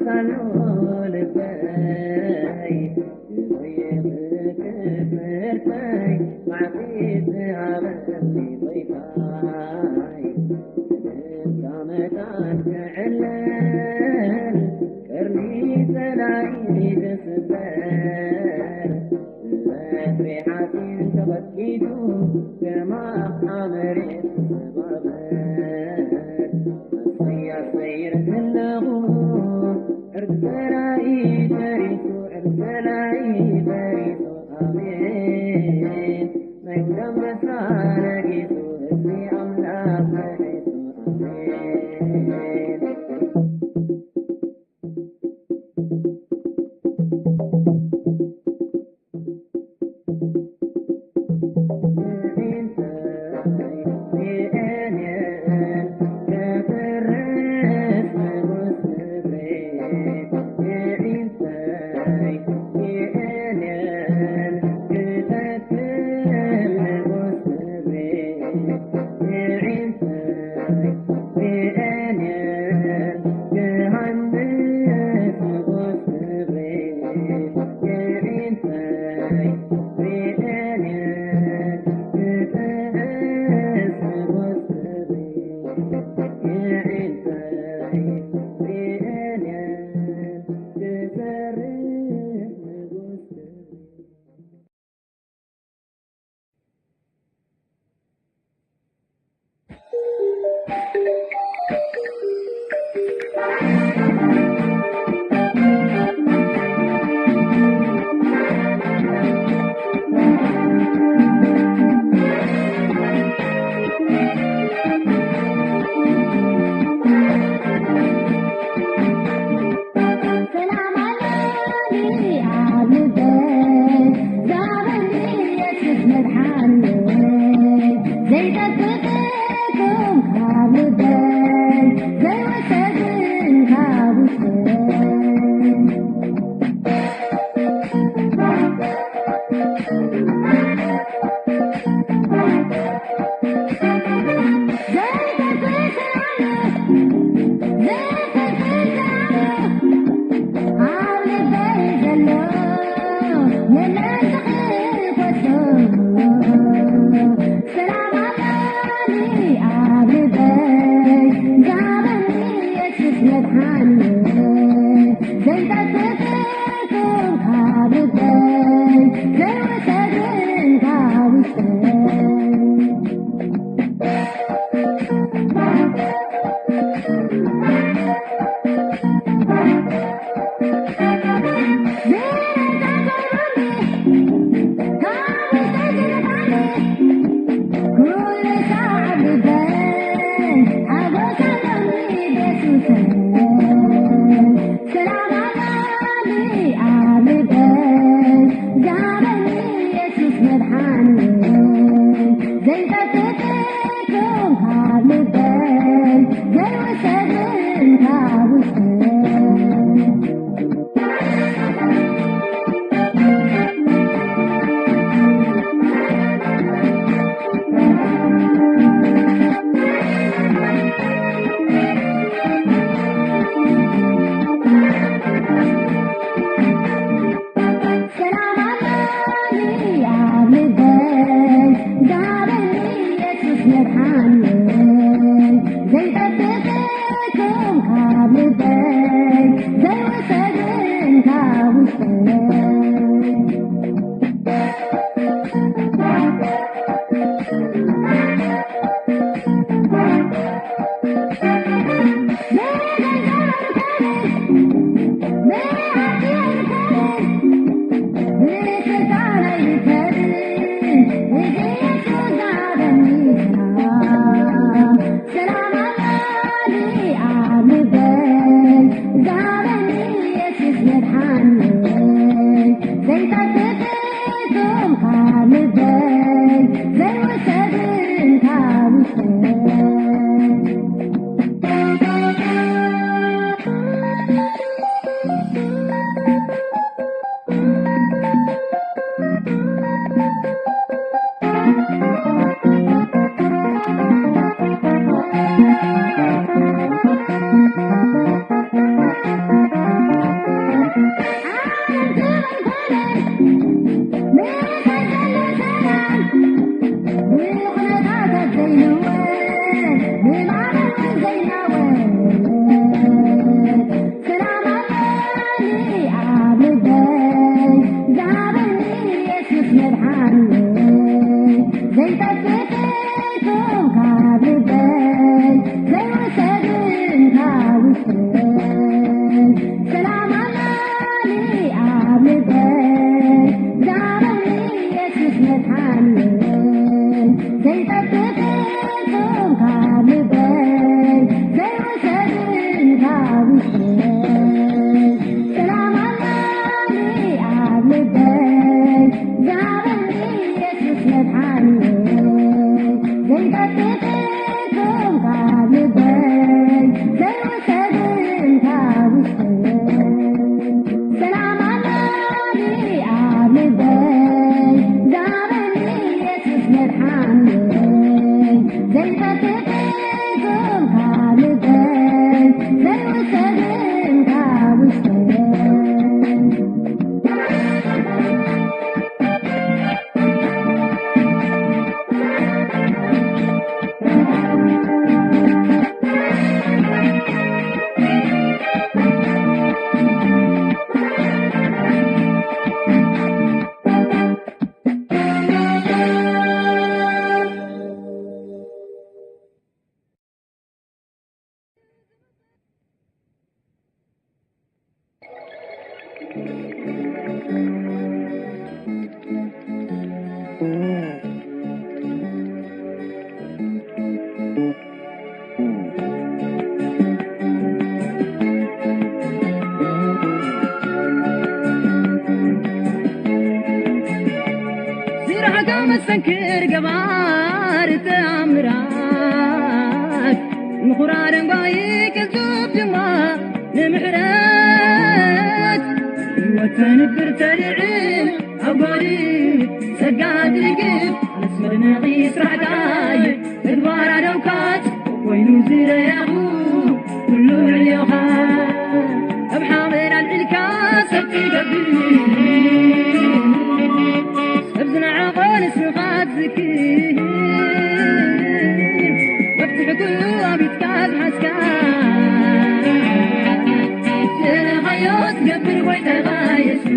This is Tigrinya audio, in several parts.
ሳሎ ልበይ፣ ክብርተይ፣ መዓልቲ ዝሃበኒ ጎይታይ፣ ብደምካ መታን ክዕለል፣ ቅርኒ ጸላኢ ክስበር፣ በትሪ ሓጺን ተቐጥቂጡ፣ ከማኻ መሬት ክሰባበር። ኣሰይ ኣሰይ ኢለ ከለኹ፣ ዕርቂ ጸላኢ ፈሪሱ፣ ዕርቂ ጸላኢ ፈሪሱ፣ ኣሜን። ናይ ኣንበሳ ነጊሱ፣ ህዝቢ ኣምላኽ ተሒሱ፣ ኣሜን። ሰላም ኣለኒ ኣብ ልበይ፣ ዛረኒ የሱስ መድሓኒይ፣ ዘይጠፍእኩም ካብ ልበይ፣ ዘይወሰድን ካብ ውሽጠይ። ሰላም ኣላኒ ኣብ ልበይ፣ ዛረኒ የሱስ መድሓኒየይ፣ ዘይጠፍእ ፍጹም ካብ ልበይ፣ ዘይውሰድን ካብ ውሽጠይ። ሰላም ኣላኒ ኣብ ልበይ፣ ዛረኒ የሱስ መድሓኒየይ፣ ዘይጠፍእ ፍጹም ካብ ልበይ፣ ዘይውሰድን ካብ ውሽጠይ። ስራሕካ መስተንክር ገባር ተኣምራት፣ ምኹራ ደንጓዪ ቅልጡፍ ድማ ንምሕረት፣ ህይወት ተንብር ተልዕል ኣብ ጎድፍ ጸጋ ትልግብ፣ ኣነስ መድነቒ ስራሕካ እየ። ተግባር ኣደውካ ጽቡቕ ኮይኑ ዝረኣኹ፣ ኩሉ ዕዮኻ ኣብ ሓመድ ኣልዒልካ ሰብ ትገብር፣ ሰብ ዝነዓቖ ንስኻ ትዝክር፣ መፍትሒ ኩሉ ኣብ ኢድካ ዝሓዝካ፣ ዝደለኻዮ ትገብር ጎይታኻ የሱስ።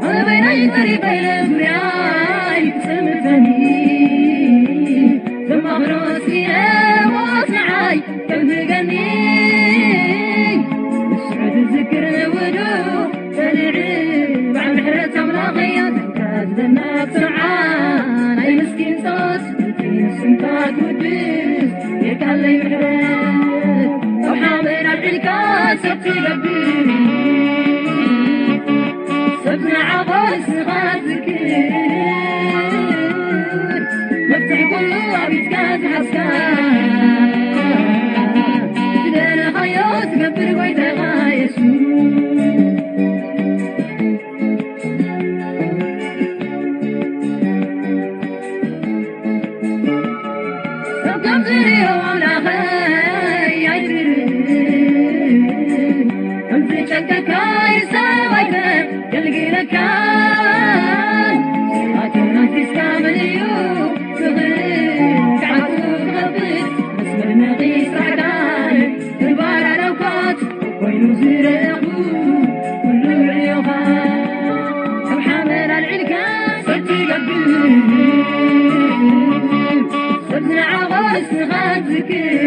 ኣበይናይ ተሪፈ ኢለ ዙርያይ ክጽምተኒ፣ ዘማኽሮ ስኢነ ሞት ንዓይ ከብህገኒ፣ ንስዑ ትዝክር ንውዱ ተልዕል፣ በዓል ምሕረት ኣምላኸይ ኣንታ ዝደናቕ ስምዓ፣ ናይ ምስኪን ጸሎት ስምካ ክውድስ ጌርካለይ ምሕረት፣ ካብ ሓመድ ኣልዒልካ ሰብ ትገብር፣ ሰብ ዝነዓቖ ንስኻ ትዝክር፣ መፍትሒ ኩሉ ኣብ ኢድካ ዝሓዝካ፣ ዝደለኻዮ ትገብር ጎይታኻ የሱስ። ሰብ ከም ዝርእዮ ኣምላኸይ ኣይትርእ፣ ከም ዝጨንቀካ ይሰብ ኣይተገልግለካን። ስራሕን ኣንፊስካ መን እዩ ዝኽእል? ክዓቱ ክኸፍት መስመር ነቒ ስራሕካን ተግባር ኣዳውካት ኮይኑ ዝረኣኹ ኩሉ ዕዮኻ ካብ ሓመድ ኣልዒልካ ሰብ ትገብር፣ ሰብ ዝነዓቖ ንስኻ ትዝክር፣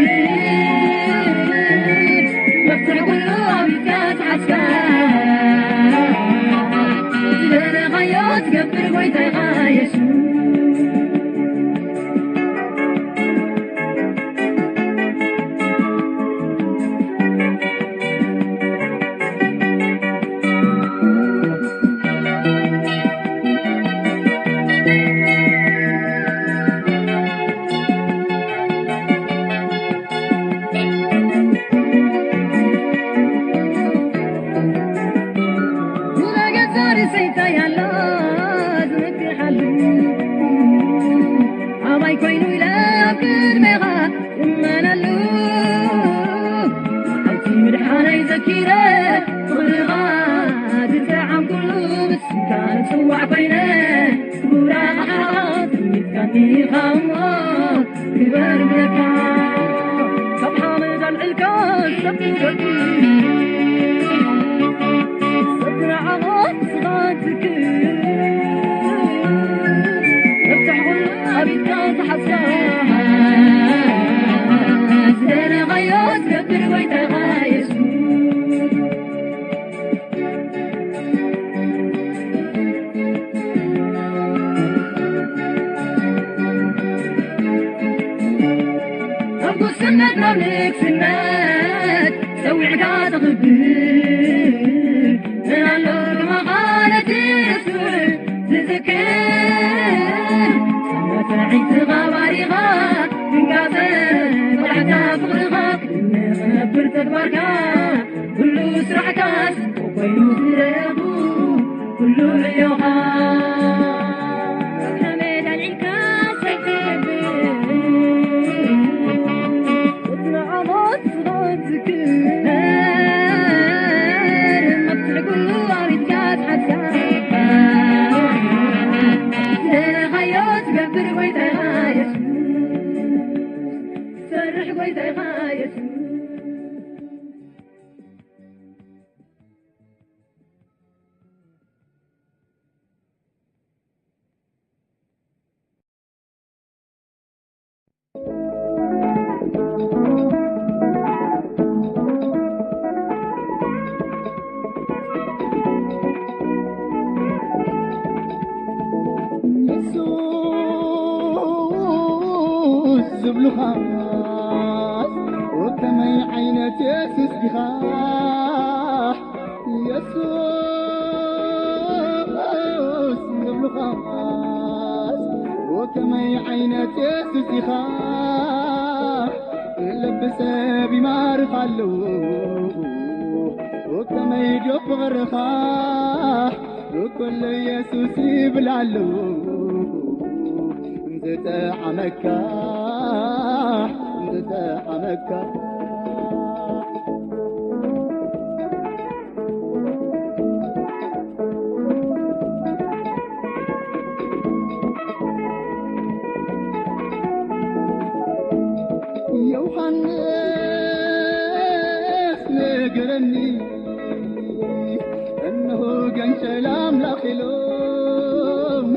መፍትሒ ኩሉ ኣብ ኢድካ ዝሓዝካ፣ ዝደለኻዮ ትገብር ጎይታኻ የሱስ። ንገዛሪ ሰይጣን ኣሎ ዝመክሓሉ፣ ኣባይ ኮይኑ ኢለ ኣብ ቅድሜኻ እመነሉ። መዓልቲ ምድሓነይ ዘኪረ፣ ፍቕርኻ ዝጠዓምኩሉ፣ ብስምካ ዝጽዋዕ ኮይነ፣ ክቡር ኣቕሓ ትምኒትካኒ ኢኻ እሞ፣ ክበር ብለካ። ካብ ሓመድ ኣልዕልካ ሰብ ትገብር፣ ሰብ ዝረዓሞ ስኻ ኩሉ ዕዮኻ ካብ ሓመድ ኣልዒልካ ሰብ ትገብር፣ ወትሩ ዓወት ዝኸውን ዝክር፣ መብትዕ ኩሉ ኣቢትካ ትሓብሳ፣ ዝደለኻዮ ትገብር ጎይታኻ የሱስ፣ ትሰርሕ ጎይታኻ የሱስ። የሱስ ዝብሉኻ፣ ወከመይ ዓይነት የሱስ ዲኻ? የሱስ ዝብሉኻስ፣ ወከመይ ዓይነት የሱስ ኢኻ? ልቢ ሰብ ይማርኽ ኣሎ፣ ወከመይ ዶ ፍቕርኻ? ኩሉ የሱስ ይብል ኣሎ፣ እንተጠዓመካ፣ እንተጠዓመካ። ዮሃንስ ነገረኒ፣ እነሆ ገንሸል ኣምላኽ ኢሎም፣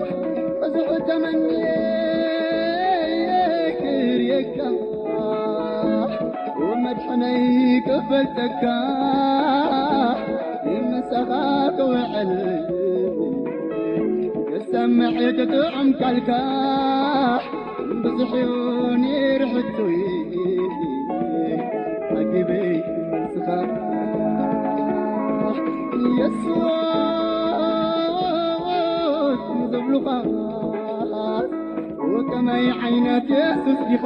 ብዙሕ ተመንየ ክርእየካ፣ መድሕነይ ክፈልጠካ፣ ምሳኻ ክውዕል ክሰምዕ ክጥዕም ካልካ፣ ብዙሕ እዩ ነይሩ ሕቶይ፣ ዓጊበይ መልስኻ። የሱስ ዝብሉኻ፣ ወከመይ ዓይነት የሱስ ዲኻ?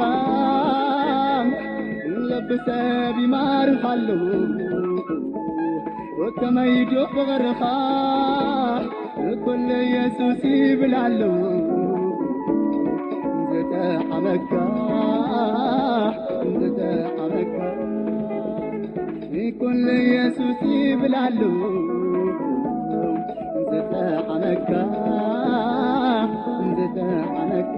ልቢ ሰብ ይማርኽ ኣሎ፣ ወከመይ ዶ ፍቕርኻ? ኩሉ የሱስ ይብል ኣሎ፣ እንተጠዓመካ፣ እንተጠዓመካ። ኩሉ የሱስ ይብል ኣሎ፣ እንተጠዓመካ፣ እንተጠዓመካ።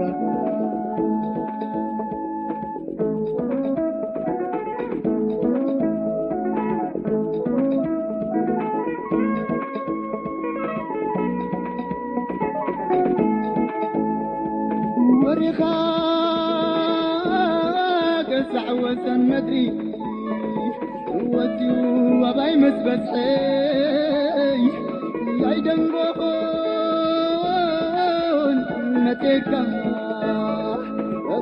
ወሪኻ ገዛዕ ወሰን ምድሪ ወትዩ ኣባይ ምስ በጽሐይ፣ ኣይደንጎኹን መጺእካ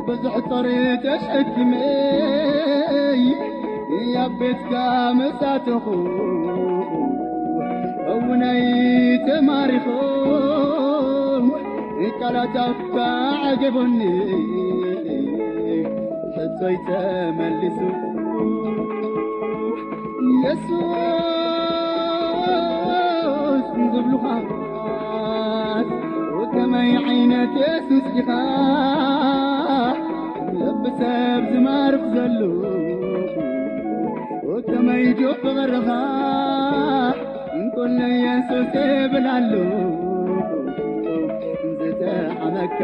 ብዙሕ ጾር ተሸኪመይ፣ ኣብ ቤትካ ምስ ኣተኹ እውነይ ተማሪኹ፣ ቃላት ኣፍካ ዓገቦኒ፣ ሕቶይ ተመሊሱ። የሱስ ዝብሉኻ፣ ከመይ ዓይነት የሱስ ኢኻ? ልቢ ሰብ ዝማርኽ ዘሎ፣ ከመይ ዶ ፍቕርኻ? እንኮሎ የሱስ እብል ኣሎ፣ ዝጠዓመካ፣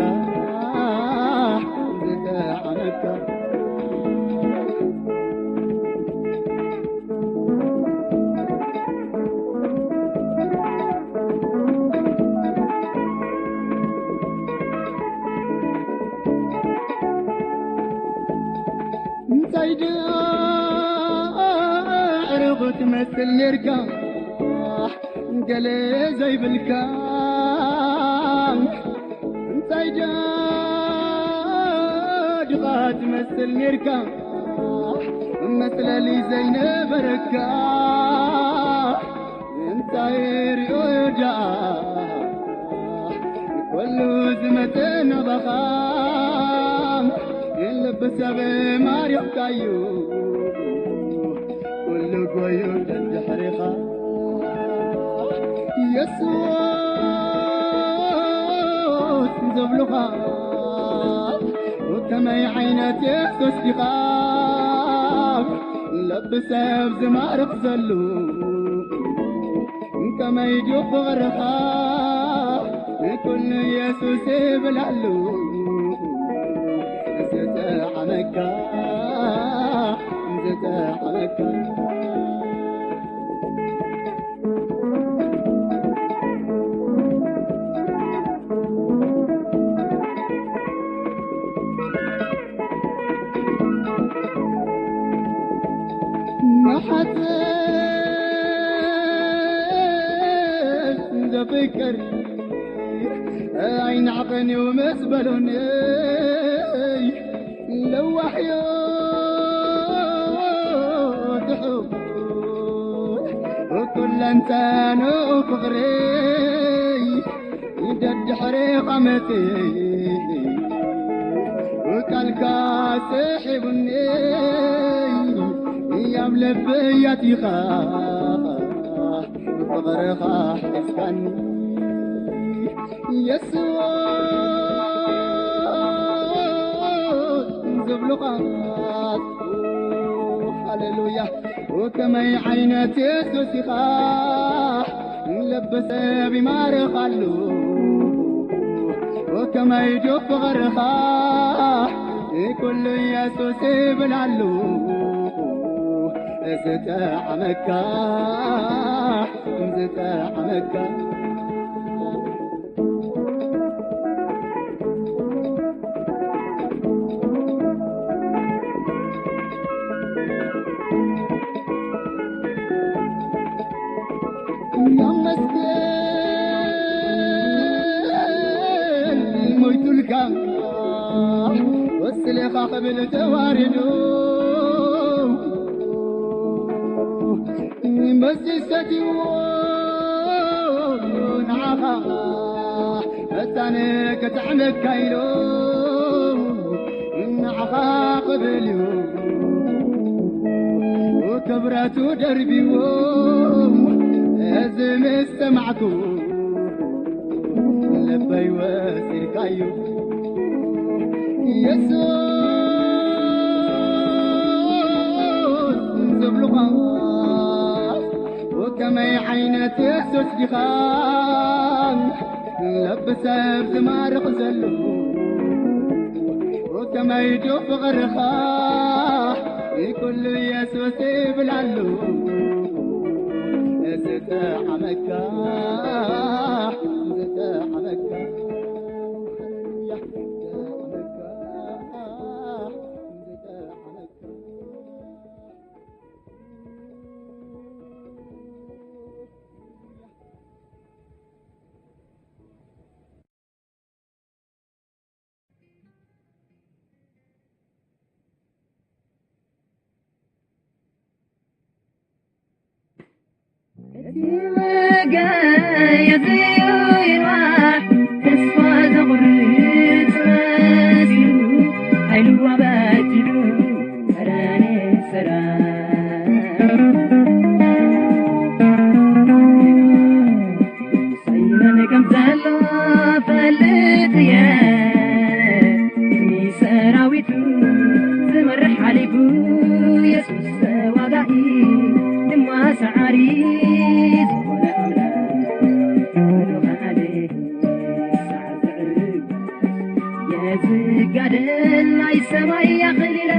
ዝጠዓመካ። እንታይ ደኣ ዕሩቕ ትመስል ኔርካ፣ ገለ ዘይብልካ። እንታይ ደኣ ድኻ ትመስል ኔርካ፣ መጽለሊ ዘይነበረካ። እንታይ ሪኦ ደኣ ኩሉ ዝመጸ ናባኻ፣ ልቢ ሰብ ማሪኽካዩ፣ ኩሉ ጎዩ ደድሕሪኻ። የሱስ ዝብሉኻ ከመይ ዓይነት የሱስ ዲኻ? ልቢ ሰብ ዝማርኽ ዘሉ ከመይ ድዩ ፍቕርኻ? ኩሉ የሱስ ይብላሉ ዝጠዓመካ፣ ዝጠዓመካ። መሓዘን ዘፍቅር ኣይናዕቕን እዩ ምስ በሉኒ፣ ለዋሕዮ ትሑት ኩለንተንኡ ፍቕሪ ደድሕሬኻ መጺኡ ቃልካ ስሒቡኒ ኣብ ልበይ ኣቲኻ ፍቕርኻ ሒዝካኒ የሱስ ዝብሉኻ ሃሌሉያ። ወከመይ ዓይነት የሱስ ኢኻ ልቢ ሰብ ይማርኻሉ። ወከመይ ዶ ፍቕርኻ ኩሉ የሱስ ይብላሉ። ዝጠዓመካ፣ ዝጠዓመካ። ሞይቱልካ ወስሌኻ ክብል ተዋሪዱ መሲ ሰትይዎ ንዓኻ መታን ክጥዕመካ ኢሉ ንዓኻ ክብል እዩ ክብረቱ ደርቢዎ እዚ ምስ ሰማዕኩ ልበይ ወሲድካዩ የሱስ ዝብሉኻ ከመይ ዓይነት የሱስ ዲኻ ልቢ ሰብ ዝማርኽ ዘሎ ከመይ ዶ ፍቕርኻ ኩሉ የሱስ ይብላሉ ዝጠዓመካ ዝጠዓመካ እቲ መጋየፂኡ ይንዋሕ፣ ተስፋ ዘቑርፅ መሲሉ፣ ሓይሉ ኣበቲዑ፣ ሰራን ሰራን። ሰይመን ከም ዘሎ ፈልጥ እየ፣ ንሰራዊቱ ዝመርሕ ሓሊፉ የሱስ ተዋጋኢ ድማ ሰዓሪ ዝኾነ ኣምላኽ ብሉኻሌ ሳዕ ዘዕርግ የዝጋደል ናይ ሰማይ ኣኽሊለ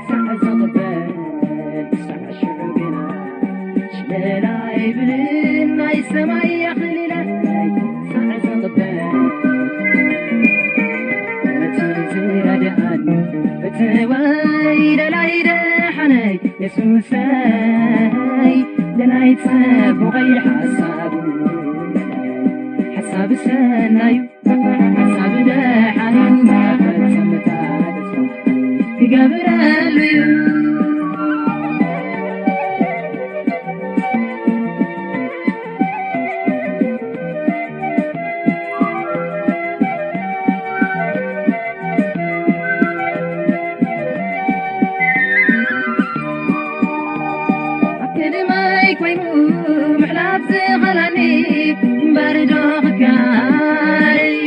ሳዕ ዘቕበል ሳዕ ሽዑ ግና ሽለላ ኣይብልን ናይ ሰማይ ኣኽሊለ ሳዕ ዘቕበል እቲ ዝረድኣኒ እቲ ወይ ደላይ ደሓነይ የሱሰይ ደላይ ጽቡቐይ ሓሳቡ ሓሳብ ሰናዩ ሓሳብ ደሓን መፈጸምታ ተስፋ ክገብረሉ እዩ። ኣብ ቅድመይ ኮይኑ ምሕላፍ ዝኸላኒ እምበር ዶ ክካል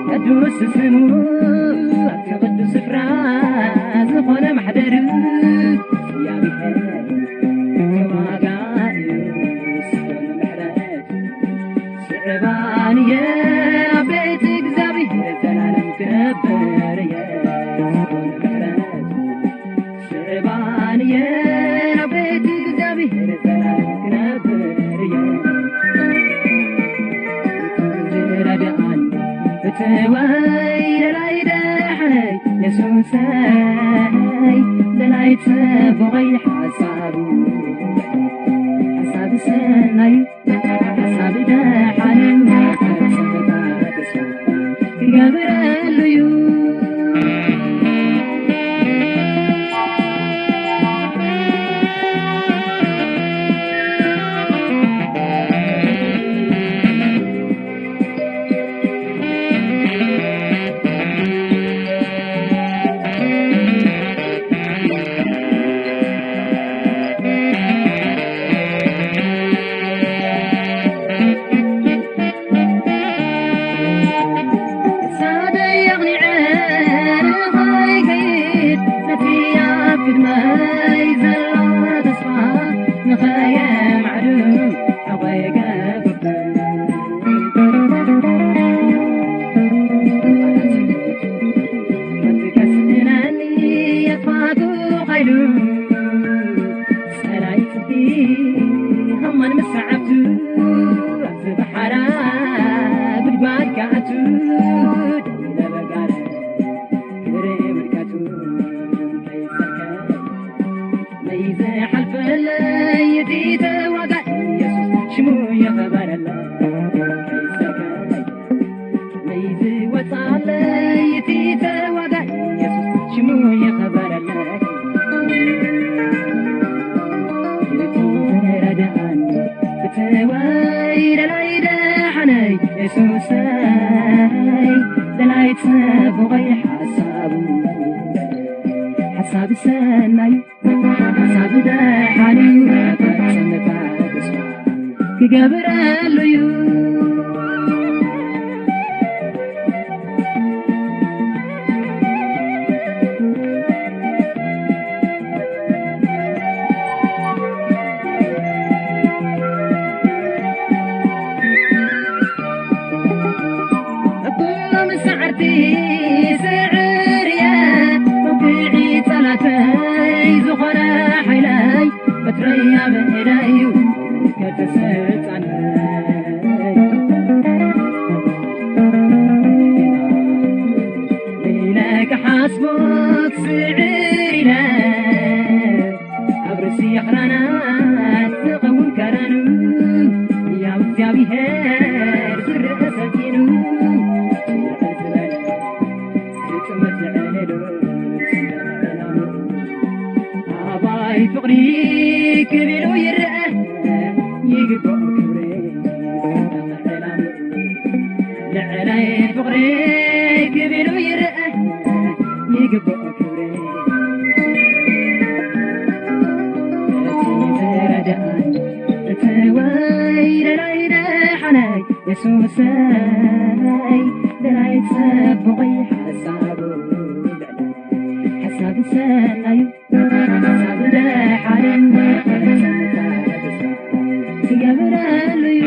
ቅዱስ ስሙ ኣብቲ ቅዱስ ስፍራ ዝኾነ ማሕደር እግዚኣብሔር ተዋጋኢ እዩ። ዝኾነ ምሕረት ስዕባን እየ ኣብ ቤት እግዚኣብሔር ዘላለም ክነብር እየ። ዝኾነ ምሕረት ስዕባን እየ ኣብ ቤት እግዚኣብሔር ዘላለም ክነብር እየ። ዝረድኣኒ ፍትወይ ደላይ ደሓነይ የሱሰይ ደላይ ጽቡቐይ ሓሳቡ ሓሳብ ሰናዩ ሓሳብ ደሓንን ተስፋ ክገብረሉ እዩ። ሳደይ ኣቕኒዐ ንኸይከይድ ነቲ ኣብ ቅድመይ ዘሎ ተስፋ ንኸየማዕዱ ሕቖይ ገበርኩ። መትከስንናኒ የጥፋቱ ኃይሉ ጸላኢ ጽድቂ ሃማን ምስ ሰዓብቱ ኣብዚ ባሕራ ጉድጓድ ክኣቱ ደው ኢለ በጋር ክርኢ ውድቀቱ ከይሰከ መይዘ ሓልፈለይ እቲ ተዋጋኢ የሱስ ሽሙ የኸበረለይ ከይሰከ መይዚ ወፃለይ እቲ ተዋጋኢ የሱስ ሽሙ ይኸበረለይ። እቲ ዝረድኣኒ ፍትወይ ደላይ ደሓነይ የሱሰይ ደላይ ጽቡቐይ ሓሳቡ ሓሳብ ሰናዩ ሓሳብ ደሓን እዩ፣ ፈጽምታ ተስፋ ክገብረሉ እዩ። እኩሎም ሰዓርቲ ስዕር እየ፣ መውቅዒ ጸላተይ ዝኾነ ሓይለይ፣ በትረይ ኣብ ኢደይ እዩ፣ ከተሰልጣነይ። ኢለ ክሓስቦ ክስዕር ኢለ፣ ኣብ ርእሲ ኣኽራናት ዝኸውን ከረኑ፣ ያው እግዚኣብሔር ዝረአ ሰኪኑ፣ ጽንዕ ዝበለ ዝጥመት ዝዕልሉ ሰንደቕ ዕላምኡ፣ ኣባይ ፍቕሪ ክብ ኢሉ ይረአ፣ ይግብኦ ክብሪ ሰንደቕ ዕላምኡ። ልዕለይ ፍቕሪ ክብ ኢሉ ይረአ፣ ይግብኦ ክብሪ። እቲ ዝረድኣኒ ፍትወይ ደላይ ደሓነይ የሱሰይ፣ ደላይ ጽቡቐይ ሓሳቡ ልዕለይ ሓሳብ ሰናዩ ሓሳብ ደሓንን ፈጸምታ ተስፋ ትገብረሉ እዩ።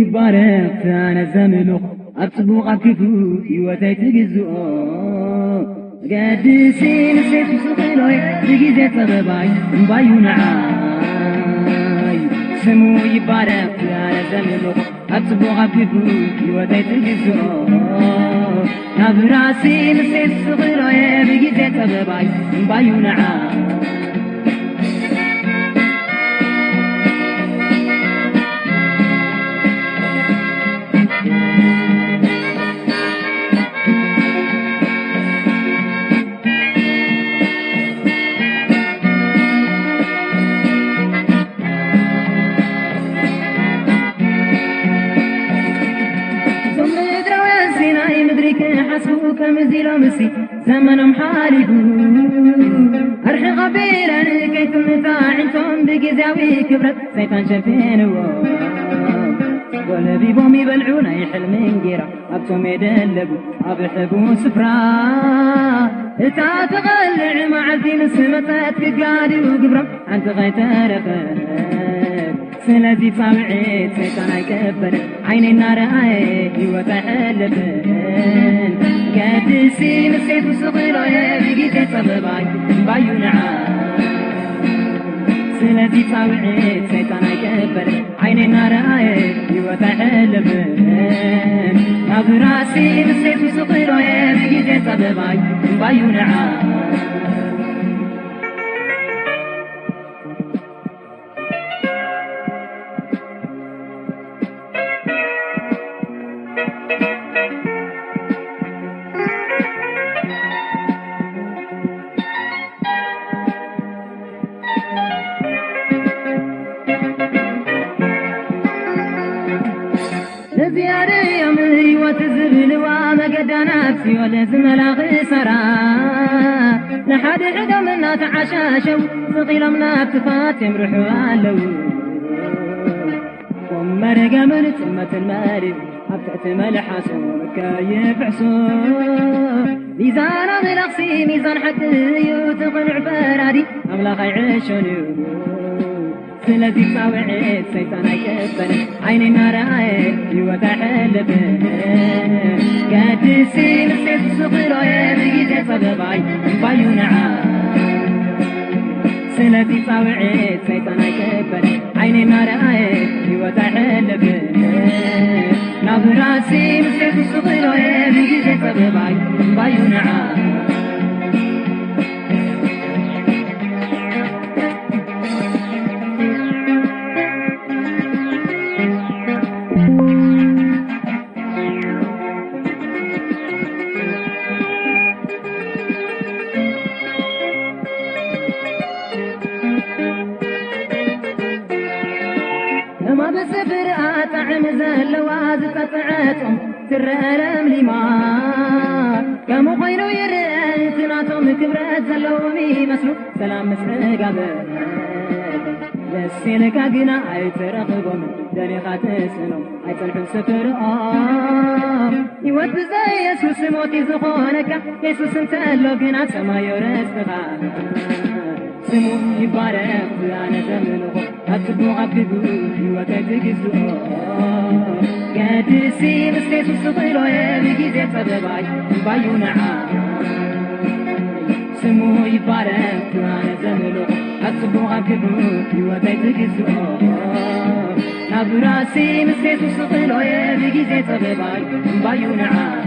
ይባረኽ ኣነ ዘምልኾ፣ ኣብ ጽቡቕ ኣብ ክፉእ ህይወተይ ትግዝኦ። ገድሲ ንሴፍ ስቕሎይ ብግዜ ጸበባይ እምባዩ ንዓይ። ስሙ ይባረኽ ኣነ ዘምልኾ፣ ኣብ ጽቡቕ ኣብ ክፉእ ህይወተይ ትግዝኦ። ናብ ራሲ ንሴፍ ስቕሎየ ብግዜ ጸበባይ እምባዩ ንዓይ። እዞም ምድራውያን ሲናይ ምድሪ ክሓስቡ ከምዚ ኢሎምሲ ዘመኖም ሓሊፉ። ኣርሒቕ ኣቢለን ከይጥምታ ኣዒንቶም ብግዜያዊ ክብረት ሰይጣን ሸፊንዎ። ጎለቢቦም ይበልዑ ናይ ሕልሚ እንጌራ ኣብቶም የደለቡ ኣብ ሕቡ ስፍራ። እታ ትቐልዕ መዓልቲ ምስ መጸት ክጋድዩ ግብሮም ሓንቲ ከይተረፈት። ስለዚ ጻውዒት ሰይጣን ኣይቀበልን፣ ዓይኒ እናረኣየ ህይወት ኣይሕልፍን። ገድሲ ንሴፍ ስቕሎየ ብግዜ ጸበባይ እምባዩ ንዓይ። ስለዚ ጻውዒት ሰይጣን ኣይቀበልን፣ ዓይኒ እናረኣየ ህይወት ኣይሕልፍን። ናብ ራሲ ንሴፍ ስቕሎየ ብግዜ ጸበባይ እምባዩ ንዓይ። ነዚኣ ድዮም ህይወት ዝብልዋ መገዳ ናብ ሲኦል ዝመላ ክሳራ። ንሓድሕዶም እናተዓሻሸው ስቕ ኢሎም ናብ ጥፋት የምርሑ ኣለዉ። ኦም መርገምን ጽልመትን መሊኡ ኣብ ትሕቲ መልሓሶም ከይፍሕሱ። ሚዛን ኣምላኽሲ ሚዛን ሓቂ እዩ፣ እቲ ቅኑዕ ፈራዲ ኣምላኽ ኣይዕሾን እዩ። ስለዚ ጻውዒት ሰይጣን ኣይቀበልን፣ ዓይኒ እናረኣየ ህይወት ኣይሕልፍን። ገድሲ ንሴፍ ስቕሎየ ብግዜ ጸበባይ እምባዩ ንዓይ። ስለዚ ጻውዒት ሰይጣን ኣይቀበልን፣ ዓይኒ እናረኣየ ህይወት ኣይሕልፍን። ናብ ራሲ ንሴፍ ስቕሎየ ብግዜ ጸበባይ እምባዩ ንዓይ። እማ ብስፍርኣ ጣዕሚ ዘለዋ ዝጠጥዐቶም ትረአ ለምሊማ። ከምኡ ኮይኑ ይረአ እቲ ናቶም ክብረት ዘለዎም ይመስሉ ሰላም ምስ ዕጋበ። ደስ ኢልካ ግና ኣይትረኽቦም፣ ደሊኻ ትስእኖም ኣይጸንሑን ስፍርኦም። ህይወት ብዘይ የሱስ ሞት እዩ ዝኾነካ፣ የሱስ እንተሎ ግና ሰማይ ርስኻ። ስሙ ይባረኽ ብኣነ ዘምልኾ፣ ኣብ ጽቡቕ ኣብ ክፉእ ህይወተይ ትግዝኦ። ገድሲ ምስ የሱስ ስቕ ኢሎ'የ ብግዜ ጸበባይ እምባዩ ንዓይ። ስሙ ይባረኽ ብኣነ ዘምልኾ፣ ኣብ ጽቡቕ ኣብ ክፉእ ህይወተይ ትግዝኦ። ናብ ራሲ ምስ የሱስ ስቕ ኢሎ'የ ብግዜ ጸበባይ እምባዩ ንዓይ።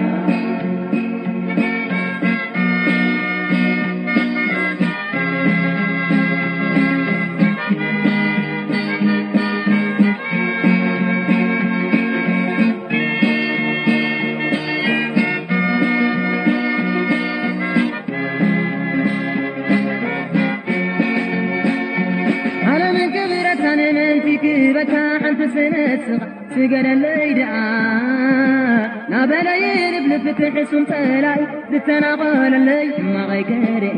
ዓለምን ክብረታን ምእንቲ ክህበካ ሓንቲ ስለ ንስኻ ስገደለይ ደኣ ናበለ ይልፍልፍ እቲ ሕሱም ጸላኢ ዝተናቐለለይ ሕማቐይ ክርኢ።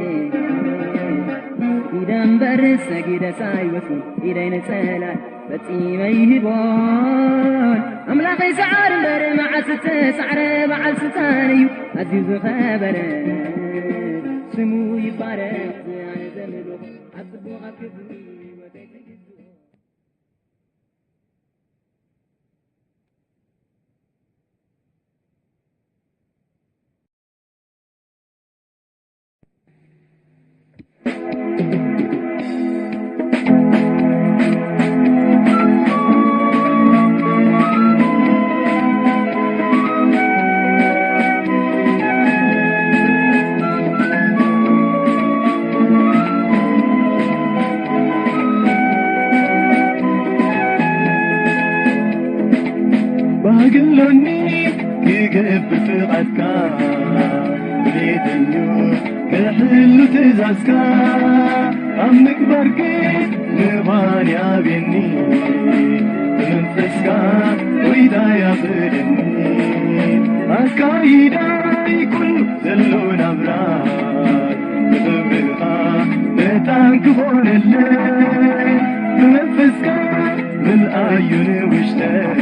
ኢደ እምበር ሰጊደስ ኣይወስን ኢደይ ንጸላኢ ፈጺመ ይህቦን። ኣምላኸይ ሰዓር እምበር መዓስ እተሳዕረ በዓል ስልጣን እዩ ኣዝዩ ዝኸበረ። ስሙ ይባረኽ ዝያነ ዘምልኾ ኣብ ጽቡቕ ኣብ ክብሪ ህይወተይ ትግዝኦ። ባህግሎኒ ክገብር ፍቓድካ፣ ድሌተዩ ክሕሉ ትእዛዝካ፣ ኣብ ምግባር ግን ምዃን ያብየኒ፣ ብመንፈስካ ጎይታ ያኽእለኒ። ኣካይዳይ ኩሉ ዘሎ ናብራይ፣ ንኽብርኻ መታን ክኾነለይ፣ ብመንፈስካ ምልኣዩ ንውሽጠይ፣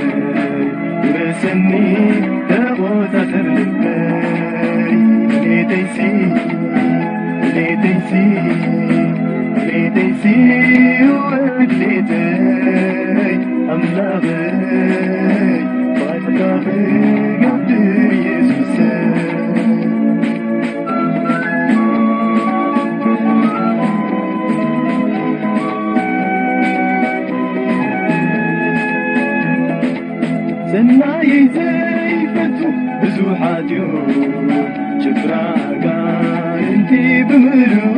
ውረሰኒ ተቖጻጸር ልበይ። ድሌተይሲ፣ ድሌተይሲ፣ ድሌተይሲ፣ እወ ድሌተይ ኣምላኸይ፣ ባዕልካ ክገብር የሱሰይ። ሰናየይ ዘይፈቱ ብዙሓት እዮም፣ ጭፍራ ኣጋንንቲ ብምሉኡ፣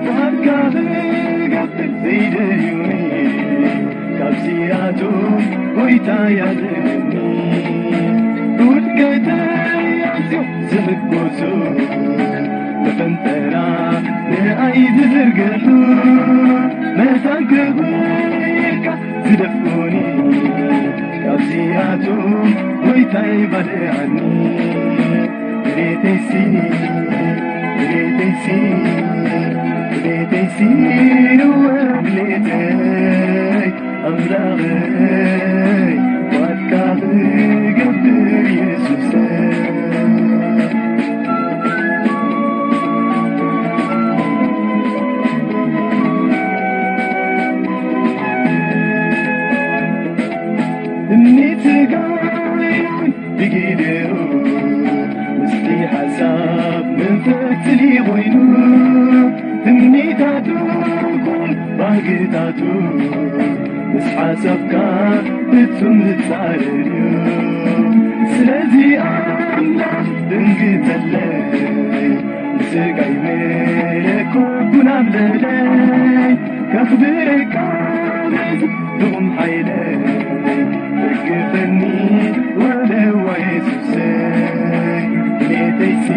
ፍቓድካ ክገብር ዘይደልዩኒ፣ ካብዚኣቶም ጎይታ ያድነኒ። ብውድቀተይ ኣዝዮም ዝሕጎሱ፣ መፈንጠራ ንኣይ ዝዝርግሑ፣ መታን ክብርካ ዝደፍኡኒ፣ ካብዚኣቶም ጎይታይ ባልዓኒ። ድሌተይሲ፣ ድሌተይሲ፣ ድሌተይሲ፣ እወ ድሌተይ ኣምላኸይ፣ ባዕልካ ክገብር የሱሰይ። ትምኒት ስጋ ይኹን ብጊደኡ፣ ምስቲ ሓሳብ መንፈስ ፍልይ ኮይኑ፣ ትምኒታቱ ኩን ባህግታቱ፣ ምስ ሓሳብካ ፍጹም ዝጻረር እዩ። ስለዚ ኣምላኽ ደንግጸለይ፣ ንስጋይ መለኮት ኩን ኣብ ልዕለይ፣ ከኽብረካ በዚ ድኹም ሓይለይ፣ ደግፈኒ ወደዋ የሱሰይ። ድሌተይሲ፣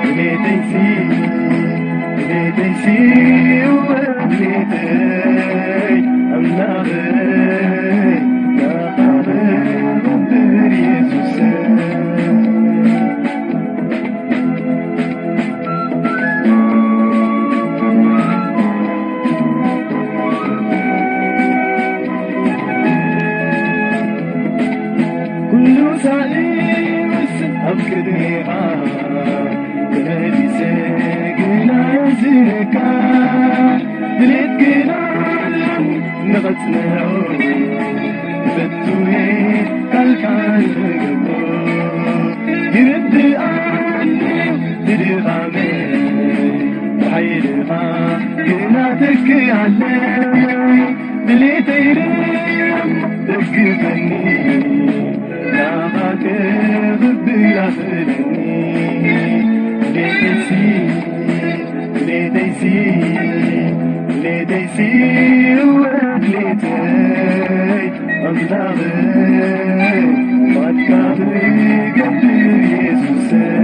ድሌተይሲ፣ ድሌተይሲ፣ እወ ድሌተይ ኣምላኸይ፣ ናኻ ክኸብር የሱሰይ። ኩሉ ሳልስ ኣብ ቅድሜኻ ተመሊሰ ግና የዝነካ ድሌት ግና ንኸጽንዖ ፈቱየ ቃልካ ንገብሮ ይርድኣኒ ብድኻመይ ብሓይልኻ ግና ተክኣለይ ድሌተይ ርም ደግፈኒ ናኻ ክኽብር ኣኽእለኒ ድሌተይሲ ድሌተይሲ ድሌተይሲ እወ ድሌተይ ኣምላኸይ ባዕልካ ክገብር የሱሰይ።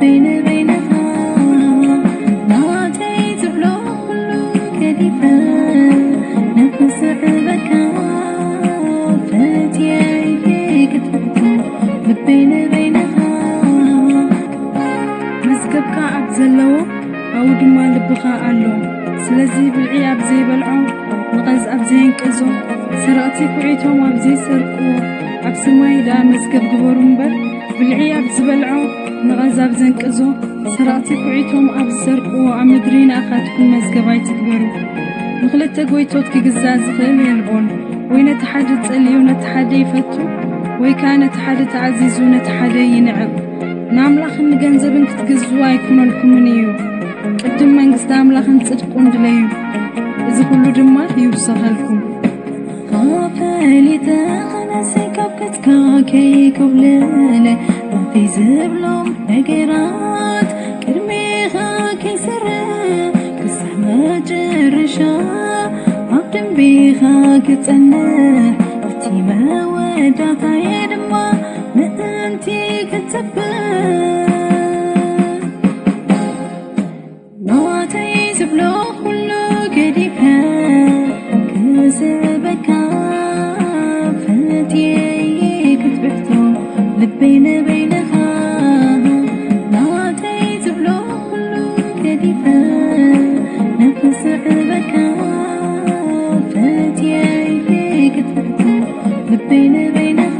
በይነ በይንኻ ናተይ ትብሎ ኩሉ ገዲፈ ንኽስዕበካ ፈትየ ክትፍቶ ልበይ ንበይንኻ። መዝገብካ ኣብ ዘለዎ ኣብኡ ድማ ልብኻ ኣሎ። ስለዚ ብልዒ ኣብ ዘይበልዖ፣ ንቐዝ ኣብ ዘየንቅዞ፣ ሰረቕቲ ኩዒቶም ኣብ ዘይሰርቅዎ፣ ኣብ ሰማይ ደኣ መዝገብ ግበሩ እምበር፣ ብልዒ ኣብ ዝበልዖ፣ ንቐዝ ኣብ ዘንቅዞ፣ ሰረቕቲ ኩዒቶም ኣብ ዝሰርቅዎ፣ ኣብ ምድሪ ንኣኻትኩም መዝገብ ኣይትግበሩ። ንኽልተ ጎይቶት ክግዛእ ዝኽእል የልቦን፣ ወይ ነቲ ሓደ ጸልዩ ነቲ ሓደ ይፈቱ፣ ወይ ከኣ ነቲ ሓደ ተኣዚዙ ነቲ ሓደ ይንዕቕ። ንኣምላኽን ንገንዘብን ክትግዝኡ ኣይኩነልኩምን እዩ። ቅድም መንግስቲ ኣምላኽን ጽድቁን ድለዩ፣ እዚ ኩሉ ድማ ይውሰኸልኩም። ፈሊጠ ኸነሰይ ካብ ገጽካ ከይኮብለለ፣ ናተይ ዝብሎም ነገራት ቅድሜኻ ከይስረ፣ ክሳዕ መጨረሻ ኣብ ደንቤኻ ክጸንሕ፣ እቲ መወዳእታየ ድማ ምእንቲ ክጽበ። ናተይ ዝብሎ ኩሉ ገዲፈ ክስዕበካ ፈትየ ክትብሕቶ ልበይ ንበይንኻ። ናተይ ዝብሎ ኩሉ ገዲፈ ንኽስዕበካ ፈትየ ክትብሕቶ ልበይ ንበይንኻ።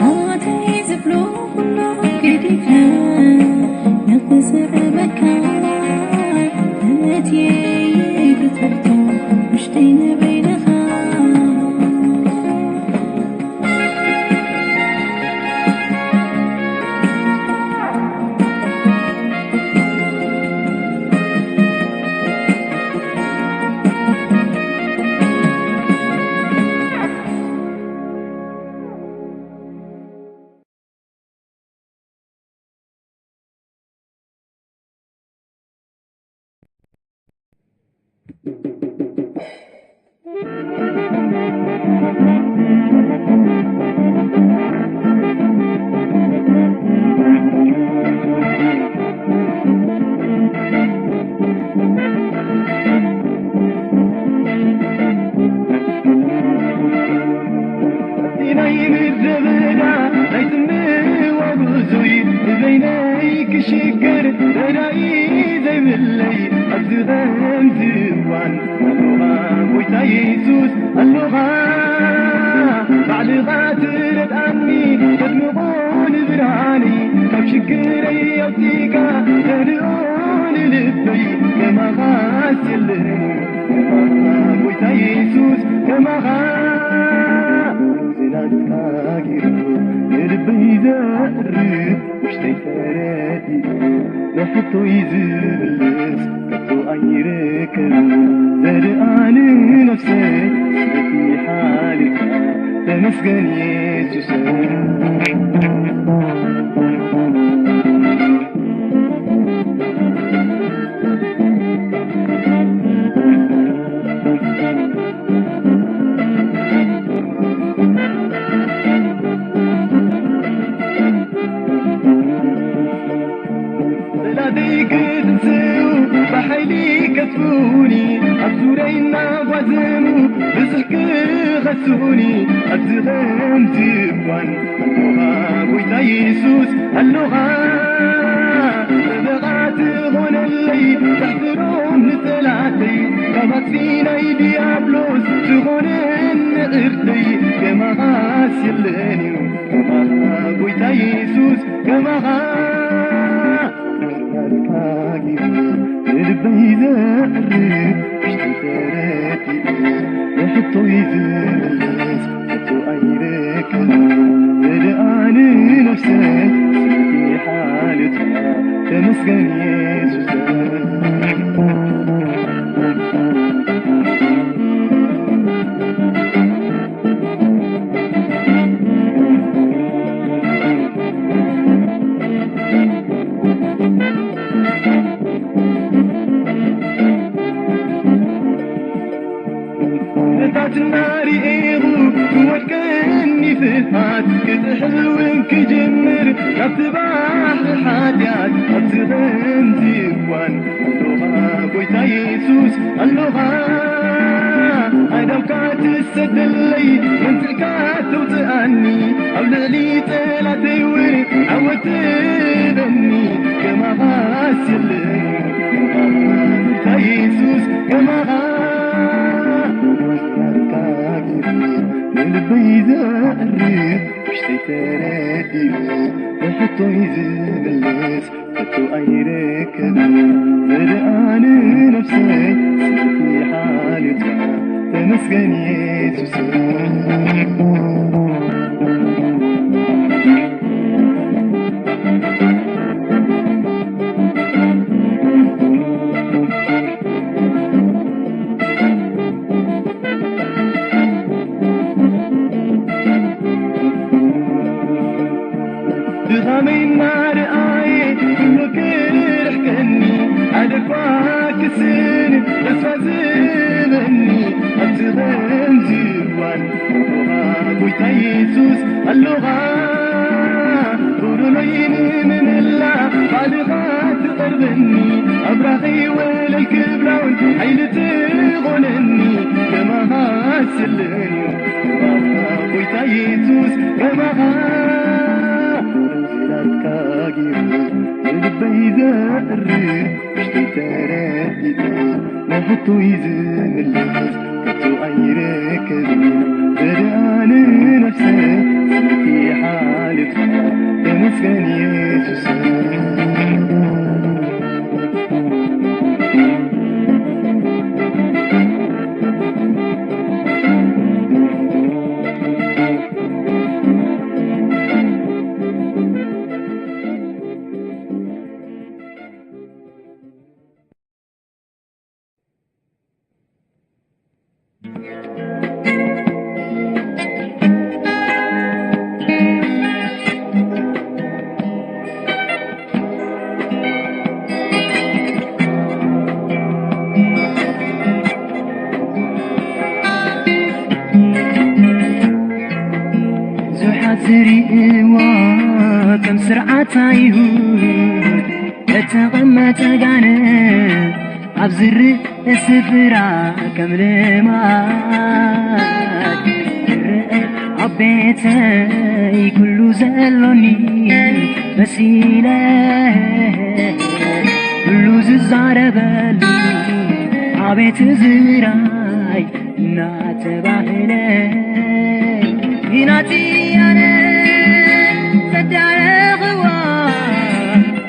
ናተይ ዝብሎ ኩሉ ገዲፈ ንኽስዕበካ ፈትየ ክትብሕቶ ውሽጠይ ንበይንኻ። ኣብቲ ናይ ምድረ በዳ ናይ ጽምዋ ጉዕዞይ ንበይነይ ክሽገር ረዳኢ ዘይብለይ ኣብዚ ኸምዚ እዋን ኣሎኻ ጎይታ የሱስ ኣሎኻ ባዕልኻ ትረድኣኒ ተድምቖ ንብርሃነይ ካብ ሽግረይ ኣውጺእካ ተድኦ ንልበይ ከማኻስ የለን። ከማኻ ጎይታ የሱስ ከማኻ ዝናትካ ጌርኩ ንልበይ ዘዕርፍ ውሽጠይ ተረዲኡ ንሕቶይ ዝምልስ ከቶ ኣይርከብ ዘድኣኒ ነፍሰይ ስለቲ ሓሊፍካ ተመስገን የሱስ። ጠላተይ ክትንስኡ ብሓይሊ ከጥፍኡኒ ኣብ ዙረይ እናጓዘሙ ብዙሕ ክኸስኡኒ ኣብዚ ኸምዚ እዋን ኣሎኻ ጎይታ የሱስ ኣሎኻ ጠበቓ ትኾነለይ ተሕፍሮም ንጠላተይ ካብ ኣጥፊ ናይ ዲያብሎስ ዝኾነኒ ዕርደይ ከማኻስ የለን እዩ ከማኻ ጎይታ የሱስ ከማኻ ናትካ ጌሩ ንልበይ ዘዕርፍ ውሽጠይ ተረዲኡ ንሕቶይ ዝምልስ ከቶ ኣይርከብ ዘድኣኒ ነፍሰይ ስለቲ ሓልዮትካ ተመስገን የሱሰይ። ነታትና ርኤኹ ክወድቀኒ ፍርሃት ክጥሕል እውን ክጅምር ካብቲ ባሕሪ ከምዚ እዋን ኣሎኻ ጎይታ የሱስ ኣሎኻ፣ ኣዳምካ ትሰደለይ፣ መንጽእካ ተውጽኣኒ፣ ኣብ ልዕሊ ጠላተይ እውን ዓወት ትህበኒ። ከማኻስ የለን ጎይታ የሱስ፣ ከማኻ ናትካ ጌሩ ንልበይ ዘዕርፍ፣ ውሽጠይ ተረዲኡ ንሕቶይ ዝምልስ ከቶ ኣይረክብን። ዘደኣኒ ነፍሰይ ስምቲ ሓልዮትካ፣ ተመስገን የሱሰይ። ድኻመይ እናረኣየ ኩሉ ክርሕቀኒ፣ ሓደ እኳ ክስእን ተስፋ ዝህበኒ፣ ኣብዚ ኸምዚ እዋን ኣሎኻ ጎይታ የሱስ ኣሎኻ፣ ጎደሎይ ንምምላእ ባዕልኻ ትቐርበኒ፣ ኣብራኸይ ወለል ክብላውን ሓይሊ ትኾነኒ፣ ከማኻ ስለን እዩ። ከማኻ ጎይታ የሱስ፣ ከማኻ ናትካ ጌሩ ንልበይ ዘዕርፍ፣ ውሽጠይ ተረዲኡ ንሕቶይ ዝምልስ ከቶ ኣይረክብን። ዘድኣኒ ነፍሰይ ስምቲ ሓልዮትካ፣ ተመስገን የሱሰይ። ብዙሓት ዝርእይዎ ከም ስርዓት ኣይሁድ እተቐመጠ ጋኔን ኣብ ዝርእ ስፍራ ከም ልማድ ይርአ ኣብ ቤተይ ኩሉ ዘሎኒ መሲለ ኩሉ ዝዛረበሉ ኣቤት ዝብራይ እናተባህለ ናቲ ኣነ ዘዳረኽዎ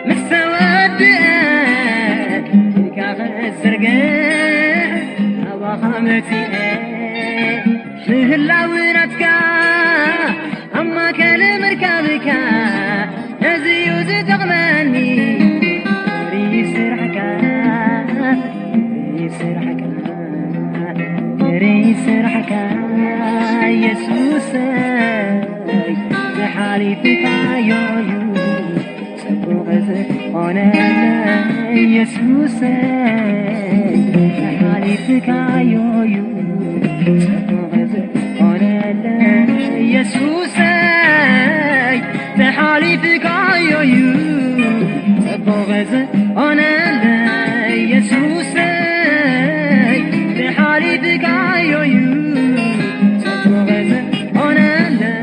ምስ ተወድአ ኢድካ ክትዝርግሕ ናባኻ መጺአ ምህላው ናትካ ኣብ ማእከል ምርካብካ ነዚ እዩ ዝጠቕመኒ። ርኢይ ስራሕካ፣ ርኢይ ስራሕካ፣ ርኢይ ስራሕካ የሱሰይ፣ ዝሓሊፍካዮ እዩ ጽቡቕ ዝኾነለይ የሱሰይ፣ ዝሓሊፍካዮ እዩ ጽቡቕ ዝኾነለይ የሱሰይ፣ ተሓሊፍካዮ እዩ ጽቡቕ ዝኾነለይ የሱሰይ፣ ተሓሊፍካዮ እዩ ጽቡቕ ዝኾነለይ።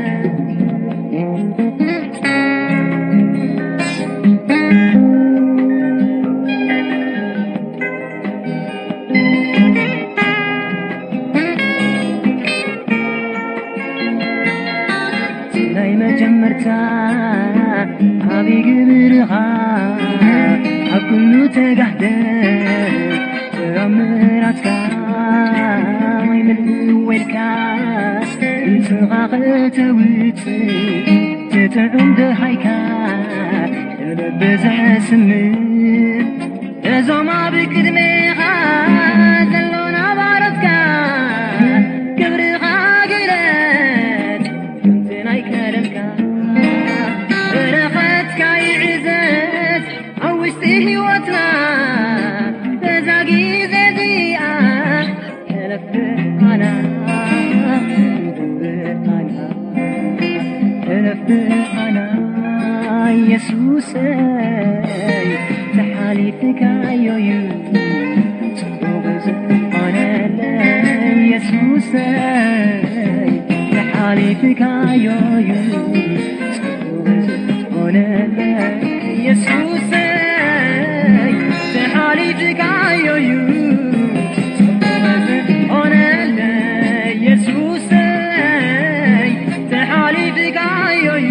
ናይ መጀመርታ ዓቢ ግብርኻ ኣብ ኩሉ ተጋህደ ተኣምራትካ ማይ ምልእ ወይልካ ድምፅኻ ከተውፅእ ትጥዑም ደሃይካ ልብ ዘስምዕ እዞም ኣብ ቅድሜኻ ዘሎና ባሮትካ ክብርኻ ግለጽ፣ ከምቲ ናይ ቀደምካ በረኸትካ ይዕዘዝ ኣብ ውሽጢ ህይወትና በዛ ግዜ እዚኣ። እለፍ ብኣና፣ እለፍ ብኣና፣ እለፍ ብኣና የሱሰይ። ሓሊፍካዮ እዩ ጽቡቕ ዝኾነለይ የሱሰይ፣ ሓሊፍካዮ እዩ ጽቡቕ ዝኾነለይ የሱሰይ፣ ሓሊፍካዮ እዩ ጽቡቕ ዝኾነለይ የሱሰይ፣ ሓሊፍካዮ እዩ።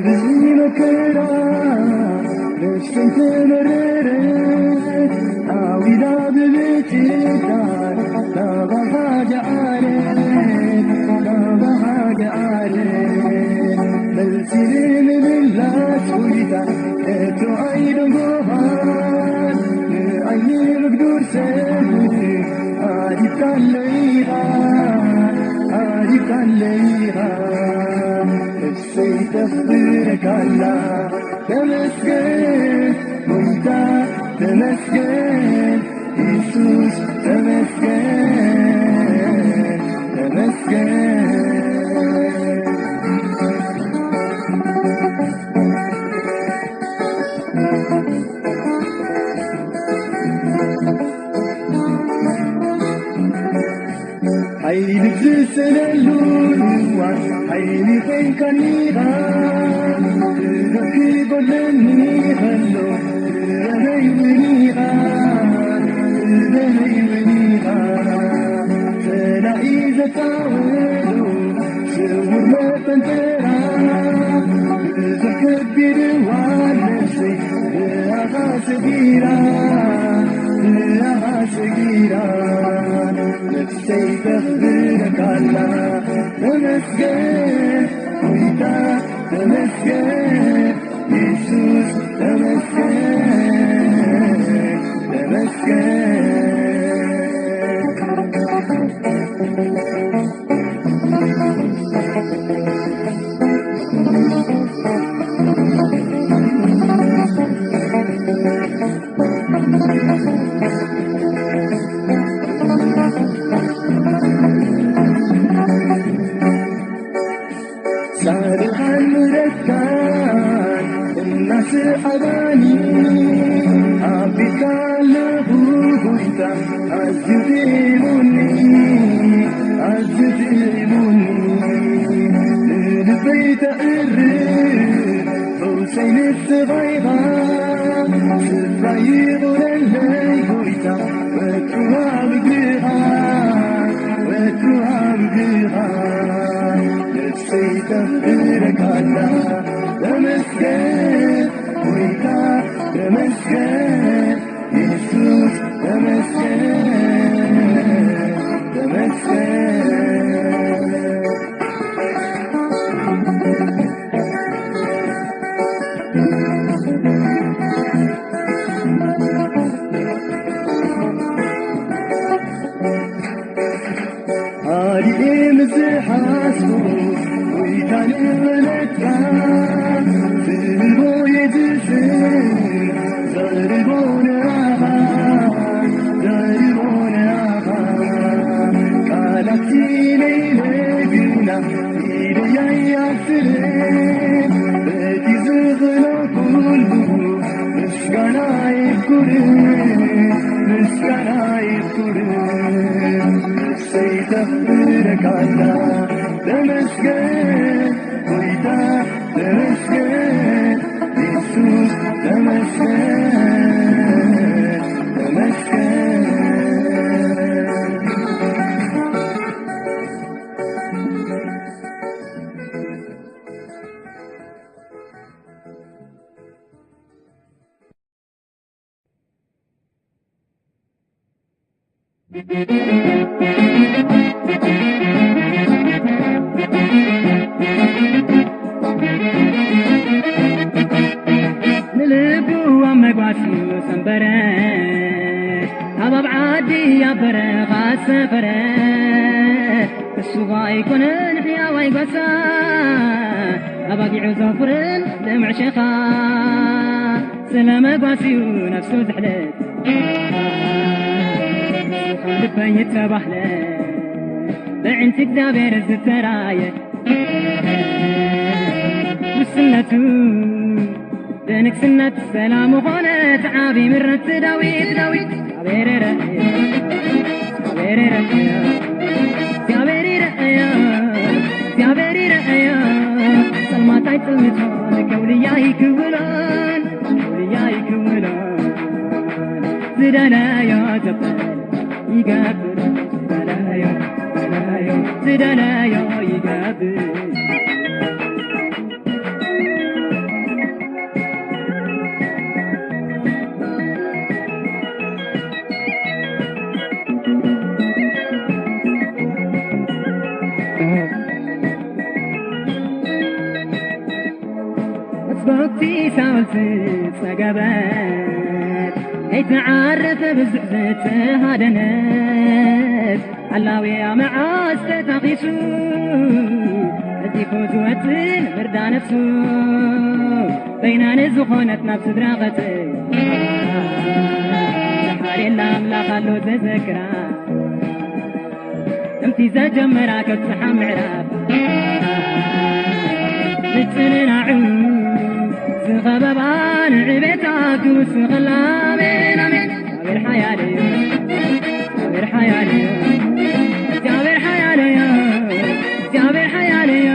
ብዝመከራ ነፍሰይ ተመረረት፣ ዓዊላ ብምጭዳር ናባኻ ደዓረት፣ ናባኻ ደዓረት። መልሲ ንምምላስ ጎይታ ከቶ ኣይደንጎኻን፣ ንዓይኒ ምግዱር ሰብ ሃዲምካለይ ኢኻ፣ ሃዲምካለይ ኢኻ። ነፍሰይ ተኽብረካላ። ተመስገን ጎይታ፣ ተመስገን የሱስ፣ ተመስገን፣ ተመስገን። ሓይሊ ብዝሰነሉ እዋን ሓይሊ ኮይንካኒ ኢኻ። ክደፊ ጎድለኒ ከሎ ትረረይ እውን ኢኻ፣ ትረረይ እውን ኢኻ። ጸላኢ ዘጻወዶ ስውር መጠንጠራ ብዙሕ ከቢድ እዋን ነፍሰይ ብኣኻ ሰጊራ፣ ብኣኻ ሰጊራ። ነፍሰይ ተኽብረካላ። ተመስገን ጎይታ፣ ተመስገን የሱስ፣ ተመስገን፣ ተመስገን። ጻድቓን ምሕረትካን እናሰዓባኒ፣ ኣቢልካ ኣለኹ ጎይታ፣ ኣዝዩ ጥዒሙኒ፣ ኣዝዩ ጥዒሙኒ። ንልበይ ተዕርፍ ፈውሰይ ንስኻ ኢኻ፣ ስፍራ ይኹነለይ ጎይታ፣ ወትሩ ኣብ እግርኻ፣ ወትሩ ኣብ እግርኻ። ነፍሰይ ተኽብረካላ። ተመስገን ጎይታ፣ ተመስገን የሱስ፣ ተመስገን፣ ተመስገን። ሃዲኤ ምስ ዝሓዝኩ ጎይታ ንበለካ፣ ዝህቦ የዝዝር ዘርቦ ንኣኻ፣ ዘርቦ ንኣኻ። ቃላት ለይለ ግና ኢደይ ኣይኣስርን፣ በቲ ዝኽእሎ ኩሉ ምስጋና ይኩርን፣ ምስጋና ይኩርን። ነፍሰይ ተኽብረካላ። ተመስገን ጎይታ፣ ተመስገን የሱስ፣ ተመስገን፣ ተመስገን። ኣይጓሳ ኣባጊዑ ዘፍርን ልምዕ ሸኻ ስለ መጓሲኡ ነፍሱ ዝሕለት ልበይ ተባህለ ብዕንቲ እግዚኣብሔር ዝተራየ ውስነቱ ብንግስነት ሰላም ኾነ ዓቢ ምረት ዳዊት ዳዊት ኣቤረረ ኣቤረረ እግዚኣብሔር ይረአያ እግዚኣብሔር ይረአያ ጸልማታይ ጽልምቶን ከውልያ ይክውሎን ከውልያ ይክውሎን ዝደለዮ ዘበል ይገብር ዝደለዮ ዝደለዮ ዝደለዮ ይገብር ኣስባብቲ ሳውልቲ ጸገበት ከይትዓርፍ ብዙሕ ዝተሃደነት ሓላውያ መዓስ ተታኺሱ ቀልጢፉ ዝወፅእ ንምርዳ ነፍሱ በይና ንዝኾነት ናብ ስድራ ቐፅእ ዝሓርየላ ኣምላኽ ኣሎ ዘዘክራ ከምቲ ዘጀመራ ከብፅሓ ምዕራፍ ምፅንናዑ ዝኸበባ ንዕቤታ ክውስኸላ ኣሜን ኣሜን እግዚኣብሔር ሓያል እዩ እግዚኣብሔር ሓያል እዩ እግዚኣብሔር ሓያል እዩ እግዚኣብሔር ሓያል እዩ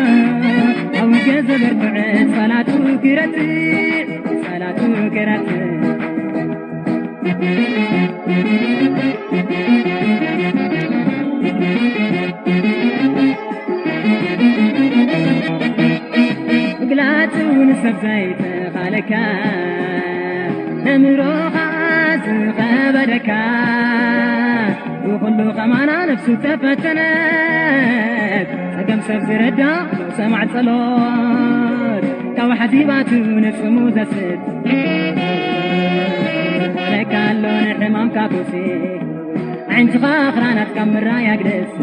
ኣብ ውግእ ዘበርትዐ ጸላቱ ክረትዕ ጸላቱ ክረትዕ ምግላጽ እውን ሰብ ዘይተኻለካ ነምሮኻ ዝኸበደካ ብኹሉ ኸማና ነፍሱ ተፈተነት ጸገም ሰብ ዝረዳ ሰማዕ ጸሎት ካብ ሓዚባቱ ንጽሙ ዘስት ዝኾነካ ኣሎ ንሕማምካ ኩሲ ኣዒንትኻ ኣኽራናት ካብ ምራይ ኣግደስ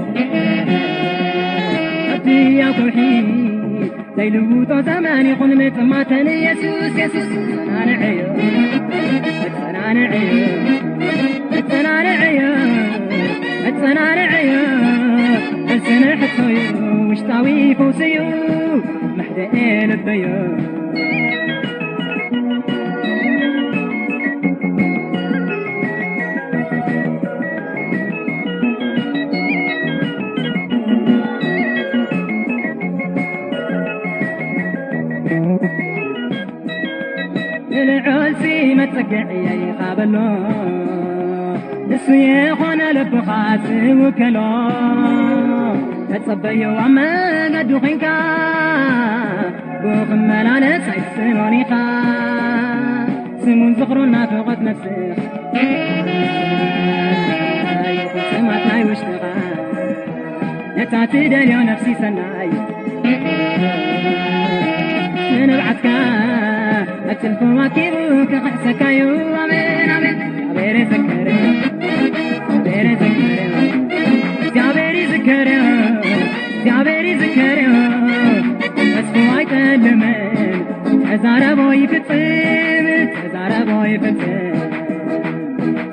ኣብቲ ኣብ ከውሒ ዘይልውጦ ዘመን ይኹን ምጥማተን ኢየሱስ የሱስ መጸናንዐዮ መጸናንዐዮ መጸናንዐዮ መጸናንዐዮ መልስን ሕቶዩ ውሽጣዊ ፈውስዩ መሕደኤ ልበዮ ንልዑልሲ መጸግዕየይ ኻበሎ ንሱ የኾነ ልብኻ ዝውከሎ ተጸበዮ ኣብ መገዱ ኾንካ ብኡ ክመላለስ ኣይትስኖን ኢኻ ስሙን ዝኽሩን ናፍቖት ነፍስኻ ይኹን ስማት ናይ ውሽጥኻ ነታ ትደልዮ ነፍሲ ሰናይ ንንብዓትካ ኣብ ጽልፎም ኣኪቡ ክኽሕሰካዩ ኣሜን ኣሜን እግዚኣብሔር ይዝከር እግዚኣብሔር ይዝከር እግዚኣብሔር ይዝከር እግዚኣብሔር ይዝከር ተስፋ ኣይጠልምን ተዛረቦ ይፍጽም ተዛረቦ ይፍጽም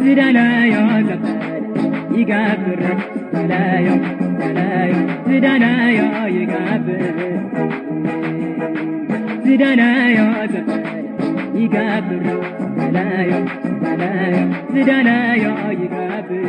ዝደለዮ ዘበል ይገብር ዝደለዮ ዝደለዮ ዝደለዮ ይገብር ዝደለዮ ዘበል ይገብር ዝደለዮ ዝደለዮ ዝደለዮ ይገብር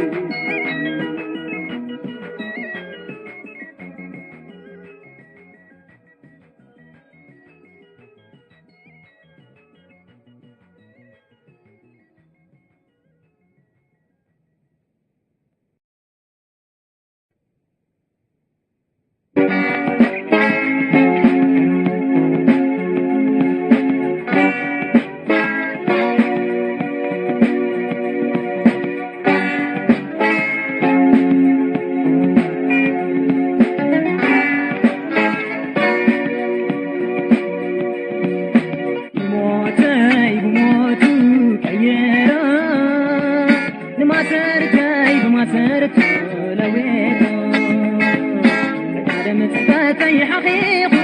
ሓኺኹ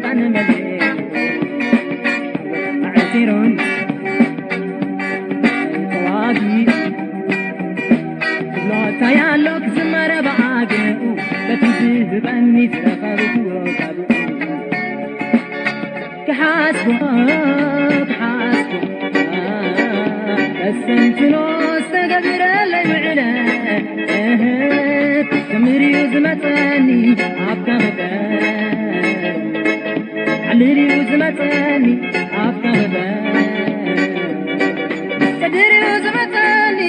ባንመለ ኣዕሲሩን ተዋጊ ክብሎ እንታይ ኣሎ ክዝመረ ብኣግኡ በቲ ዝህበኒ ዝረኸብክዎ ካብኡ ክሓስቦ ክሓስቦ ተሰንትኖ ዝተገብረለይ ውዕለ እህ ክምርዩ ዝመፀኒ ኣብታ ክበ ዓልልዩ ዝመፀኒ ኣብታ ክበ ተድርዩ ዝመፀኒ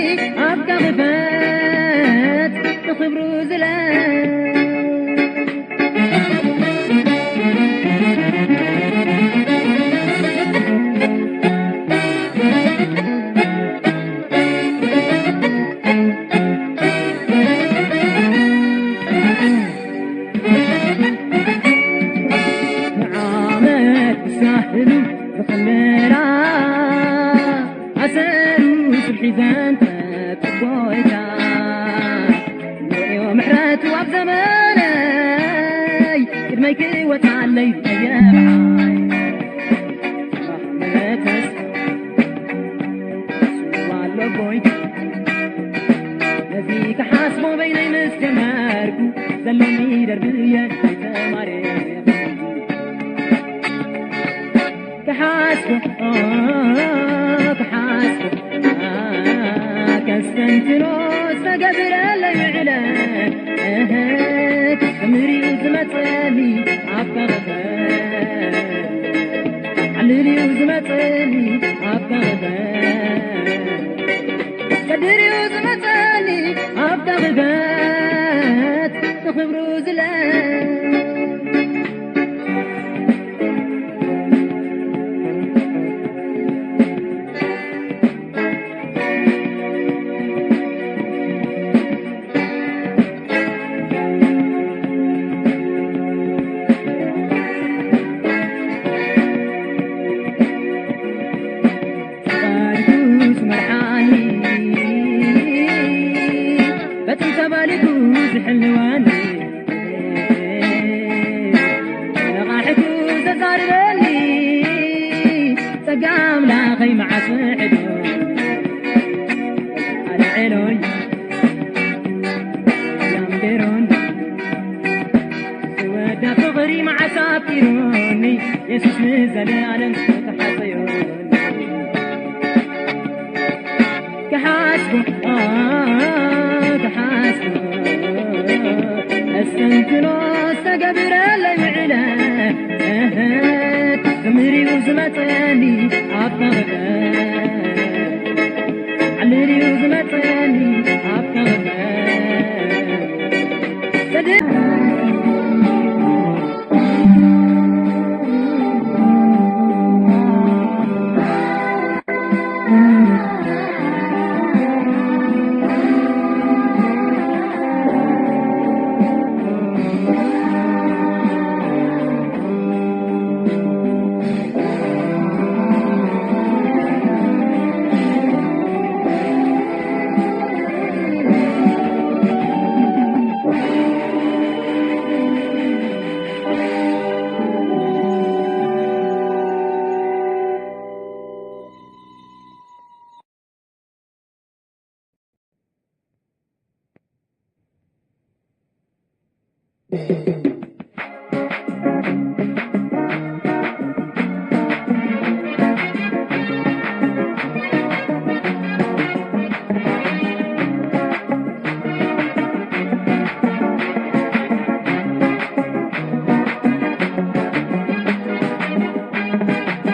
ኣብታ ክበት ንኽብሩ ዝለ ንዓመት ብሳህሉ ዝኽምራ ኣሰሩ ስብሒ ዘንተት ጎይታ ንሪኦ ምሕረቱ ኣብ ዘመነይ ቅድመይ ክወፃለይ በየምዓይ መተስ ስዋ ኣሎ ጎይታ ነዚ ክሓስቦ በይነይ ምስ ጀመርኩ ዘሎኒ ደርብየ ተማሬ ክሓስቦ ክሓስቦ ከስተንትኖ ዝተገብረለይ ውዕለ እህ ክምርዩ ዝመፀኒ ኣብ ከበ ዓልልዩ ዝመፀኒ ኣብ ከበ ከድርዩ ዝመፀኒ ኣብ ከበ ንኽብሩ ዝለ ተባሪኩ ዝመርሓኒ በቲ ተባሊኩ ዝሕልወኒ ነቓሕቱ ዘዛርበኒ ጸጋ ኣምላኸይ መዓስ ውሕዶ ኣልዕሎይ ላምቤሮን ዝወዳ ፍቕሪ መዓስ ኣፍቂሩኒ የሱስ ንዘለኣለም ተሓጸዮኒ ክሓስቦ ክሓስቦ ኣስተንትኖ ዝተገብረለይ ውዕለ ክምርዩ ዝመፀኒ ኣብ መቕበል ዓልልዩ ዝመፀኒ ኣብ መቕበል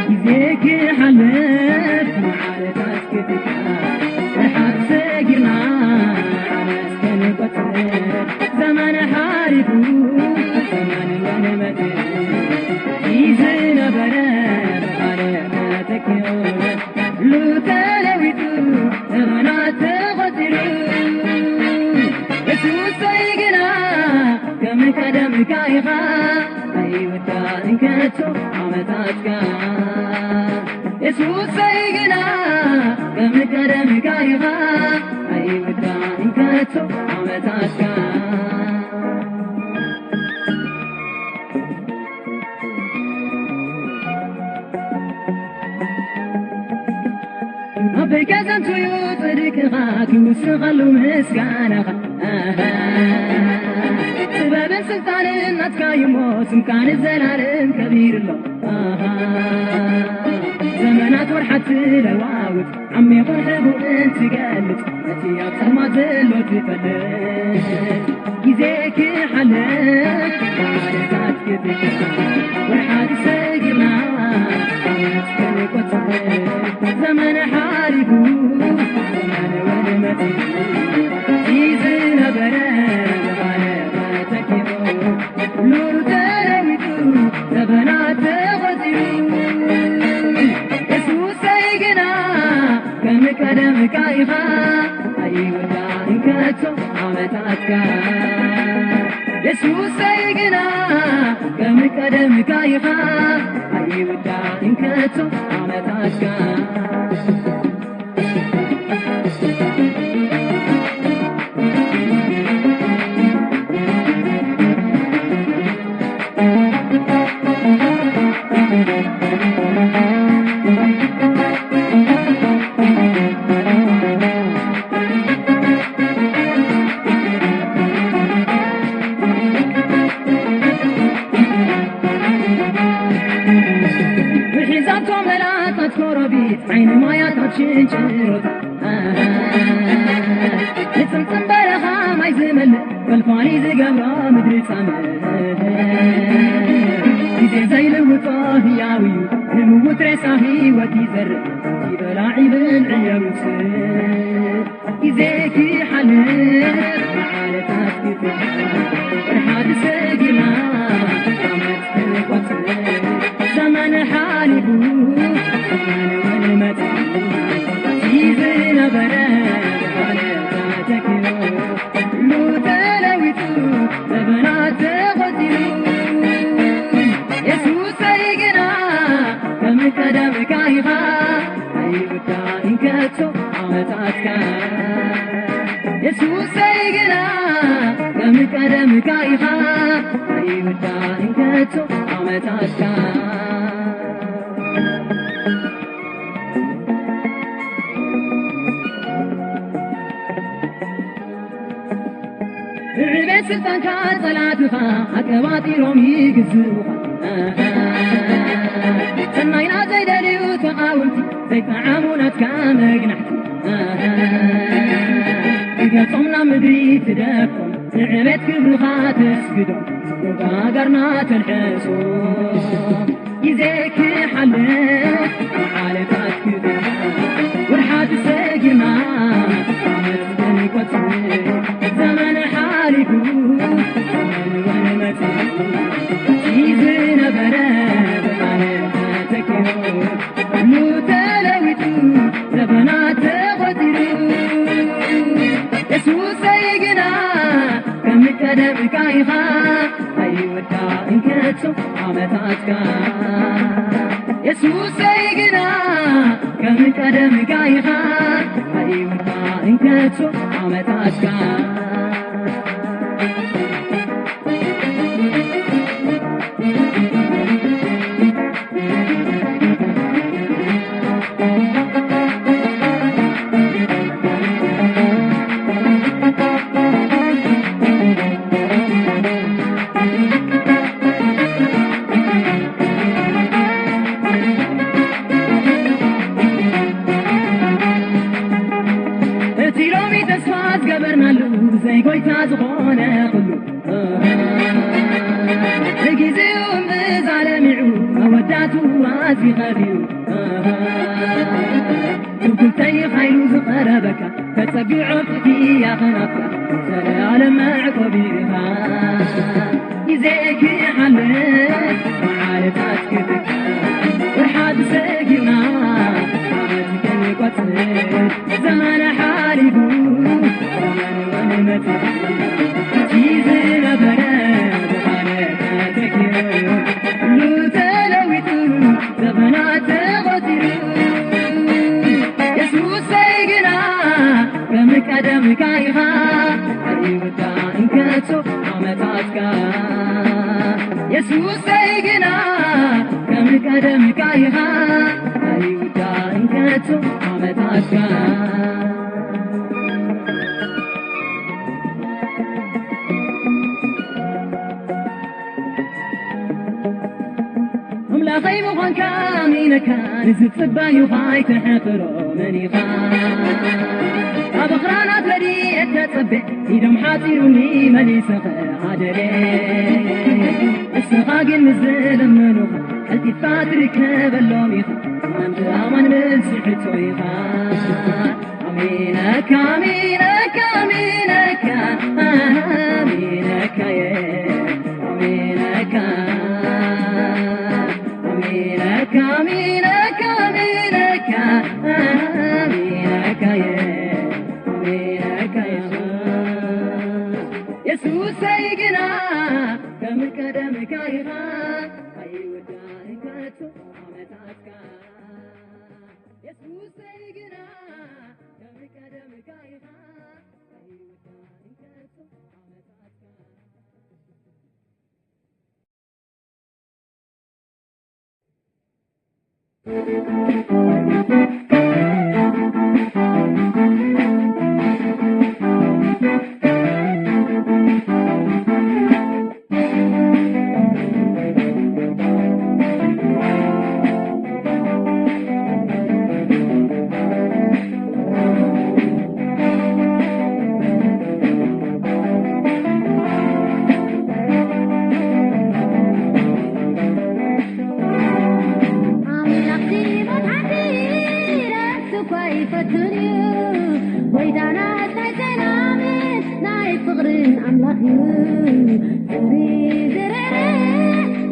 ግዜኪ ሓልፍ መዓልታት ክትካ ርሓት ሰጊርና ዓመት ከንቆጽር ዘመን ሓሪፉ ዘመን ወንመት ዝነበረ ብኻልእ ተተኪኡ ሉ ተለዊጡ ዘመናት ተቖጺሩ የሱሰይ ግና ከም ቀደምካ ኢኻ ኣይውዳእን ከቶ ዓመታትካ የሱሰይ ግና ከም ቀደምካ ኢኻ ኣይውዳእን ከቶ ዓመታትካ ከዘንቱ እዩ ጽድቅኻ ክውስኸሉ ምስጋናኻ። ኣሃ፣ ጥበብን ስልጣንን ናትካ እዩ እሞ፣ ስምካ ንዘላለም ከቢሩ ኣሎ። ኣሃ፣ ዘመናት ወርሓት ትለዋውጥ፣ ዓሚቑን ሕቡእን ትገልጽ፣ ነቲ ኣብ ጸልማት ዘሎ ትፈልጥ፣ ግዜ ክሓልፍ፣ መዓልታት ክትከ፣ ወርሓት ሰጊርና፣ ዓመት ክንቆጽር፣ ዘመን ሓሊፉ፣ ዘመን እውን መጺኡ፣ እቲ ዝነበረ ብቓልኻ ተኪኡ፣ ኩሉ ተለዊጡ፣ ዘመናት ተቖጺሩ። የሱሰይ ግና ከም ቀደምካ ኢኻ፣ ኣይውዳእን ከቶ ዓመታትካ። የሱሰይ ግና ከም ቀደምካ ኢኻ፣ ኣይውዳእን ከቶ ዓመታትካ። ውሒዛቶ መላታት ኮረቢት፣ ዓይኒ ማያታት ሽንጭሮታት፣ ንጽምጽም በረኻ ማይ ዝመልእ፣ ፈልፋሊ ዝገብሮ ምድሪ ጻምእ። ግዜ ዘይልውጦ ህያው እዩ፣ ንምውት ሬሳ ህይወት ይዘርእ፣ እቲ በላዒ ብልዒ የውጽእ። ግዜ ክሓልፍ መዓልታት ክፍታ፣ ወርሓት ሰጊርና ዓመት ክንቆጽር፣ ዘመን ሓሊፉ ዘመን እውን መጺኡ፣ እቲ ዝነበረ ብቓል ተተኪኡ፣ ኩሉ ተለዊጡ ዘመናት ተቖጺሩ። የሱሰይ ግና ከም ቀደምካ ኢኻ፣ ኣይውዳእን ከቶ ዓመታትካ። የሱሰይ ግና ከም ቀደምካ ኢኻ፣ ኣይውዳእን ከቶ ዓመታትካ። ብዕቤት ስልጣንካ ጸላእትኻ ኣቀባጢሮም ይግዝኡኻ። ሰናይና ዘይደልዩ ተቓወምቲ፣ ዘይጠዓሙ ናትካ መግናሕቲ። ብገጾም ናብ ምድሪ ትደፎም፣ ንዕቤት ክብርኻ ተስግዶም፣ ሃገርና ተልሕሶም። ግዜ ክሓልፍ መዓልታት ክፍታ፣ ወርሓት ሰጊርና ዓመት ክንቆጽር፣ ዘመን ሓሊፉ ዘመን እውን መጺኡ፣ እቲ ዝነበረ ብቓል ተተኪኡ፣ ኩሉ ተለዊጡ ዘመናት ተቖጺሩ። የሱሰይ ግና ከም ቀደምካ ኢኻ፣ ኣይውዳእን ከቶ ዓመታትካ። የሱሰይ ግና ከም ቀደምካ ኢኻ፣ ኣይውዳእን ከቶ ዓመታትካ። እቲ ሎሚ ተስፋ ዝገበርናሉ፣ ብዘይ ጎይታ ዝኾነ ኩሉ፣ ብግዜኡ እምብዛ ለሚዑ፣ መወዳእትኡ ኣዝዩ ኸቢሩ። ትምክሕተይ ሓይሉ ዝቐረበካ፣ ተጸግዖ ፍትያ ኸናፍካ፣ ዘለኣለም መዕቆቢ ኢኻ። ግዜ ክሓልፍ መዓልታት ክፍታ፣ ወርሓት ሰጊርና ዓመት ክንቆጽር፣ ዘመን ሓሊፉ ዘመን እውን መጺኡ፣ እቲ ዝነበረ ብቓል ተተኪኡ፣ ኩሉ ተለዊጡ ዘመናት ተቖጺሩ። የሱሰይ ግና ከም ቀደምካ ኢኻ፣ ኣይውዳእን ከቶ ዓመታትካ። የሱሰይ ግና ከም ቀደምካ ኢኻ፣ ይውዳእን ከቶ ዓመታትካ። ኣምላኸይ ምዃንካ ኣሚነካ፣ ንዝጽበዩኻ ኣይትሕቕሮ መን ኢኻ? ኣብ ኣኽራናት ረድኤት ተጸቤ፣ ኢዶም ሓጺሩኒ መሊሰ ከኣ ደልየ። ንስኻ ግን ምስ ዝልምኑኻ፣ ቀልጢፍካ ትርከበሎም ኢኻ። ኣንተ ኣማን መልሲ ሕቶ ኢኻ። ኣሚነካ፣ ኣሚነካ፣ ኣሚነካ፣ ኣሚነካየ፣ ኣሚነካ፣ ኣሚነካ፣ ኣሚነካ፣ ኣሚነካ፣ ኣሚነካየ፣ ኣሚነካየ። የሱሰይ ግና ከም ቀደምካ ኢኻ፣ ኣይውዳእን ከቶ ዓመታትካ። የሱሰይ ግና ከም ቀደምካ ኢኻ፣ ኣይውዳእን ከቶ ዓመታትካ። ኣምላኽ ዲቦት ሓንቲ ረብሱ እኳ ይፈቱን እዩ። ጎይታናስ ናይ ሰላምን ናይ ፍቕርን ኣምላኽ እዩ። ዝሪ ዝርዕርዕ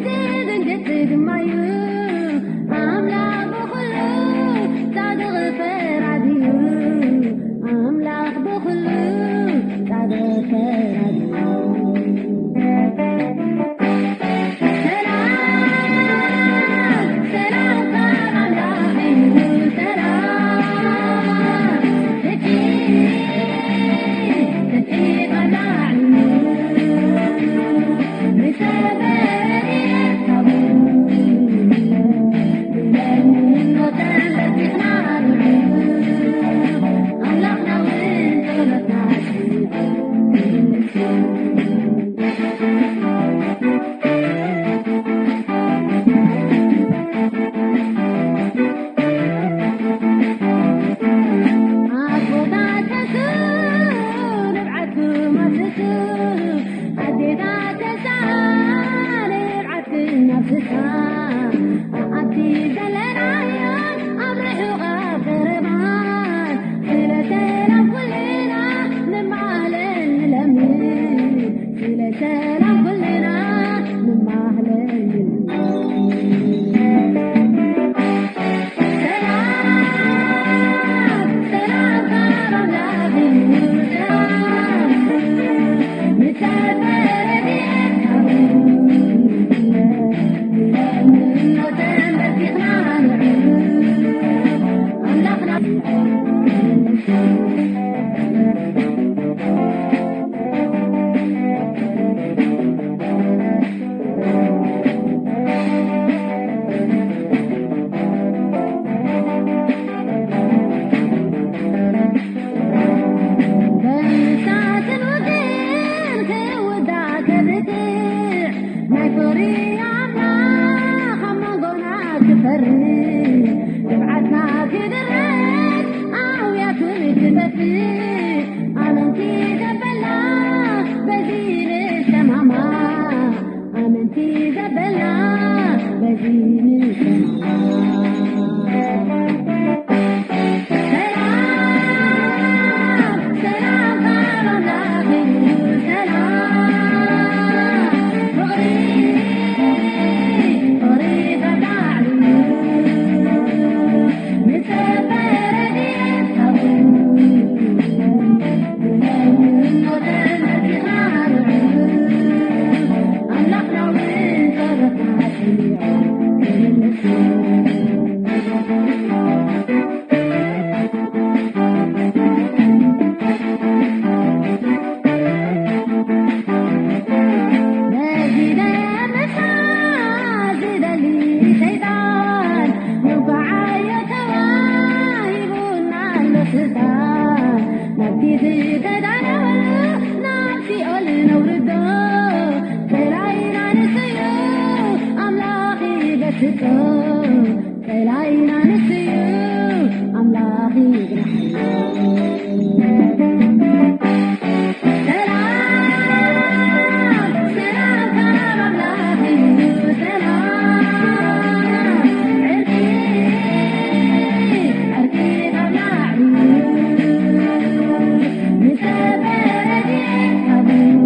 ዝድንግጽ ድማ እዩ። ኣምላኽ ብኹሉ ጻድቕ ፈራዲ እዩ። ኣምላኽ ብኹሉ ጻድቕ ፈራዲ እዩ። ሰላም፣ ሰላም ካብ ኣምላኽ እዩ። ሰላም፣ ፍትሒ፣ ፍትሒ ካብ ላዕሊ እዩ። ኣዴታት ተሳለ ኣብቲ ዘለናዮ ኣብ ርሑቕ ኣብ ቀረባ፣ ስለ ሰላም ኩልና ንማህለል ንለምን፣ ስለ ሰላም ኩልና ንማህለል ንለምን። በምሳትን ውግን ክውዳእ ከብቅዕ፣ ናይ ፍቕሪ ኣምላኽ ኣብ መንጎና ክፈርድ፣ ንብዓትና ክድረስ ኣውያቱን ክጠፍእ፣ ኣመንቲ ዘበላ በዚ ንሰማማዕ። ኣመንቲ ዘበላ በዚ ንሰማማዕ። ሰላም፣ ሰላም ካብ ኣምላኽ እዩ። ሰላም፣ ፍቕሪ፣ ፍቕሪ ካብ ላዕሊ እዩ። ንሰበ ረድኤት ካብኡ ዝተዳለወሉ ናብ ሲኦል ነውርዶ፣ ከላይና ንስዩ ኣምላኽ ይገስጾ። ከላይና ንስዩ ኣምላኽ ይግናሕዮ። ሰላም፣ ሰላም ካብ ኣምላኽ እዩ። ሰላም፣ ዕርቂ፣ ዕርቂ ካብ ላዕሊ። ንሰበረ ጌታቡ።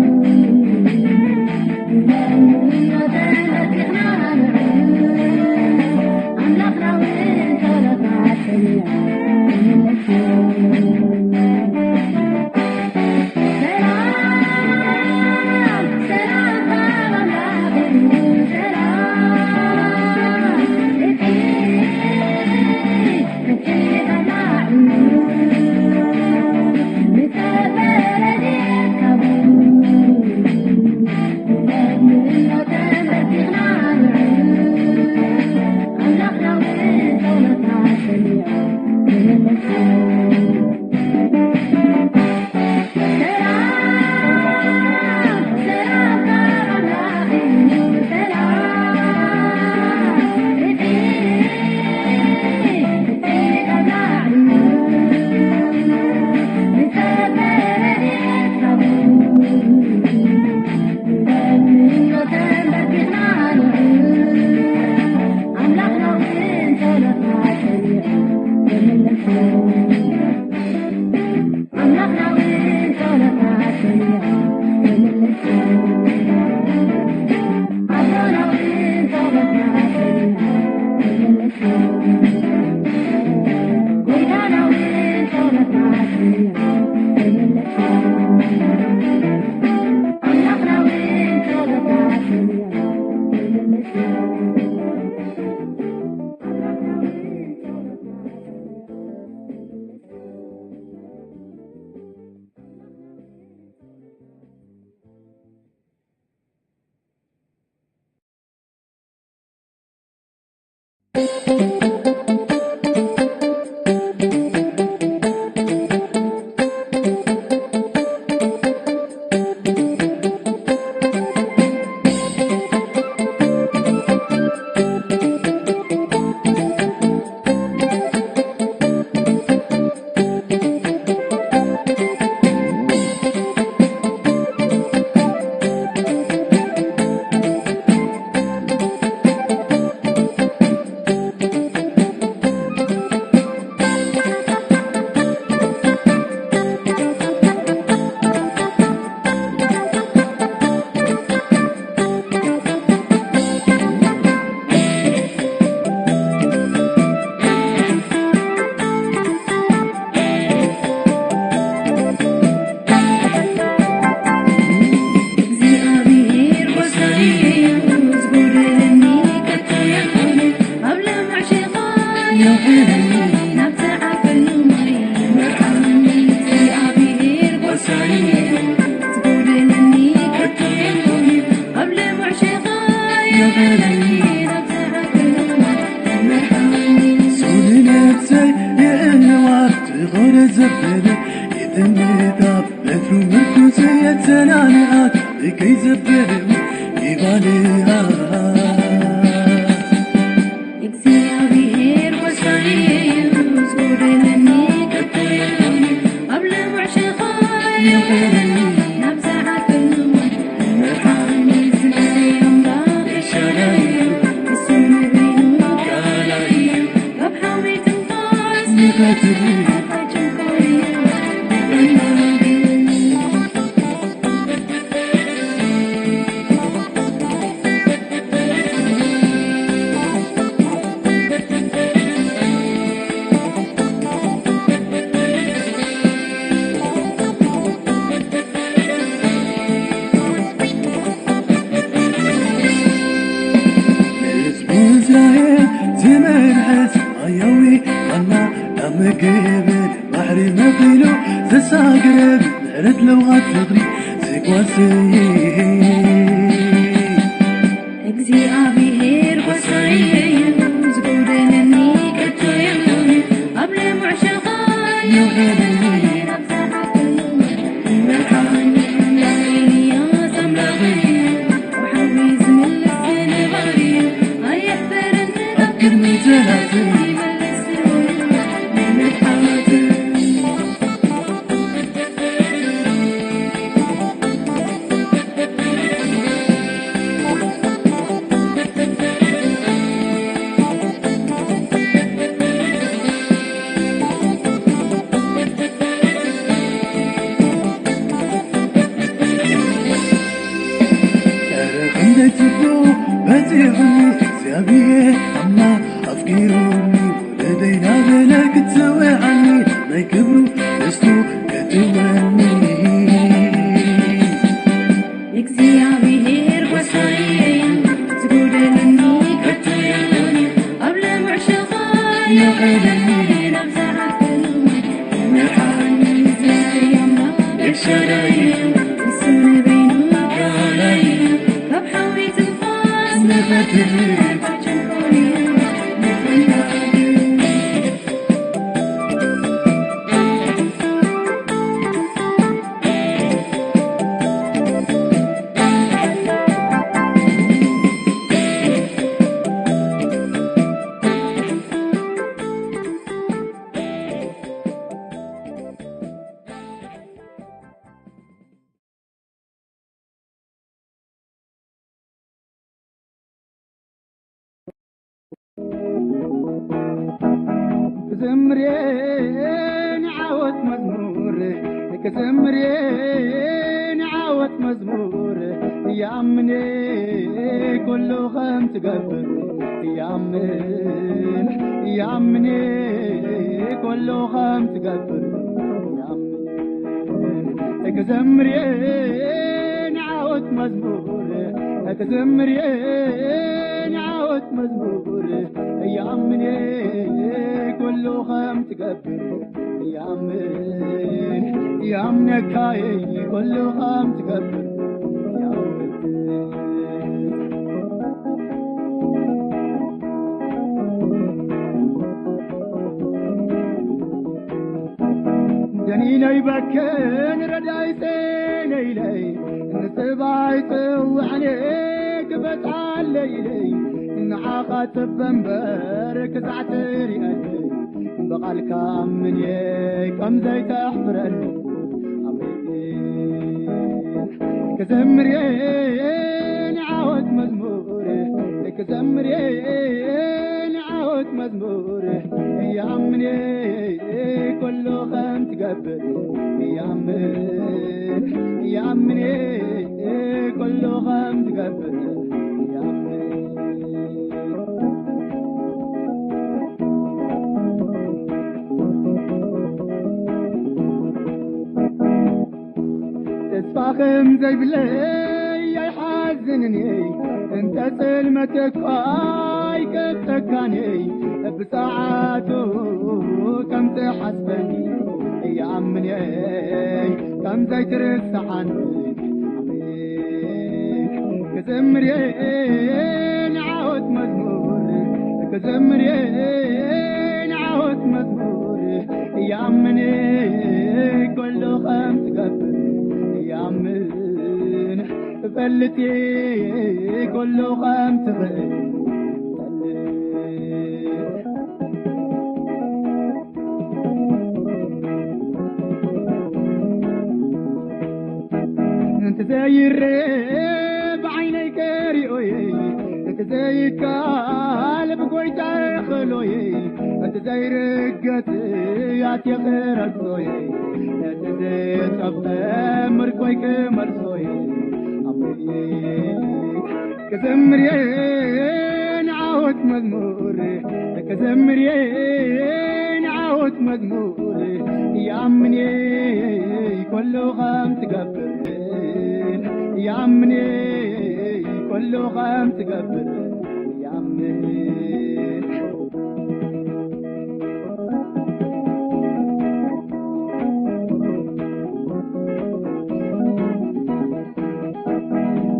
እግዚኣብሔር ጎሳይ እዩ፣ ዝጎደለኒ ከቶ የለን። ኣብ ለምዕ ሽኻ የውሕደኒ፣ ናብ ዝዓበሉ ማይ ይመርሓኒ። እግዚኣብሔር ጎሳይ እዩ፣ ዝጎደለኒ ከቶ የለን። ኣብ ለምዕ ሽኻ የውሕደኒ፣ ናብ ዝዓበሉ ማይ ይመርሓኒ። ሶል ነብሰይ የእንዋት ዝኾነ ዘበለ የጥምታ በትሩ ምርኩስ የተናንኣት እከይ ዘበለ ይባልያ። እግዚኣብሔር ወሳኔ እዩ፣ ዝጎደለኒ ከቶ የለን። ኣብ ለምዕ ሽኻ የውሕደኒ፣ ናብ ዝዓበሉ ማይ ይመርሓኒ። ስለዚ ኣምላኽ ኤልሻዳይ እዩ፣ እሱ ንበይኑ ካልኣይ እዩ። ካብ ሓዊ ትንፋስ ንኸትብል ኣይጭንቆ እዩ። ህዝቡ እስራኤል ዝመርሐት ኣያዊ ኣና ናብ መገበል ባሕሪ መኺሉ ዘሳግረ ምሕረት ለውሃት ፍቕሪ ዝጓሰየ። እግዚኣብሔር ጎሳየ እዩ፣ ዝጎደለኒ ከቶ የለን። ኣብ ለምዕ ሽኻ የውሕደኒ፣ ናብ ዝዓበሉ ቅድሚ ጠላተይ ይመልስ ንመድሓኒተይ። ኧረ ክንደይ ጽቡቕ በጺሑኒ እግዚኣብሔር ኣምላኽ ኣፍቂሩኒ፣ ወለደይ ናበለ ክትጽውዓኒ፣ ናይ ክብሩ ርስቱ ከእትወኒ። እግዚኣብሔር ጎሳየይ፣ ዝጎደለኒ ከቶ የለን። ኣብ ልሙዕ ሸኻ የቐደኒ፣ ናብ ዝዓደለኒ ይመርሓኒ። እግዚኣብሔር ኣምላኽ ኤልሻዳይ፣ ንሱ ንበይኑ ካህናይ፣ ካብ ሓዊ ትንፋስ ንኸድር፣ ካብ ጭንቆ ንኽንዳድር። ክዘምር እየ ንዓወት መዝሙር፣ ክዘምር እየ ንዓወት መዝሙር። ይኣምን እየ ኩሉ ከም ትገብር፣ ይኣምን፣ ይኣምን እየ ኩሉ ከም ትገብር። ክዘምር እየ ንዓወት መዝሙር፣ ክዘምር እየ ንዓወት መዝሙር። ይኣምን እየ ኩሉ ከም ትገብር፣ ይኣምን፣ ይኣምነካ እየ ኩሉ ከም ትገብር። ይኣምን ደኒነይ በከን ረዳይ ጸነይለይ፣ ንጽባይ ጽውዕኔ ክበጽሓለይለይ፣ ንዓኻ ጽበ እምበር ክሳዕ ትሪኣለይ፣ ብቓልካ ኣምንየ ከም ዘይተሕፍረኒ። ኣሜን። ክዘምር እየ ንዓወት መዝሙር፣ ክዘምር እየ ንዓወት መዝሙር። ይኣምን እየ ኩሉ ከም ትገብር፣ ይኣምን፣ ይኣምን እየ ኩሉ ከም ትገብር። ተስፋ ከም ዘይብለይ ኣይሓዝንን እየ፣ እንተ ጽልመት እኳ ኣይከብተካን እየ፣ ብሰዓቱ ከም ትሓስበኒ ይኣምን እየ፣ ከም ዘይትርስዓኒ። ኣሜን። ክዘምር እየ ንዓወት መዝሙር፣ ክዘምር እየ ንዓወት መዝሙር። ይኣምን እየ ኩሉ ከም ትገብር፣ ይኣምን እፈልጥ እየ ኩሉ ከም ትኽእል። እንተ ዘይረ ብዓይነይ ከሪኦየ፣ እንተ ዘይካል ብጎይታ ክእሎየ፣ እንተ ዘይርገጽ ኣትየ ክረግጾየ፣ ነቲ ዝጸብጠ ምርኮይ ክመልሶየ። ኣሜን። ክዘምር እየ ንዓወት መዝሙር፣ ክዘምር እየ ንዓወት መዝሙር። ይኣምን እየ ኩሉ ከም ትገብር፣ ይኣምን እየ ኩሉ ከም ትገብር። ይኣምን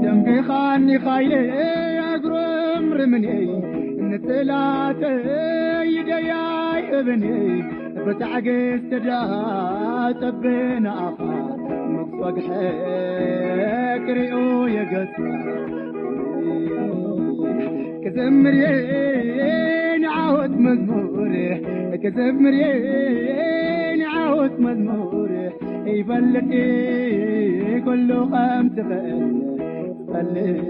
ደምግኻኒ ኻይለ ኣጉረምርምኒ፣ ንጽላተይ ደያይ እብኒ፣ ብትዕግስቲ ደኣ ጸብእ ንኣኻ፣ ምክስ ወግሐ ክሪኦ የገጽካ። ክዘምር እየ ዓወት መዝሙር ክዘምር እየ፣ ንዓወት መዝሙር ይፈልጥ እየ፣ ኩሉ ከም ትኽእል ትፈልጥ፣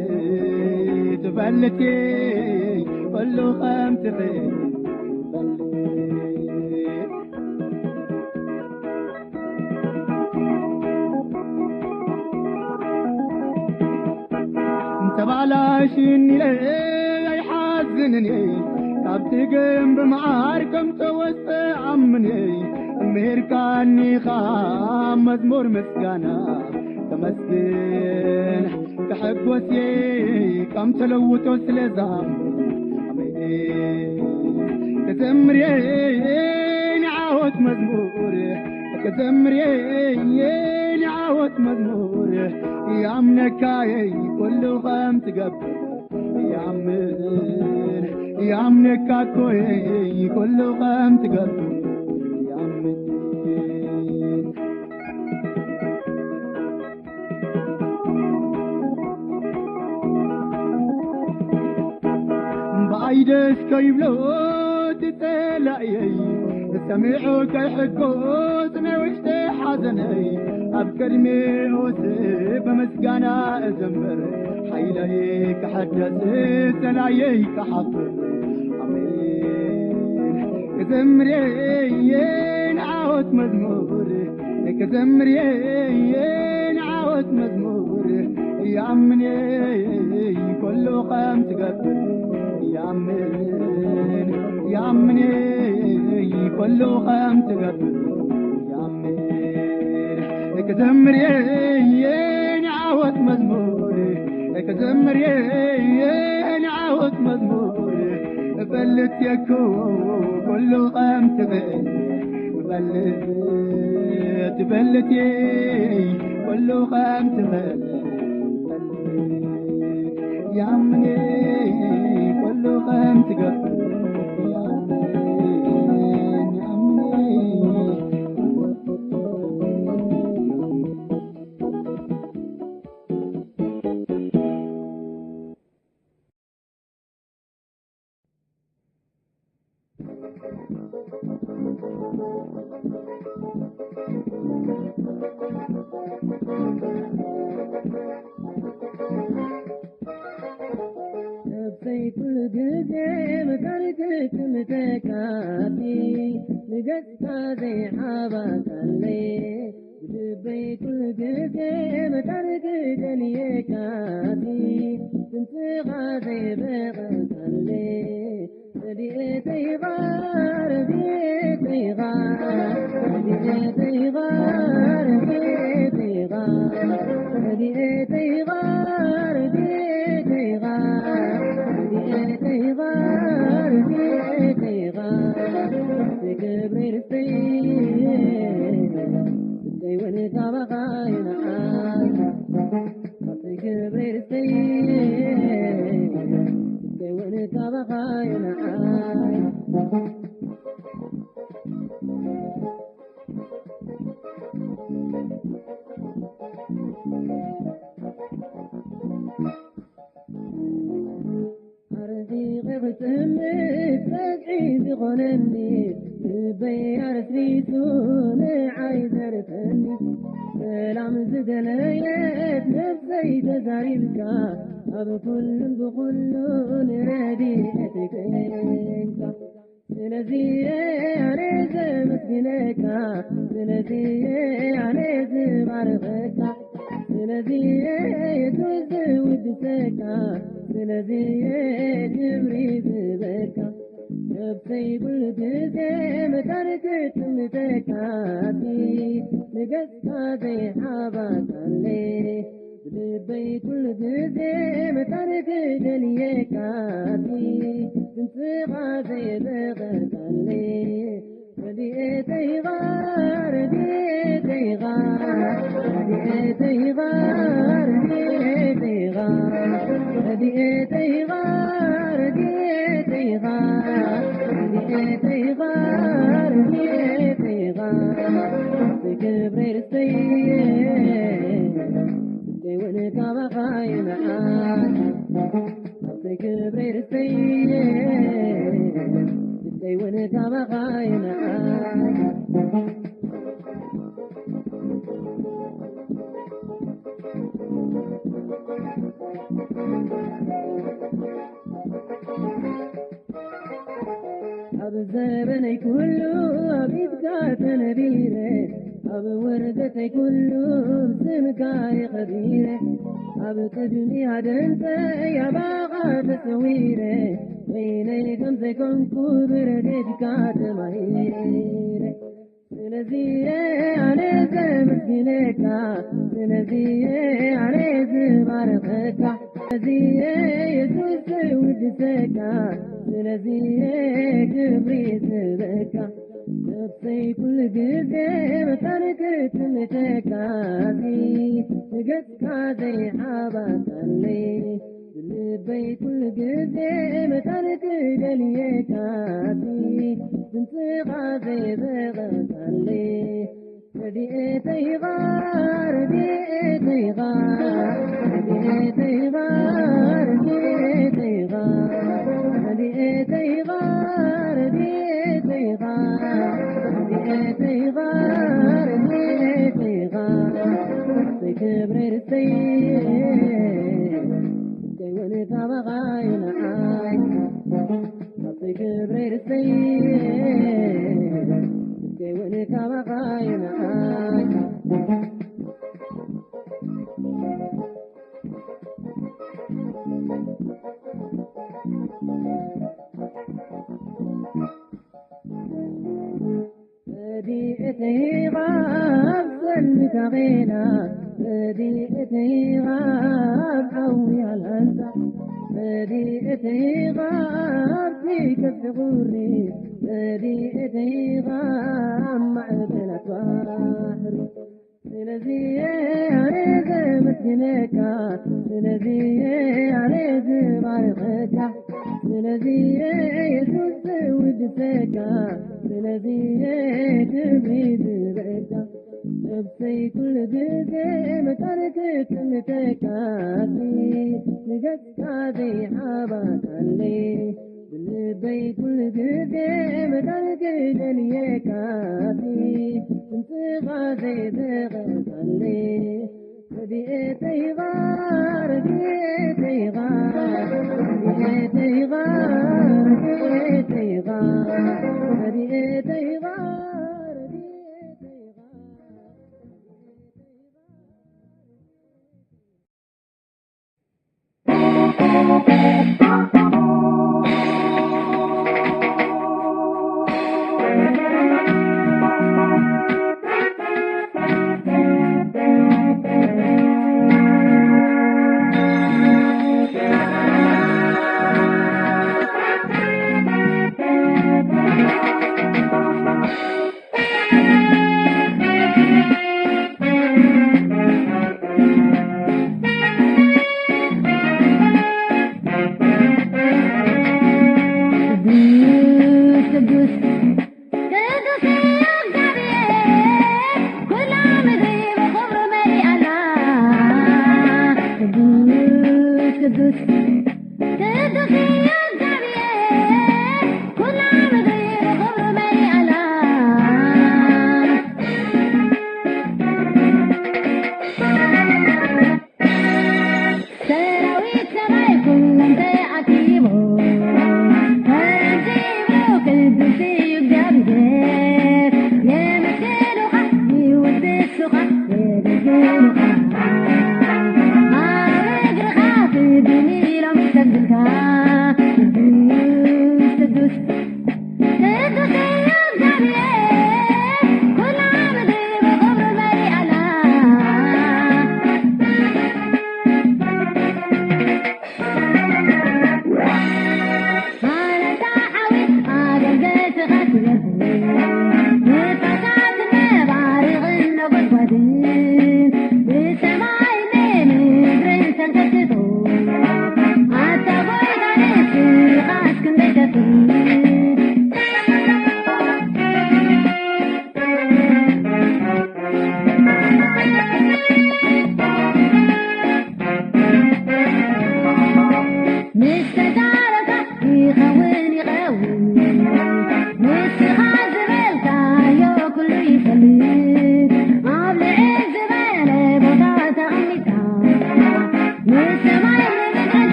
ትፈልጥ እየ፣ ኩሉ ከም ትኽእል ትፈልጥ። ተባላሽኒ ኢለ ኣይሓዝንን እየ፣ ካብቲ ግንብ መዓር ከም ተወስአ ኣምን እየ። ምሂርካኒ ኢኻ መዝሙር ምስጋና፣ ከመስግን ክሕጎስ እየ፣ ከም ተለውጦ ስለ ዝኣምን። ኣሜን። ክዘምር እየ ንዓወት መዝሙር፣ ክዘምር እየ ንዓወት መዝሙር። ይኣምነካ እየ ኩሉ ከም ትገብር፣ ይኣምን፣ ይኣምነካ እኮ እየ ኩሉ ከም ትገብር፣ ይኣምን። ብኣይ ደስ ከይብሎ እቲ ጸላእየይ፣ ሰሚዑ ከይሕጎስ ናይ ውሽጢ ሓዘነይ፣ ኣብ ቅድሚኡስ ብምስጋና እዘምር፣ ሓይለይ ክሕደስ ጸላእየይ ክሓፍር። ኣሜን። ክዘምር እየ ንዓወት መዝሙር፣ ክዘምር እየ ንዓወት መዝሙር፣ ይኣምን እየ ኩሉ ከም ትገብር፣ ይኣምን፣ ይኣምን እየ ኩሉ ከም ትገብር፣ ይኣምን። ክዘምር እየ ንዓወት መዝሙር፣ ክዘምር እየ ንዓወት መዝሙር፣ እፈልጥ እየ እኮ ኩሉ ከም ትኽእል፣ እፈልጥ፣ እፈልጥ እየ ኩሉ ከም ትኽእል፣ እፈልጥ፣ ይኣምን እየ ኩሉ ከም ትገብር፣ ይኣምን፣ ይኣምን እየ። ነብሰይ ኩሉ ግዜ መታሪክ ትምተካሲ፣ ንገጽካ ዘይሓባካለይ፣ ብልበይ ኩሉ ግዜ መታሪክ ደልየካሲ፣ ድምፅኻ ዘይበቐታለይ። ኣርሒቐ ክጥምት ጸግዒ ዝኾነኒ፣ ልበይ ኣረስሪሱ ንዓይ ዘርፈኒ። ሰላም ዝደለየት ነብሰይ ተዛሪብካ፣ ኣብ ኩሉን ብኹሉን ረድኤተይ ኮይንካ። ስለዚ ኣነ ዘመስግነካ፣ ስለዚ ኣነ ዝባርኸካ፣ ስለዚ የሱስ ዝውድሰካ፣ ስለዚ ክብሪ ዝህበካ። ነብሰይ ኩሉ ግዜ መታን ክትምተካሲ፣ ንገጽካ ዘይሓባካለይ። ብልበይ ኩሉ ግዜ መታን ክደልየካሲ፣ ድምፅኻ ዘይበቐታለይ። ረድኤተይኻ፣ ረድኤተይኻ፣ ረድኤተይኻ፣ ረድኤተይኻ፣ ረድኤተይኻ፣ ረድኤተይኻ፣ ረድኤተይኻ፣ ረድኤተይኻ፣ ክብረይ ርስተይ፣ ርስተይ እውን ካባኻ ይመዓል። ክብረይ ርስተይ ልበይ እውን ካባኻ ይንዓይ። ኣብ ዘበነይ ኩሉ ኣብ ኢድካ ተነቢረ፣ ኣብ ውርደተይ ኩሉ ብስምካ ይኸቢረ። ኣብ ቅድሚ ኣደንተይ ኣባኻ ተሰዊረ፣ በይነይ ከም ዘይኮንኩ ብረድኤትካ ተማሂረ። ስለዚ ኣነ ዘመስግነካ፣ ስለዚ ኣነ ዝባርኸካ፣ ስለዚ የሱስ ዝውድሰካ፣ ስለዚ ክብሪ ዝህበካ። ነፍሰይ ኩሉ ግዜ መታን ክትምተካ፣ ንገጽካ ዘይሓባካለይ። ብልበይ ኩሉ ግዜ መታን ክደልየካ፣ ድምፅኻ ዘይበቐታለይ። ረድኤተይኻ፣ ረድኤተይኻ፣ ረድኤተይኻ፣ ረድኤተይኻ፣ ረድኤተይኻ፣ ረድኤተይኻ፣ ረድኤተይኻ፣ ረድኤተይኻ፣ ርእሰይ ክብሪ ርእሰይ፣ ርእሰይ እውን ካባኻ ይንዓይ። ርእሰይ ክብሪ ርእሰይ፣ ርእሰይ እውን ካባኻ ይንዓይ። ረድኤተይኻ ኣብ ጸልምታ ኼና፣ ረድኤተይኻ ኣብ ሓዊ ኣልኣንታ፣ ረድኤተይኻ ኣብቲ ከብሒ ቁሪ፣ ረድኤተይኻ ኣብ ማዕበላት ባሕሪ። ስለዚ ኣነ ዘመስግነካ፣ ስለዚ ኣነ ዝባርኸካ፣ ስለዚ የሱስ ዝውድሰካ፣ ስለዚ ክብሪ ዝህበካ። ነፍሰይ ኩሉ ግዜ መታን ክትምተካ፣ ንገጽካ ዘይሓባካለይ። ብልበይ ኩሉ ግዜ መታን ክደልየካ፣ ድምፅኻ ዘይበቐታለይ። ረድኤተይኻ፣ ረድኤተይኻ፣ ረድኤተይኻ፣ ረድኤተይኻ፣ ረድኤተይኻ፣ ረድኤተይኻ።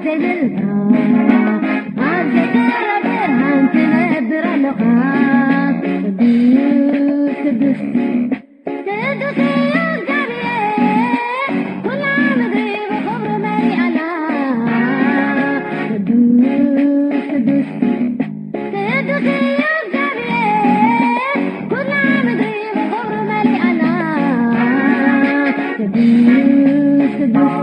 ዘይብልካ ኣብ ዘይተረድእ ሃንቲ ነብር ኣለኻ። ቅዱስ ቅዱስ ቅዱስ እዩ እግዚኣብሔር፣ ኩላ ምድሪ ብኽብሩ መሊኣላ። ቅዱስ ቅዱስ ቅዱስ እዩ እግዚኣብሔር፣ ኩላ ምድሪ ብኽብሩ መሊኣላ። ቅዱስ ቅዱስ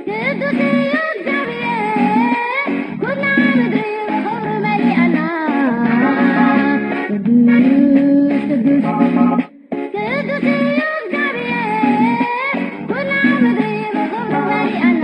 ቅዱስ እዩ እግዚኣብሔር፣ ኩላ ምድሪ ብኽብሩ መሊኣላ። ቅዱስ ቅዱስ ቅዱስ እዩ እግዚኣብሔር፣ ኩላ ምድሪ ብኽብሩ መሊኣላ።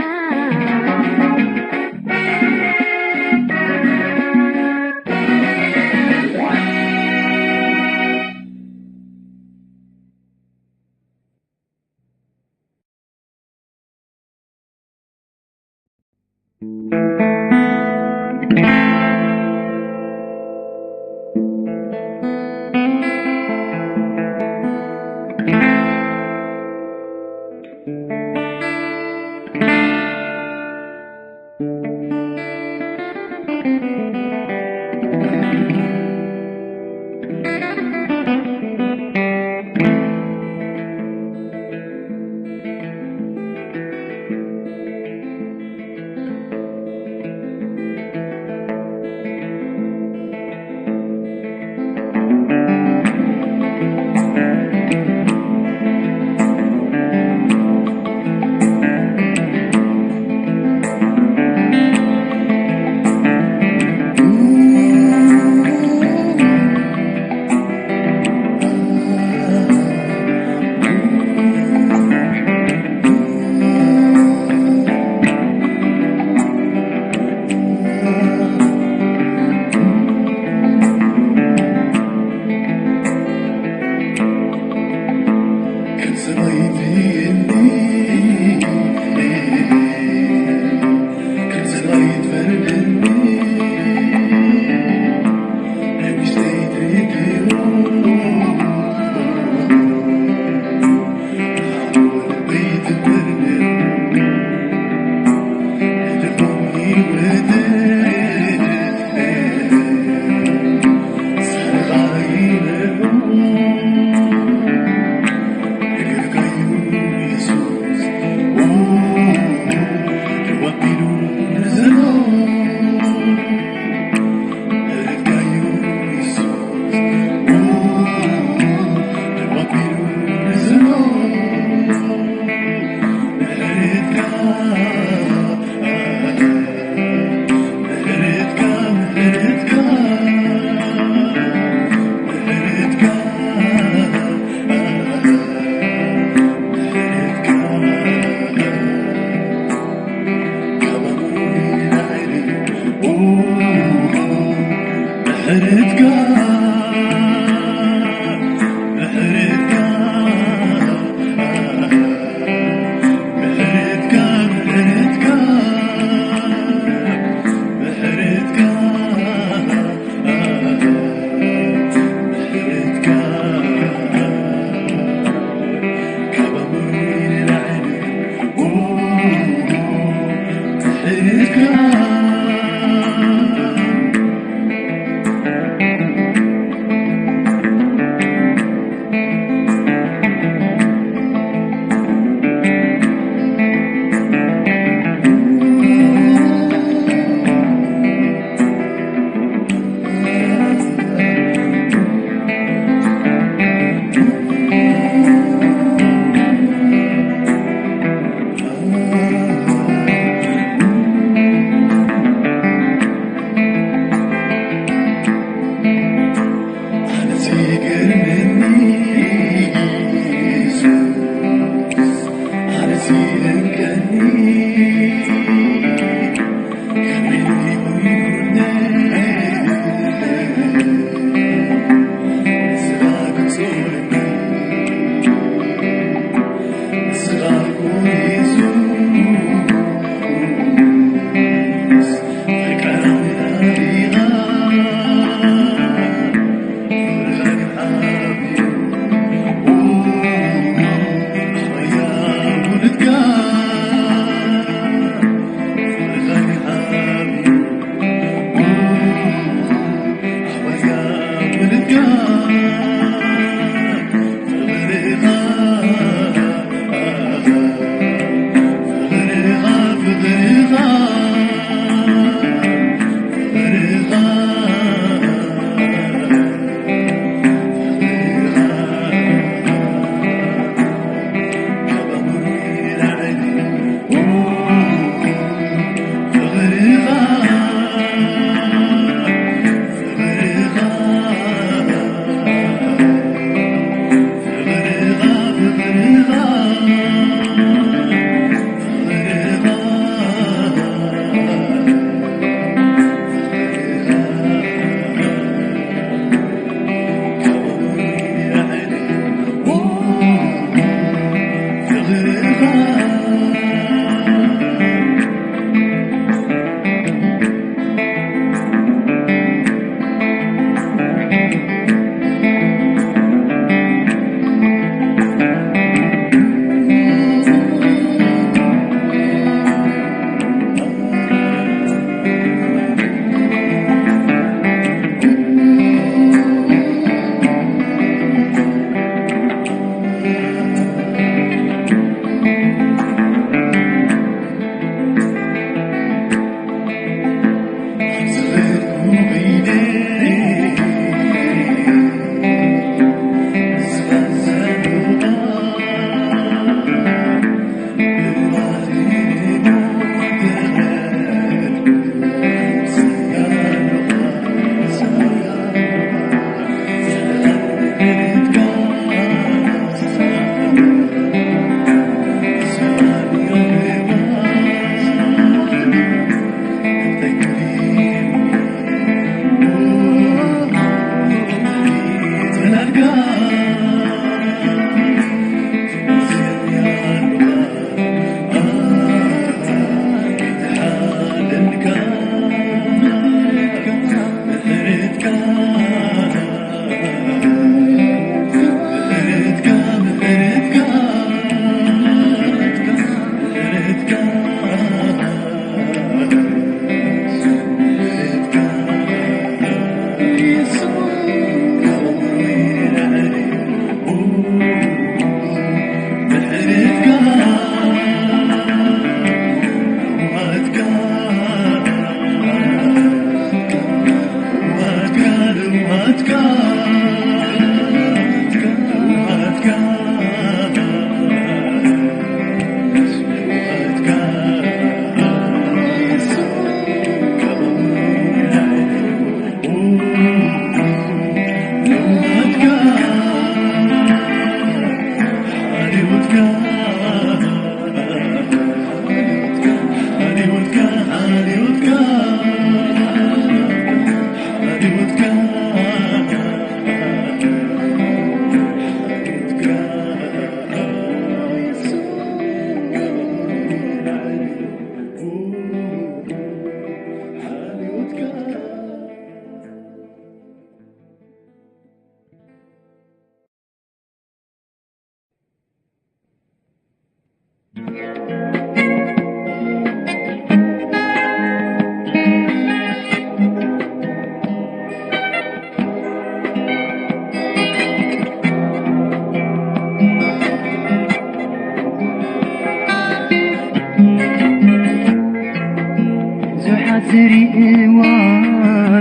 ዝርእዎ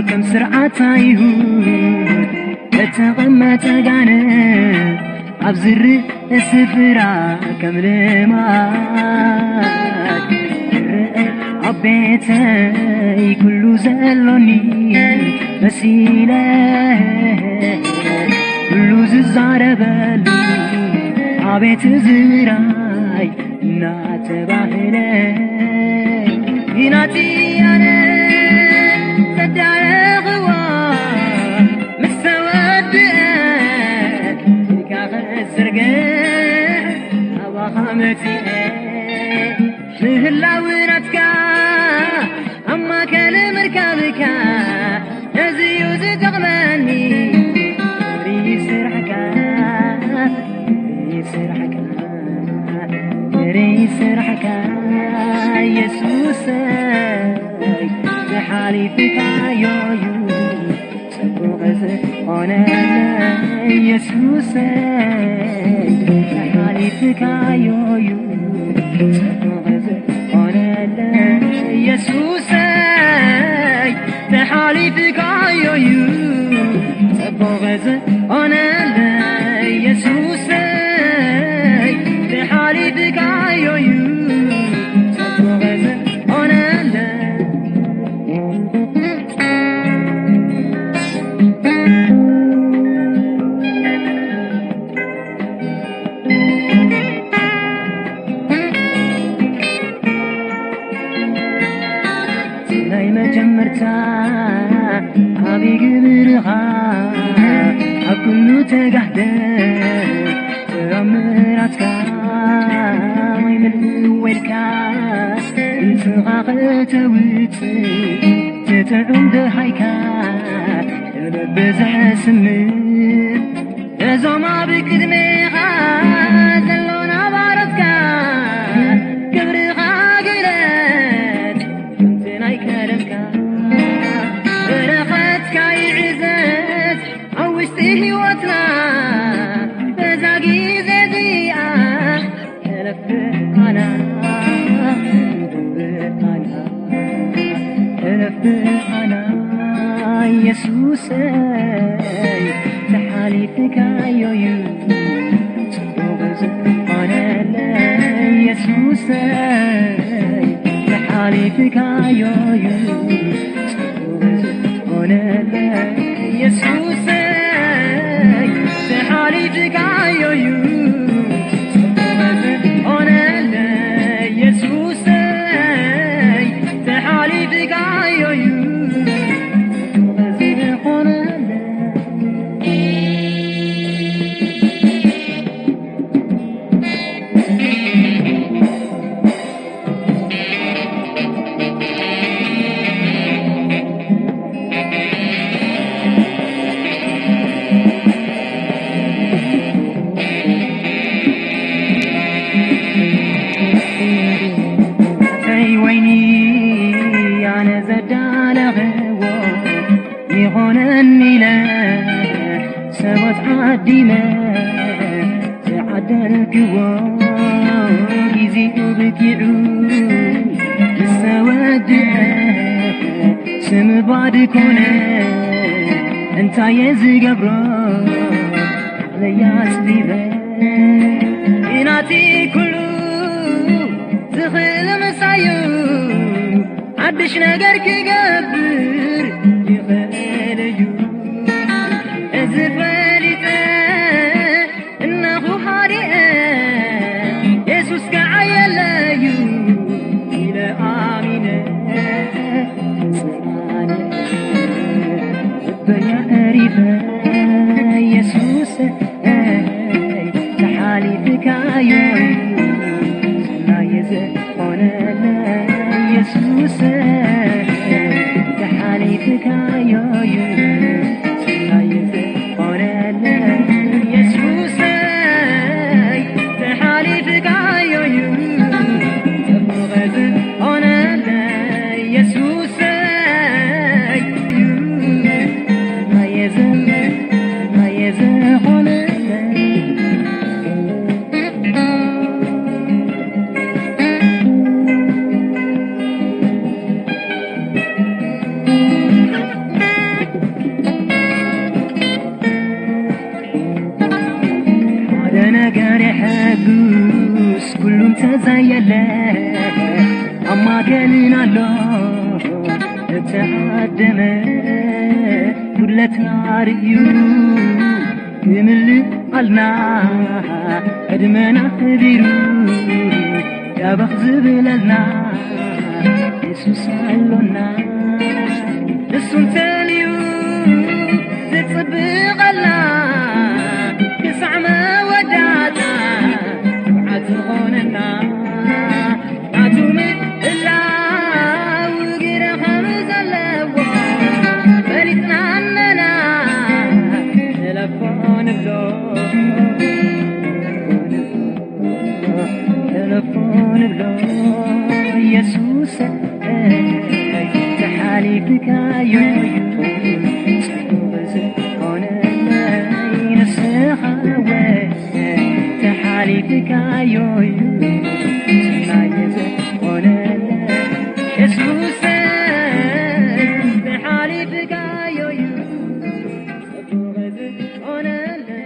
ከም ስርዓት ኣይሁድ፣ ለተቐመጠ ጋኔን ኣብ ዝርእ ስፍራ ከም ልማድ ይርአ ኣብ ቤተይ። ኩሉ ዘሎኒ መሲለ፣ ኩሉ ዝዛረበሉ ኣቤት ዝራይ እናተባህለ፣ ግናቲ ኣነ ዘዳለኽዎ ምስ ተወድአ፣ ኢድካ ክትዝርግሕ ኣባኻ መጺአ። ምህላው ናትካ ኣብ ማእከል ምርካብካ፣ ነዚ እዩ ዝጠቕመኒ። ርይ ስራሕካ፣ ርይ ስራሕካ፣ ርይ ስራሕካ የሱሰይ፣ ተሓሊፍካዮ እዩ ጽቡቕ ዝኾነለይ የሱሰይ፣ ተሓሊፍካዮ እዩ ጽቡቕ ዝኾነለይ የሱሰይ፣ ተሓሊፍካዮ እዩ ጽቡቕ ዝኾነለይ የሱሰይ፣ ተሓሊፍካዮ እዩ ጽቡቕ ዝኾነለይ። ናይ መጀመርታ ዓቢ ግብርኻ ኣብ ኩሉ ተጋህደ፣ ተኣምራትካ ማይ ምልእ ወልካ፣ ድምፅኻ ከተውፅእ ትጥዑም ደሃይካ፣ ልቢ ዘስምዕ እዞም ኣብ ቅድሜኻ ዘሎና ባሮትካ፣ ክብርኻ ግለጽ፣ ከምቲ ናይ ቀደምካ። በረኸትካ ይዕዘዝ ኣብ ውሽጢ ህይወትና፣ በዛ ግዜ እዚኣ ሕለፍ ብኣና፣ ሕለፍ ብኣና፣ ሕለፍ ብኣና የሱሰይ፣ ተሓሊፍካዮ እዩ ጽቡቕ ዝኾነለይ የሱሰይ፣ ተሓሊፍካዮ እዩ ጽቡቕ ዝኾነለይ የሱሰይ፣ ተሓሊፍካዮ እዩ ጽቡቕ ዝኾነለይ የሱሰይ፣ ተሓሊፍካዮ እዩ ጽቡቕ ዝኾነለይ። ተይ ወይኒ ኣነ ዘዳለኽዎ ይኾነኒ ኢለ፣ ሰባት ዓዲመ ዝዓደልክዎ፣ ግዜኡ ብቂዑ ምስ ተወድአ፣ ስም ባድ ኮነ። እንታየ ዝገብሮ ዓለያ ኣጽቢበ፣ ናቲ ኩሉ ዝኽእል ምሳዩ ሓድሽ ነገር ክገብር ይኽእል እዩ። እዚ ፈሊጠ እናኹ ሃዲኤ፣ የሱስ ከዓ የለዩ ኢለ ኣሚነ፣ ጽናንየ ልበይ ኣዕሪፈ፣ የሱስ ተሓሊፍካዮ እዩ ሰናይ ዝኾነለይ የሱስ፣ ተሓሊፍካዮ እዩ ሰናይ ዝኾነለይ የሱስ፣ ተሓሊፍካዮ እዩ ጽቡቕ ዝኾነለይ የሱስ። ማገልን ኣሎ እተዓደመ ጉድለትና ርእዩ ይምልኣልና ዕድመና ክቢሩ ያበኽ ዝብለልና የሱስ ኣሎና። እሱ እንተልዩ ዝጽብቐልና ክሳዕ መወዳእታ ውዓት ዝኾነና ናቱ ምእላው ግደ ከም ዘለዎ ፈሊጥና ኣለና። እለፎ ንብሎ እለፎ ንብሎ የሱስ ተሓሊፍካዮ እዩ ጽቡቕ ዝኾነለይ ንስኻ ወ ተሓሊፍካዮ እዩ ሰናይ ዝኾነለይ የሱስ ተሓሊፍካዮ እዩ ጽቡቕ ዝኾነለይ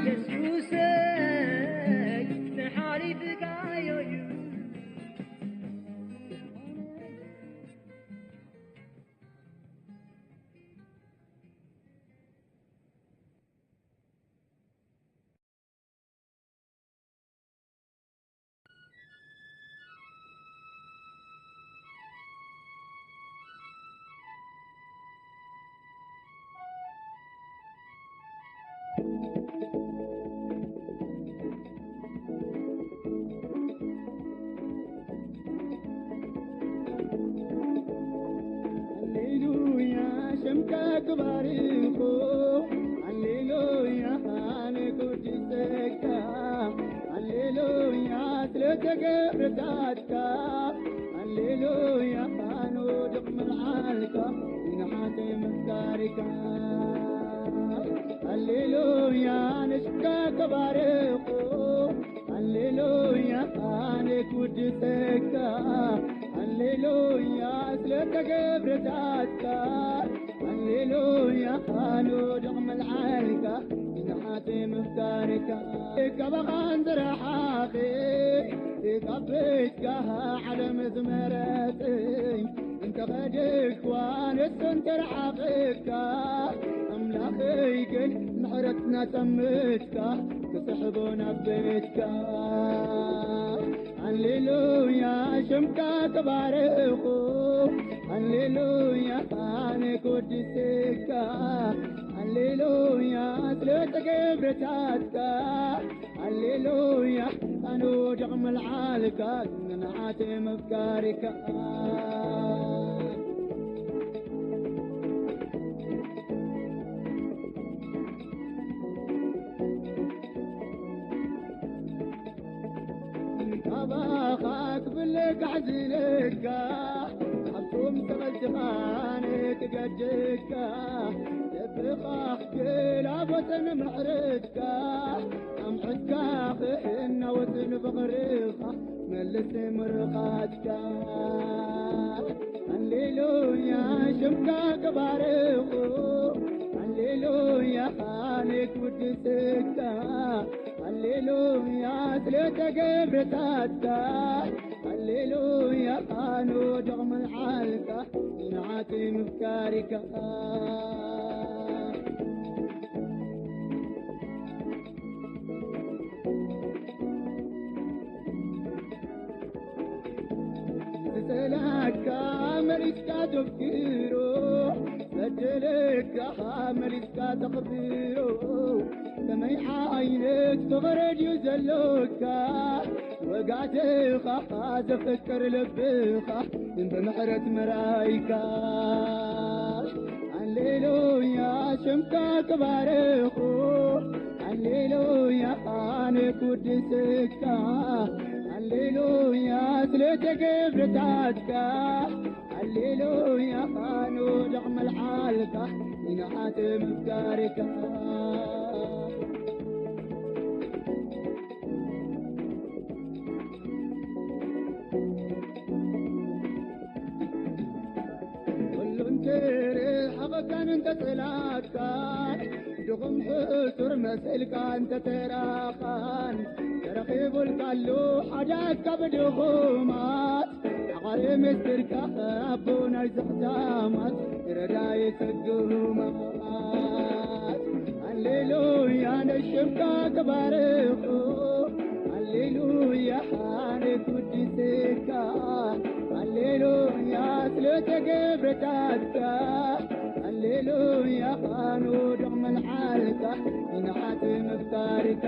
የሱሰይ ተሓሊፍካዮ እዩ። ሃሌሉያ፣ ሽምካ ክባርኹ። ሃሌሉያ፣ ኣነ ክውድሰካ። ሃሌሉያ፣ ስለ ተገብረታትካ። ሃሌሉያ፣ ኣነ ወድቕ ምልዓልካ፣ ንሓተይ ምፍቃርካ። ሃሌሉያ፣ ንሽምካ ክባርኹ። ሃሌሉያ፣ ኣነ ክውድሰካ። ሃሌሉያ፣ ስለ ተገብረታትካ። ሃሌሉያ፣ ኣነ ወድቕ ምልዓልካ፣ ንሓተይ ምፍቃርካ። ካባኻን ዝረሓቐ፣ ካብ ቤትካ ዓለም ዝመረጸ፣ እንተ ኸድክዋ ንሱ እንተ ረሓቐካ፣ ኣምላኸይ ግን ምሕረትና ጠምትካ፣ ክስሕቦ ናብ ቤትካ። ሃሌሉያ፣ ሽምካ ክባርኹ። ሃሌሉያ፣ ኣነ ክወድሰካ። ሃሌሉያ፣ ስለ ተገብረታትካ። ሃሌሉያ፣ ኣነ ወድቕ ምልዓልካ፣ ንዓተ መፍቃሪካ። ካባኻ ክፍለ ካሕዝነካ፣ ኣብቶም ተቐልትኻን ትገድካ፣ ልብኻ ክላቦትን ምሕረትካ፣ ኣምዕድካ ክህናወትን ፍቕርኻ፣ መልስ ምርኻትካ። ሃሌሉያ፣ ሽምካ ክባርኹ። ሃሌሉያ፣ ኣነ ክውድሰካ። ሃሌሉያ፣ ስለ ተገብረታትካ። ሃሌሉያ፣ ኣነ ወድቕ ምልዓልካ፣ ንዓተይ ምፍቃሪካ። ዝጸላእካ መሊስካ ተፍቅሮ፣ በደለካ መሊስካ ተኽብሮ፣ ከመይ ዓይነት ፍቕሪ ድዩ ዘሎካ? ወጋድኻ ዘፍቅር ልብኻ ብምሕረት ምርኣይካ። ሃሌሉያ፣ ሽምካ ክባርኹ። ሃሌሉያ፣ ኣነ ክውድሰካ። ሃሌሉያ፣ ስለ ተገብረታትካ። ሃሌሉያ፣ ኣነ ወድቕ ምልዓልካ፣ ንዓተ ምፍቃርካ። ኩሉ እንተ ርሓቐካን እንተ ጸላእካን፣ ድኹም ሕሱር መሲልካ እንተ ተራኻን፣ ተረኺቡልካ ኣሎ ሓደ ካብ ድኹማት፣ ምስጢርካ ኣቦ ናይ ዘኽታማት ረዳኢ ስጉማት። ሃሌሉያ ንሽምካ ክባርኹ፣ ሃሌሉያ ንኩድስካ፣ ሃሌሉያ ስለተገብረታትካ፣ ሃሌሉያ ንውዱቕ መልዓልካ ንዓት ምፍጣርካ።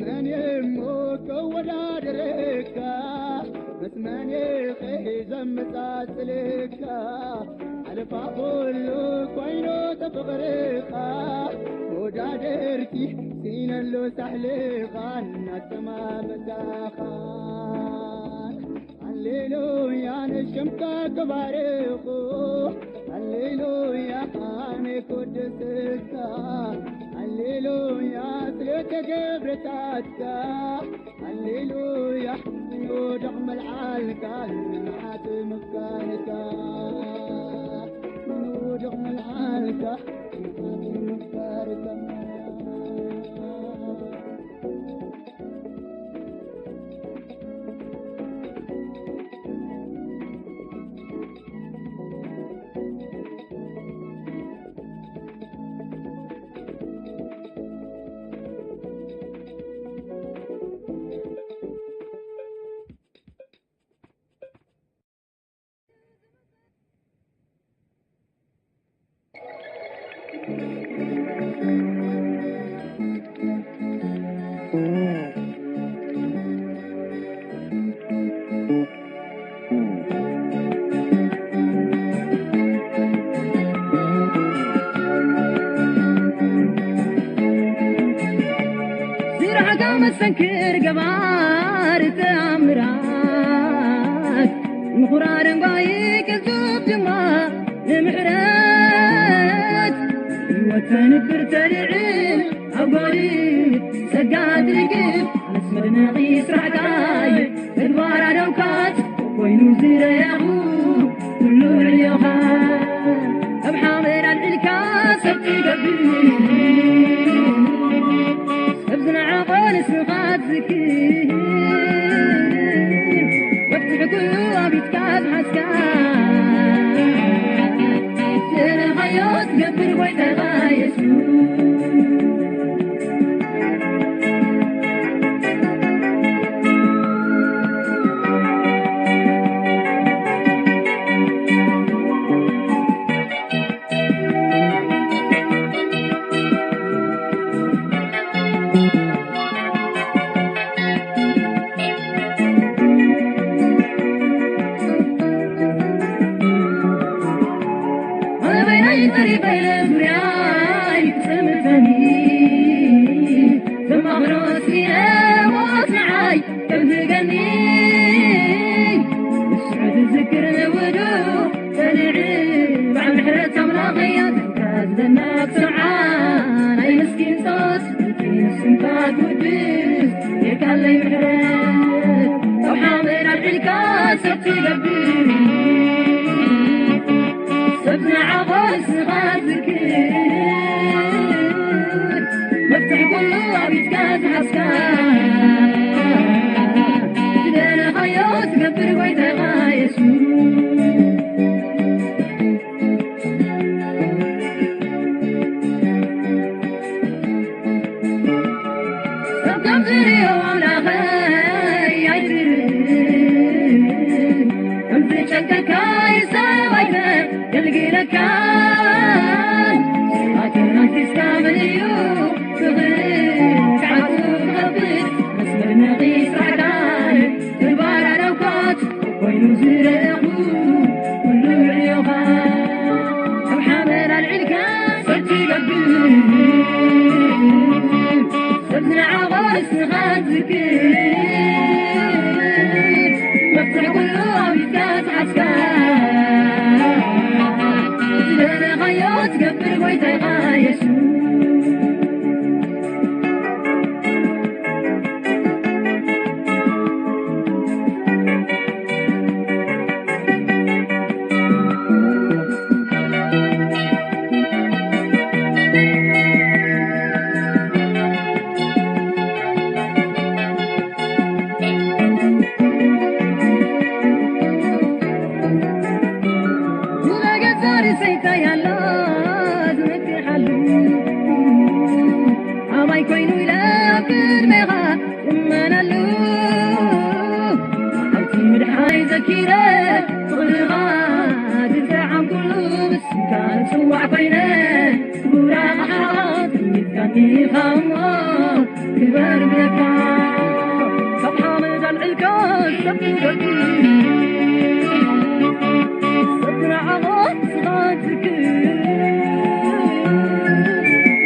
መን እሞ ከወዳድረካ? ምስ መን ኢኸ ዘመጻጽለካ? ሓለፋ ኩሉ ኮይኑ ተፍቕርኻ፣ መወዳደርቲ ሲነሉ ሳሕልኻ፣ እናተማመጻኻ። ሃሌሉያ ንሽምካ ክባርኹ፣ ሃሌሉያ ኣነ ክወድስካ፣ ሃሌሉያ ስለተገብረታትካ፣ ሃሌሉያ ንውዱቕ መልዓልካ፣ ንዓት ምፍቃርካ፣ ንውዱቕ መልዓልካ፣ ንዓት ምፍቃርካ። ስራሕካ መስተንክር ገባር ተኣምራት፣ ምኹራር እምባይ ቅልጡፍ ድማ ንምሕረት። ህይወት ተንብር ተልዕል ኣብ ጎሪ ጸጋ ትድግፍ። ኣነስ መድነቒ ስራሕካ እዩ፣ ተግባር ኣደውካት ኮይኑ ዝረኣኹ ኩሉ ዕዮኻ። ካብ ሓመድ ኣልዒልካ ሰብ ትገብር፣ ሰብ ዝነዓቖ ንስኻ ትዝክር። መፍትሒ ኩሉ ኣብ ኢድካ ዝሓዝካ፣ ዝደለኻዮ ትገብር ጎይታኻ የሱስ። ኣበይናይ ተሪፈ ኢለ ዙርያይ ክጥምተኒ፣ ዘማኽሮ ስኢነ ሞት ንዓይ ከም ዝገኒ። ንስዑ ዝዝክር ንውዱ ጸንዕ፣ በዓል ምሕረት ኣምላኸይ ኣንታ ዝደና ክሰምዓ ናይ ምስኪን ጸሎት ስምካ ትውድስ ጌርካለይ ምሕረት። ካብ ሓመድ ኣልዒልካ ሰብ ትገብር፣ ሰብ ዝነዓቖ ንስኻ ትዝክር። መፍትሒ ኩሉ ኣብ ኢድካ ዝሓዝካ፣ ዝደለኻዮ ትገብር ጎይታኻ የሱስ። ሰብ ከም ዝርእዮ ኣምላኸይ ኣይትርእ፣ ከም ዝጨንቀካ ይሰብ ኣይተገልግለካን። ስብኣትን ኣንቲስካ መን እዩ ክኽእል፣ ክዓቱ ክኸፍት መስመር ነቒ ስራሕካን። ተግባር ኣደውካት ኮይኑ ዝረኣኹ ኩሉ ዕዮኻ፣ ካብ ሓመድ ኣልዒልካ ሰብ ትገብር፣ ሰብ ዝነዓቖ ንስኻ ትዝክር። መፍትሒ ኩሉ ኣብ ኢድካ ዝሓዝካ፣ ዝደለኻዮ ትገብር ጎይታኻ የሱስ። ዝረገጸ ርእሰይታይ ኣሎ ዝመክሓሉ ኣባይ ኮይኑ ኢለ ኣብ ቅድሜኻ እመነሉ። ኣብቲ ምድሓይ ዘኪረ ፍቕርኻ ዝጠዓምኩሉ ምስካ ንጽዋዕ ኮይነ ክቡራ መሓራ ትሚትካ ኢኻ እሞ ክበር ብለካ ካብ ሓመድ ኣልዕልካ ሰብ ትበኪ ሰብ ንዓኻ ስኻ ትክር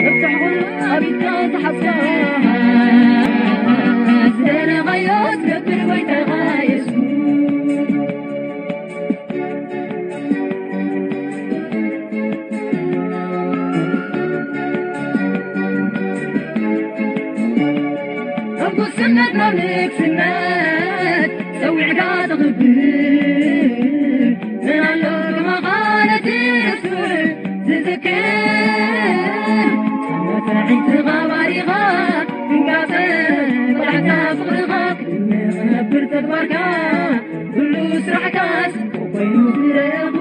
መፍትሕ ኩሉ ኣብ ኢድካ ዝሓዝካ ዝደለኻዮ ትገብር ጎይታኻ የሱስ። ኣብ ጉስነት ናብ ንግስነት ጸዊዕካ ተኽብር መን ኣሎ ከማኻ ነቲ ርሱዕ ዝዝክር መፍርሒትኻ ባሪኻ ድንጋጸ ቆላሕታ ፍቕርኻ ክነብር ተግባርካ ኩሉ ስራሕካ ጽቡቕ ኮይኑ ዝረኣኹ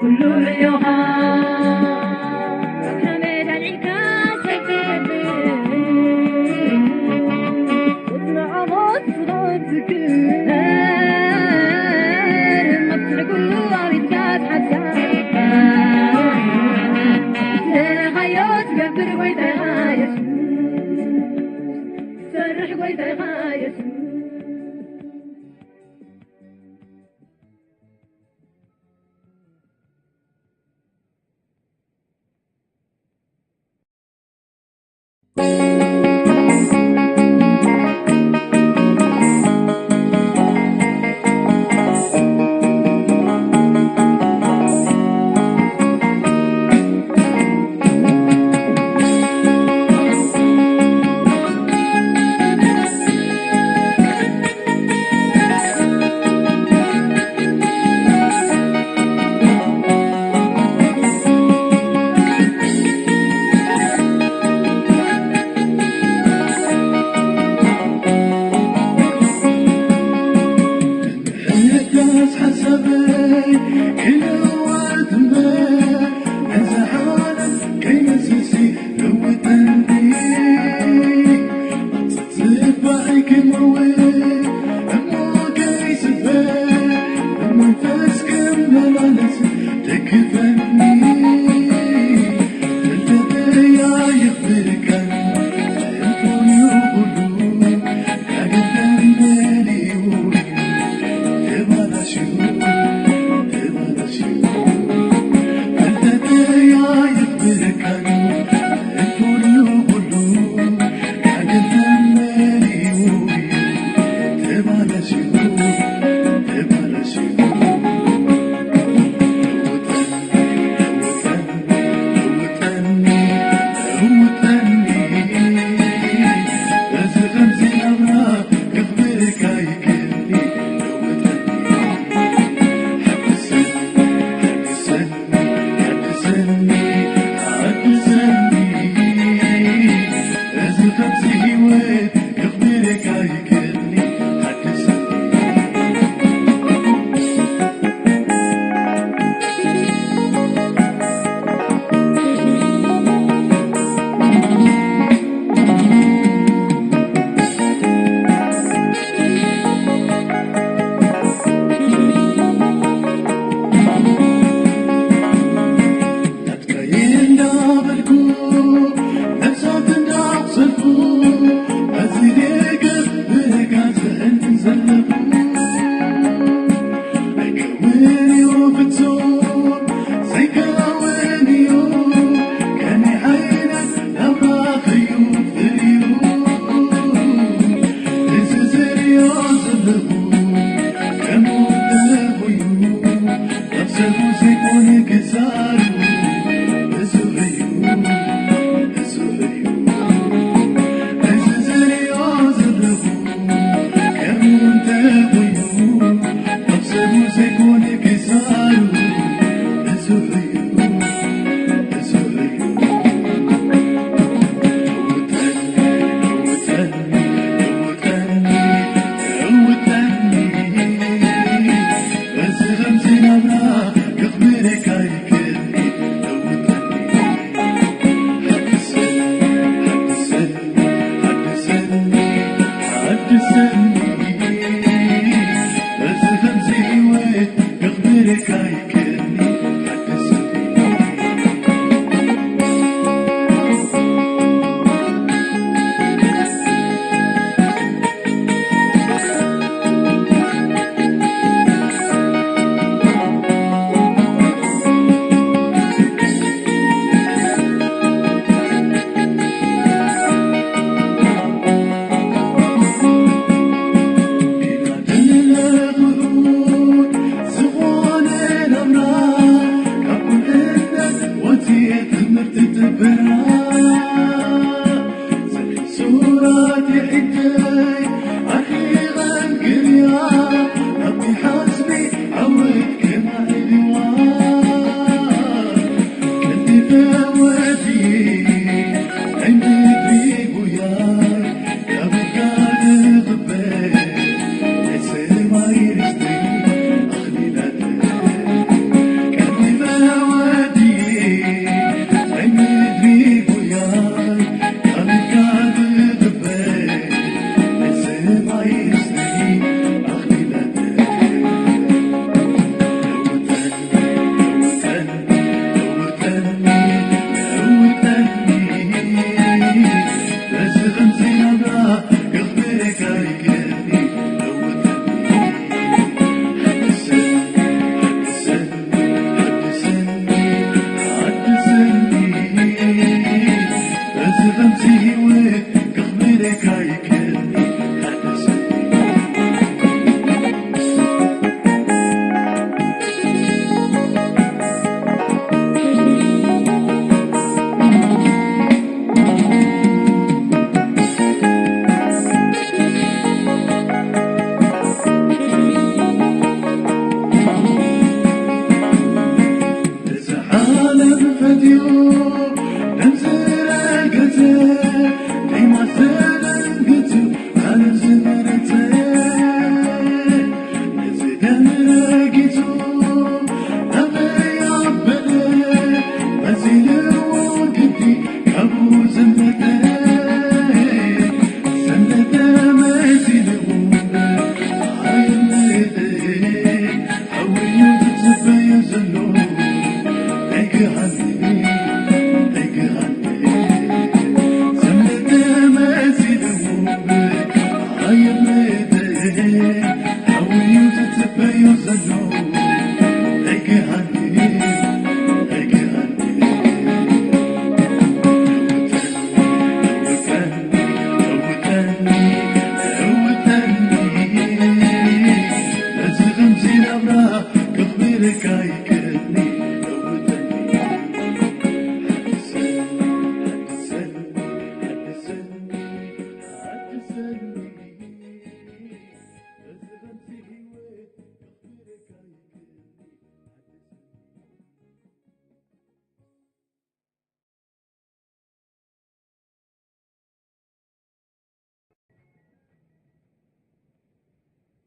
ኩሉ ዕዮኻ ካብ ሓመድ ኣልዒልካ ሰብ ትገብር ቁጽሪ ዓወት ዝኸውን ዝክር መፍትሒ ኩሉ ኣብ ኢድካ ዝሓዛ ዝደለኻዮ ትገብር ጎይታኻ የሱስ ትሰርሕ ጎይታኻ የሱስ። ምሕዳስ ሓሳበይ ክልወጥ እምበር፣ ነዛ ዓለም ከይመስልሲ ለውጠኒ። ጽባሕ ክመውት እሞ ከይስበር፣ ብመንፈስ ክመላለስ ደግፈኒ። ፍልጠተይ ኣየኽብረካን፣ ትርፉ እዩ ኩሉ።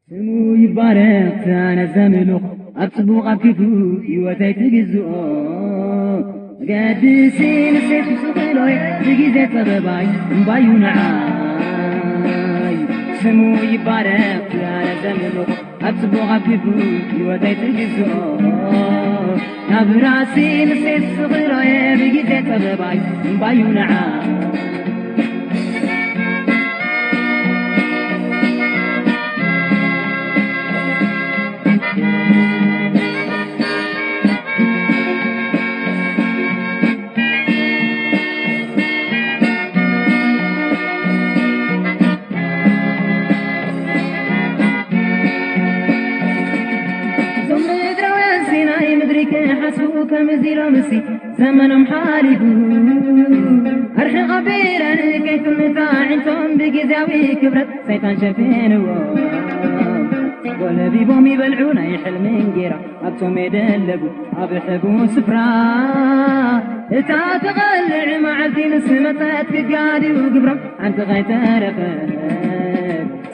ስሙ ይባረኽ ኣነ ዘምልኾ፣ ኣብ ጽቡቕ ኣብ ክፉእ ህይወተይ ትግዝኦ። ገድሲ ንሴት ስቕሎይ ብግዜ ጸበባይ እምባዩ ንዓይ። ስሙ ይባረኽ ኣነ ዘምልኾ፣ ኣብ ጽቡቕ ኣብ ክፉእ ህይወተይ ትግዝኦ። ናብ ራሲ ንሴት ስቕሎይ ብግዜ ጸበባይ እምባዩ ንዓይ። እዞም ምድራውያን ሲናይ ምድሪ ክሓስቡ ከምዚ ኢሎምሲ ዘመኖም ሓሊፉ። ኣርሒቕ ኣቢለን ከይትምታ ኣዒንቶም ብግዜያዊ ክብረት ሰይጣን ሸፊንዎ። ጎለቢቦም ይበልዑ ናይ ሕልሚ እንጌራ ኣብቶም የደለቡ ኣብ ሕቡ ስፍራ። እታ ትቐልዕ መዓልቲ ምስ መጸት ክጋድዩ ግብሮም ሓንቲ ከይተረፈት።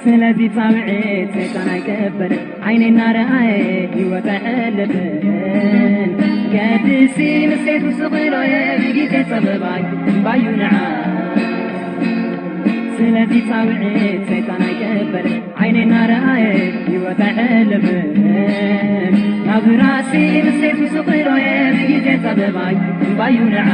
ስለዚ ጻውዒት ሰይጣን ኣይቀበልን፣ ዓይኒ እናረኣየ ህይወት ኣይሕልፍን። ገድሲ ንሴት ውስቕ ኢሎየ ብግዜ ጸበባይ እምባዩ ንዓ። ስለዚ ጻውዒት ሰይጣን ኣይቀበልን፣ ዓይኒ እናረኣየ ህይወት ኣይሕልፍን። ናብ ራሲ ንሴት ውስቕ ኢሎየ ብግዜ ጸበባይ እምባዩ ንዓ።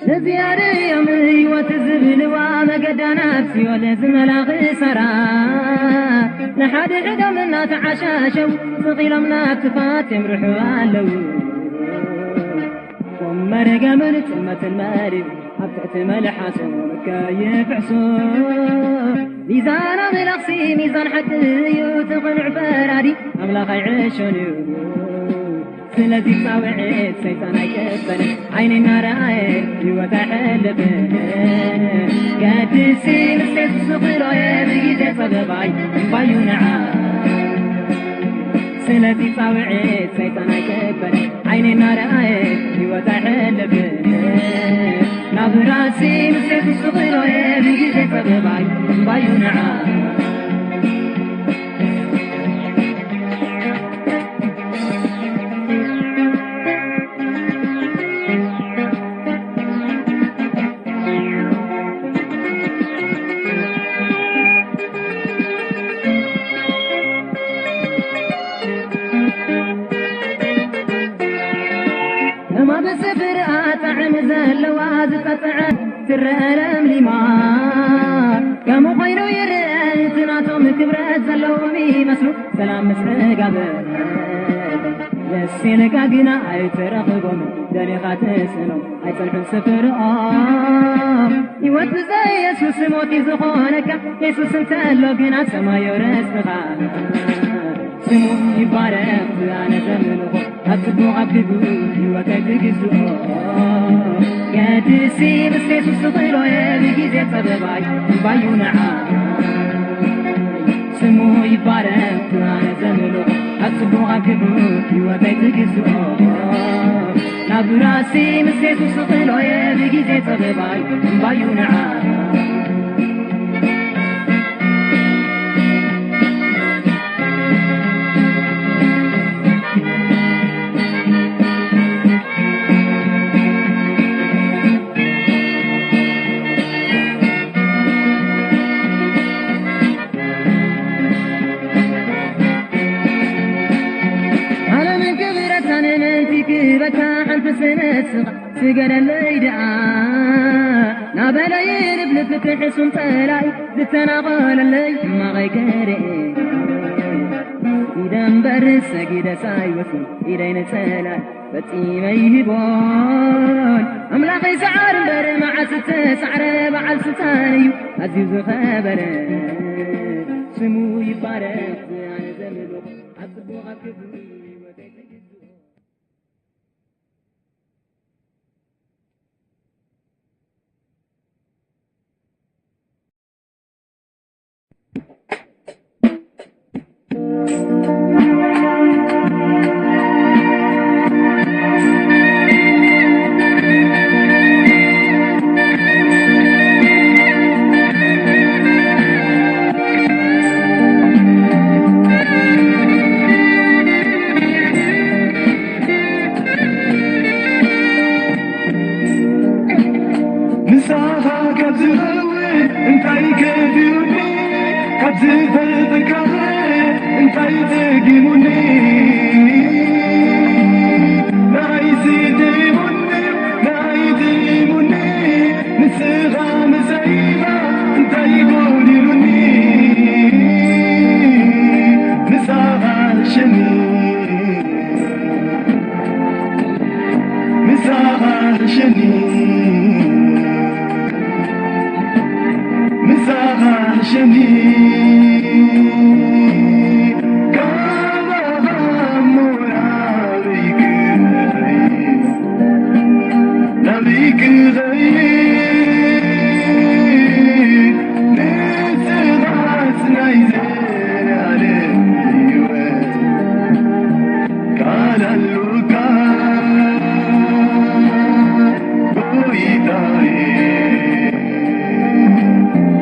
ነዚኣ ድዮም ህይወት ዝብልዋ መገዳ ናብ ሲኦል ዝመላ ክሳራ። ንሓድሕዶም እናተዓሻሸው ስቕ ኢሎም ናብ ጥፋት የምርሑ ኣለዉ። ቁም መርገምን ጥመትን መሪር ኣብ ትሕቲ መልሓሶም ከይፍሕሱ። ሚዛን ኣምላኽሲ ሚዛን ሓቂ እዩ፣ እቲ ቅኑዕ ፈራዲ ኣምላኽ ኣይዕሾን እዩ። ስለዚ ጻውዒት ሰይጣን ኣይቀበልን፣ ዓይኒ እናረኣየ ህይወት ኣይሕልፍን። ገድሲ ንሴት ስቕ ኢሎየ ብግዜ ጸበባይ እምባዩ ንዓ። ስለዚ ጻውዒት ሰይጣን ኣይቀበልን፣ ዓይኒ እናረኣየ ህይወት ኣይሕልፍን። ናብ ራሲ ንሴት ስቕ ኢሎየ ብግዜ ጸበባይ እምባዩ ንዓ። እማ ብስፍርኣ ጣዕሚ ዘለዋ ዝጠጥዐ ትረአ ለምሊማ። ከምኡ ኮይኑ ይረአ እቲ ናቶም ክብረት ዘለዎም ይመስሉ ሰላም ምስ ዕጋበ። ደስ ኢልካ ግና ኣይተረኽቦም ደሊኻ ትስእኖም ኣይጸንሑን ስፍርኦም። ህይወት ብዘይ የሱስ ሞት እዩ ዝኾነካ፣ የሱስ እንተሎ ግና ሰማይ ርስኻ። ስሙ ይባረኽ ኣነ ዘምልኾ፣ ኣብ ጽቡቕ ኣብ ክፉእ ህይወተይ ትግዝኦ። ገድሲ ምስ የሱስ ስቕ ኢሎየ ብግዜ ጸበባይ እምባዩ ንዓ። ስሙ ይባረኽ ኣነ ዘምልኾ፣ ኣብ ጽቡቕ ኣብ ክፉእ ህይወተይ ትግዝኦ። ናብ ራሲ ምስ የሱስ ስቕ ኢሎየ ብግዜ ጸበባይ እምባዩ ንዓ። ዓለምን ክብረታን ምእንቲ ክህበካ ሓንቲ ስነ ስኻ ስገደለይ ደኣ ናበለ ይልፍልፍ እቲ ሕሱም ጸላኢ ዝተናቐለለይ ሕማቐይ ክርኢ ኢደ እምበር ሰጊደስ ኣይወስን ኢደይ ንጸላኢ ፈጺመ ይህቦን ኣምላኸይ ሰዓር እምበር መዓስ እተሳዕረ በዓል ስልጣን እዩ ኣዝዩ ዝኸበረ ስሙ ይባረኽ ኣነ ዘምልኽ ኣብ ጽቡቕ ኣብ ክፉእ ህይወተይ ትግዝኦ። ኣይትጊሙኒ፣ ንዓይሲ ትሂቡኒ፣ ንዓይ ትሂቡኒ፣ ንስኻ ምሳይ ኢኻ፣ እንታይ ጎዲሉኒ? ምሳኻ ሕሸኒ፣ ምሳኻ ሕሸኒ። ምሳኻ ሕሸኒ፣ ካባኻ እሞ ናበይ ክኸይድ፣ ናበይ ክኸይድ? ንስኻስ ናይ ዘለኣለም ህይወት ቃል ኣሉካ ጎይታዬ፣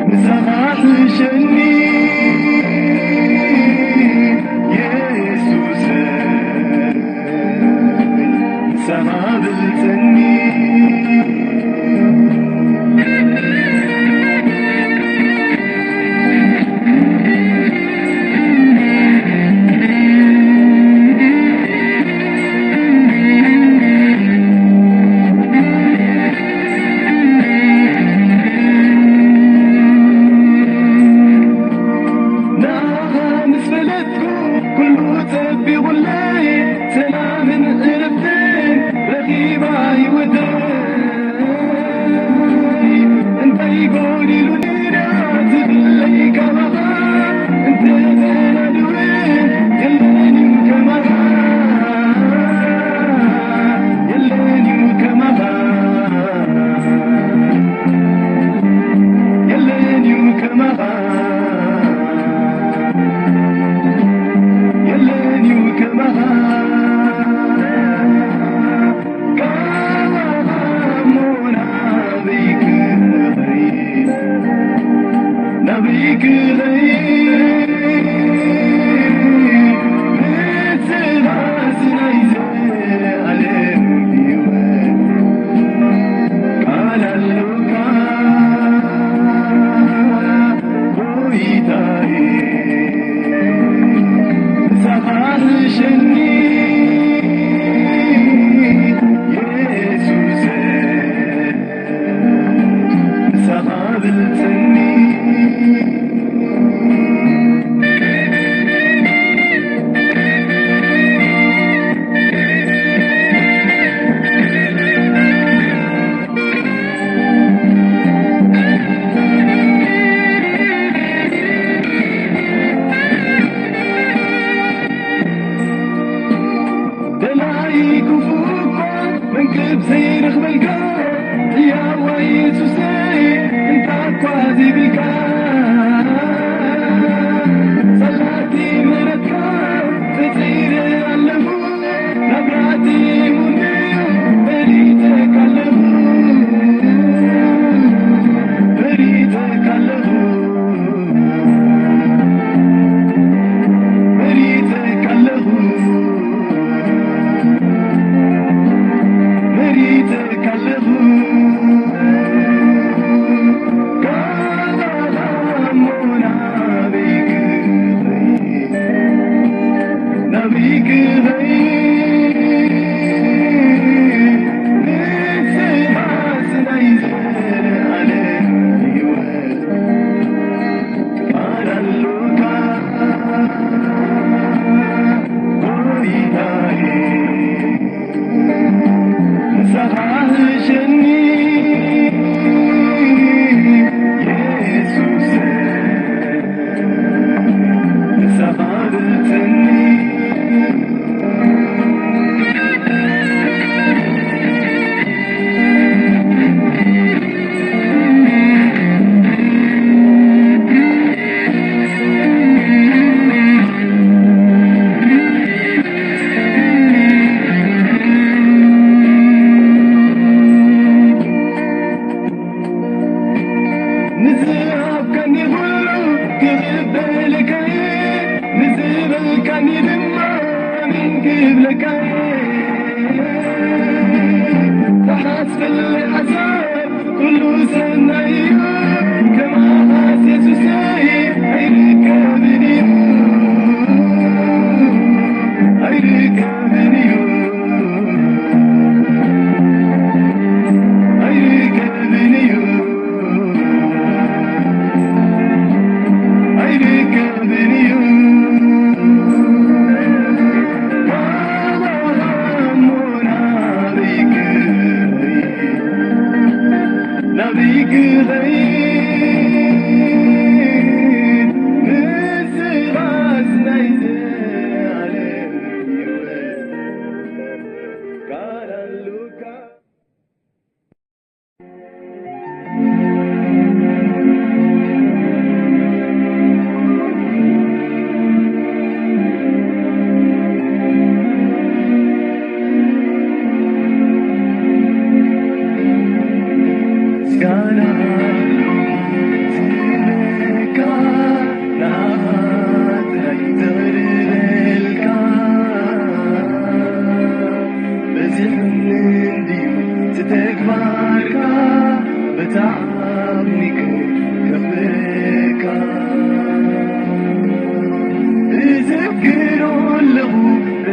ምሳኻ ሕሸኒ የሱሰይ፣ ምሳኻ ብልጸኒ። ንዓኻ ምስ ፈለጥኩ ኩሉ ጸቢቑለይ፣ ሰላምን ዕረፍትን ረኺባ ህይወተይ። እንታይ ጎዲሉኒ ድኣ ዝብለይ ካባኻ፣ እንተ ዘናድወ የለንዩ ከማኻ፣ የለንዩ ከማኻ፣ የለንዩ ከማኻ፣ የለንዩ ከማኻ። ካባኻ እሞ ናበይ ክኸይድ፣ ናበይ ክኸይድ? ንስኻስ ናይ ዘለኣለም ህይወት ቃል ኣሎካ ጎይታዬ፣ ምሳኻ ሕሸኒ የሱሰይ፣ ምሳኻ ብልጸኒ። ደላይ ክፉእ እኳ መንክብ ዘይረኽበልካ፣ ህያዋ የሱሰይ፣ እንታ እኳ ዘይብልካ። ጸላእቲ ምሕረትካ ተጸይረ ኣለኹ፣ ናብራቲ ሙሉ መሪጸካ ኣለኹ፣ መሪጸካ ኣለኹ። መሪጸካ ኣለኹ፣ መሪጸካ ኣለኹ። ካባኻ እሞ ናበይ ክኸይድ፣ ናበይ ክኸይድ? ንስኻስ ናይ ዘለኣለም ህይወት ቃል ኣሉካ ጎይታዬ፣ ምሳኻ ሕሸኒ የሱሰይ፣ ምሳኻ ብልጸኒ። ንዝሃብካኒ ኩሉ ክቕበለካ እየ፣ ንዝበልካኒ ድማ ኣሜን ክብለካ እየ። ዝሓስበለይ ሓሳብ ኩሉ ሰናይ እዩ፣ ከማኻስ የሱሰይ ኣይርከብን እዩ።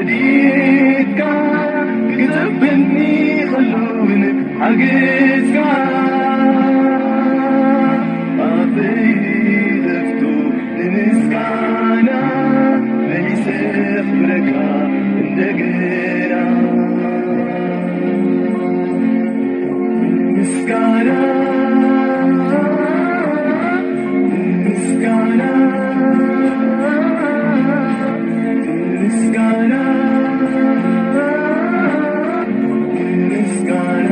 ዲካ ክጠበኒ ከሎውን ሓገዝካ ኣፈይ ለፍቱ ንምስጋና መሊሰ ክብረካ እንደገና። ምስጋና ምስጋና ምስጋና ምስጋና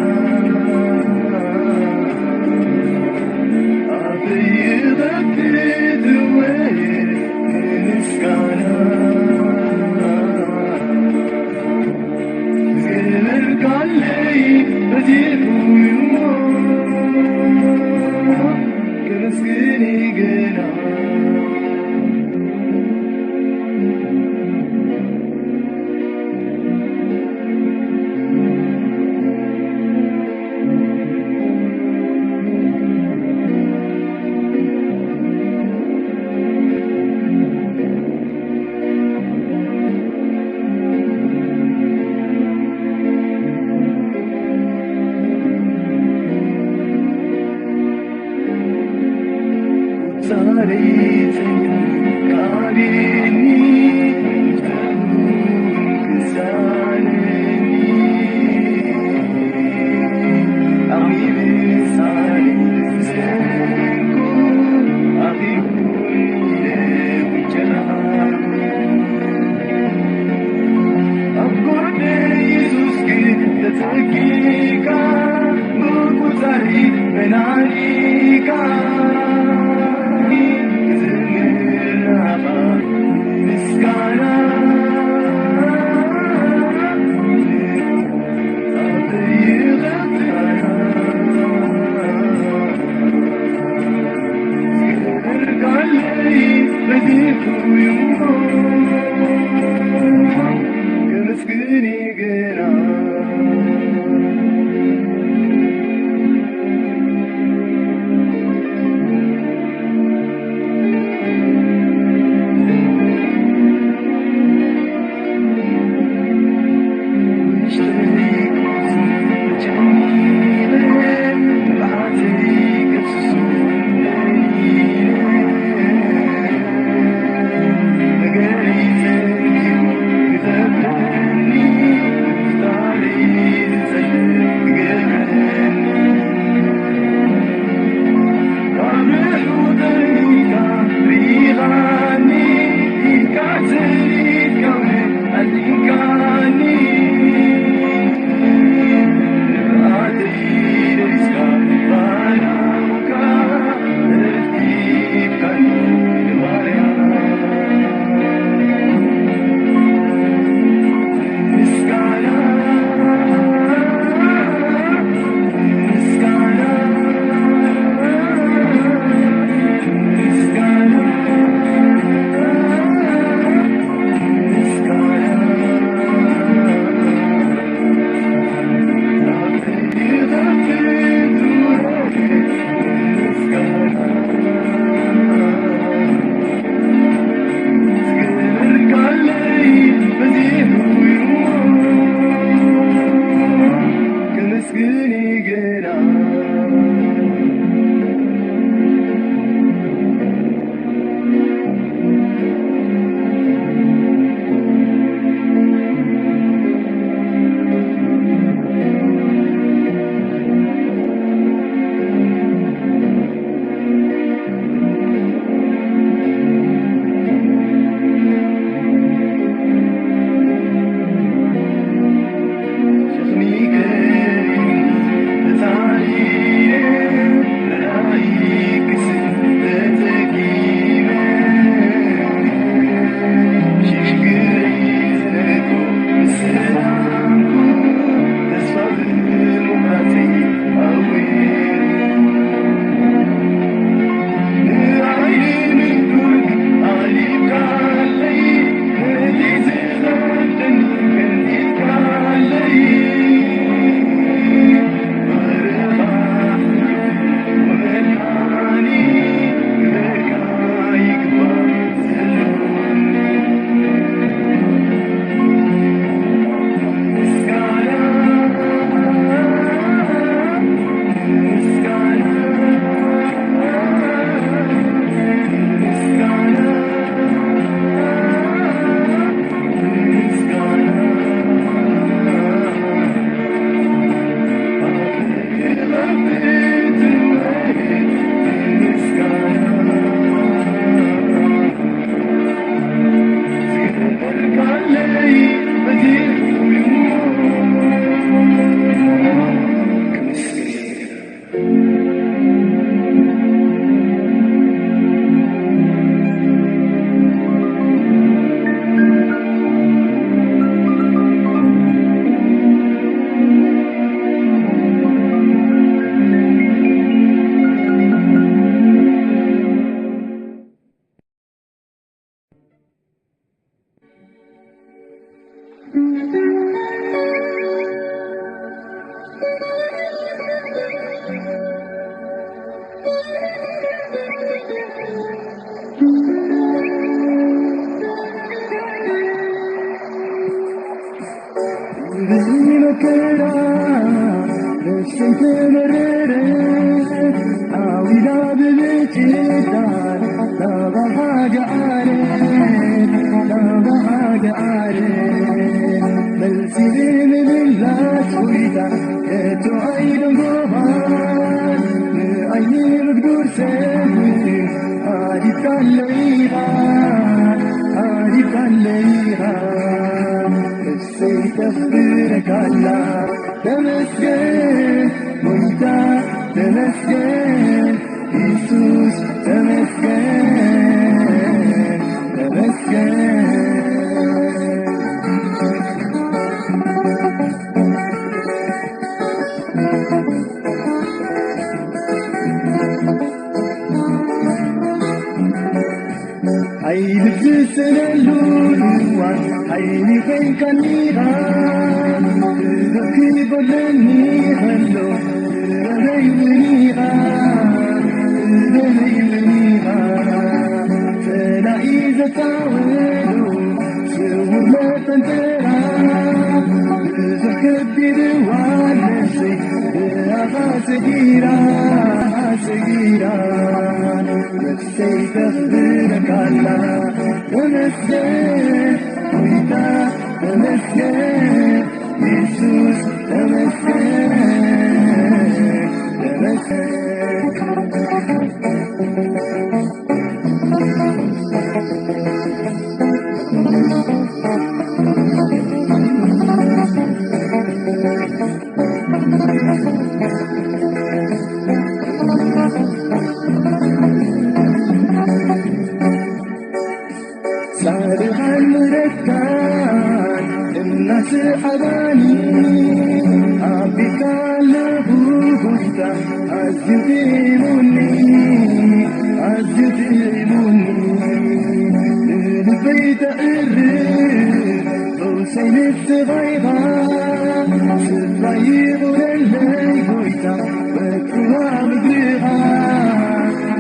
ብመከራ ነፍሰይ ተመረረት፣ ዓዊላ ብምጭዳር ናባኻ ደዓረት፣ ናባኻ ደዓረት። መልሲ ንምምላስ ጎይታ ከቶ ኣይደንጎኻን፣ ንዓይኒ ምግዱር ሰብ ሃዲፍካለይ ኢኻ፣ ሃዲፍካለይ ኢኻ። ነፍሰይ ተኽብረካላ። ተመስገን ጎይታ፣ ተመስገን የሱስ፣ ተመስገን፣ ተመስገን። ሓይሊ ብዝሰነሉ እዋን ሓይሊ ኮይንካኒ ኢኻ። ክብረኪ ጎድለኒ ከሎ ክብረይ እውን ኢኻ፣ ክብረይ እውን ኢኻ። ጸላኢ ዘታወሉ ስውር መጠንጠራ፣ ብዙሕ ከቢድ እዋን ነፍሰይ ብኣኻ ሰጊራ፣ ሰጊራ። ነፍሰይ ተኽብረካላ። ተመስገን ጎይታ፣ ተመስገን የሱስ፣ ተመስገን፣ ተመስገን። ጻድቓን ምሕረትካን እናሰዓባኒ፣ ኣብ ቤትካ ኣለኹ ጎይታ፣ ኣዝዩ ጥዒሙኒ፣ ኣዝዩ ጥዒሙኒ። ንልበይ ተዕርፍ ፈውሰይ ንስኻ ኢኻ፣ ስፍራ ይኹነለይ ጎይታ፣ ወትሩ ኣብ እግርኻ፣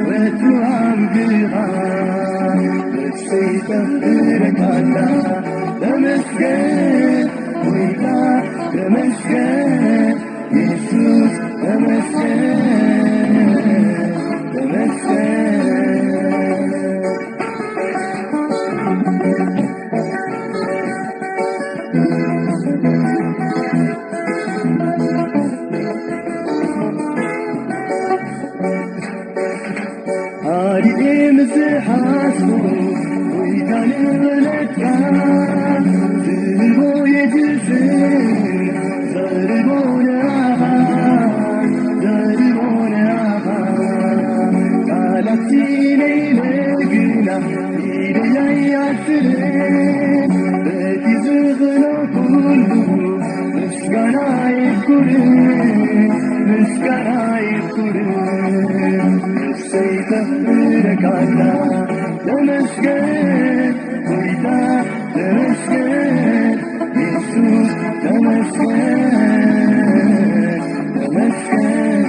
ወትሩ ኣብ እግርኻ። ነፍሰይ ተኽብረካላ። ተመስገን ጎይታ፣ ተመስገን የሱስ፣ ተመስገን፣ ተመስገን። ኣሪኤ ምስ ዝሓስቦ ጎይታ ንበለካ፣ ዝህቦ የትዝን ዘርቦ ንኣኻ፣ ዘርቦ ንኣኻ። ቃላት ሲነይለ ግና ኢደይ ኣይኣስርን፣ በቲ ዝኽእሎ ኩሉ ምስጋና ይኩርን፣ ምስጋና ይኩርን። ነፍሰይ ተኽብረካላ። ተመስገን ጎይታ፣ ተመስገን የሱስ፣ ተመስገን፣ ተመስገን።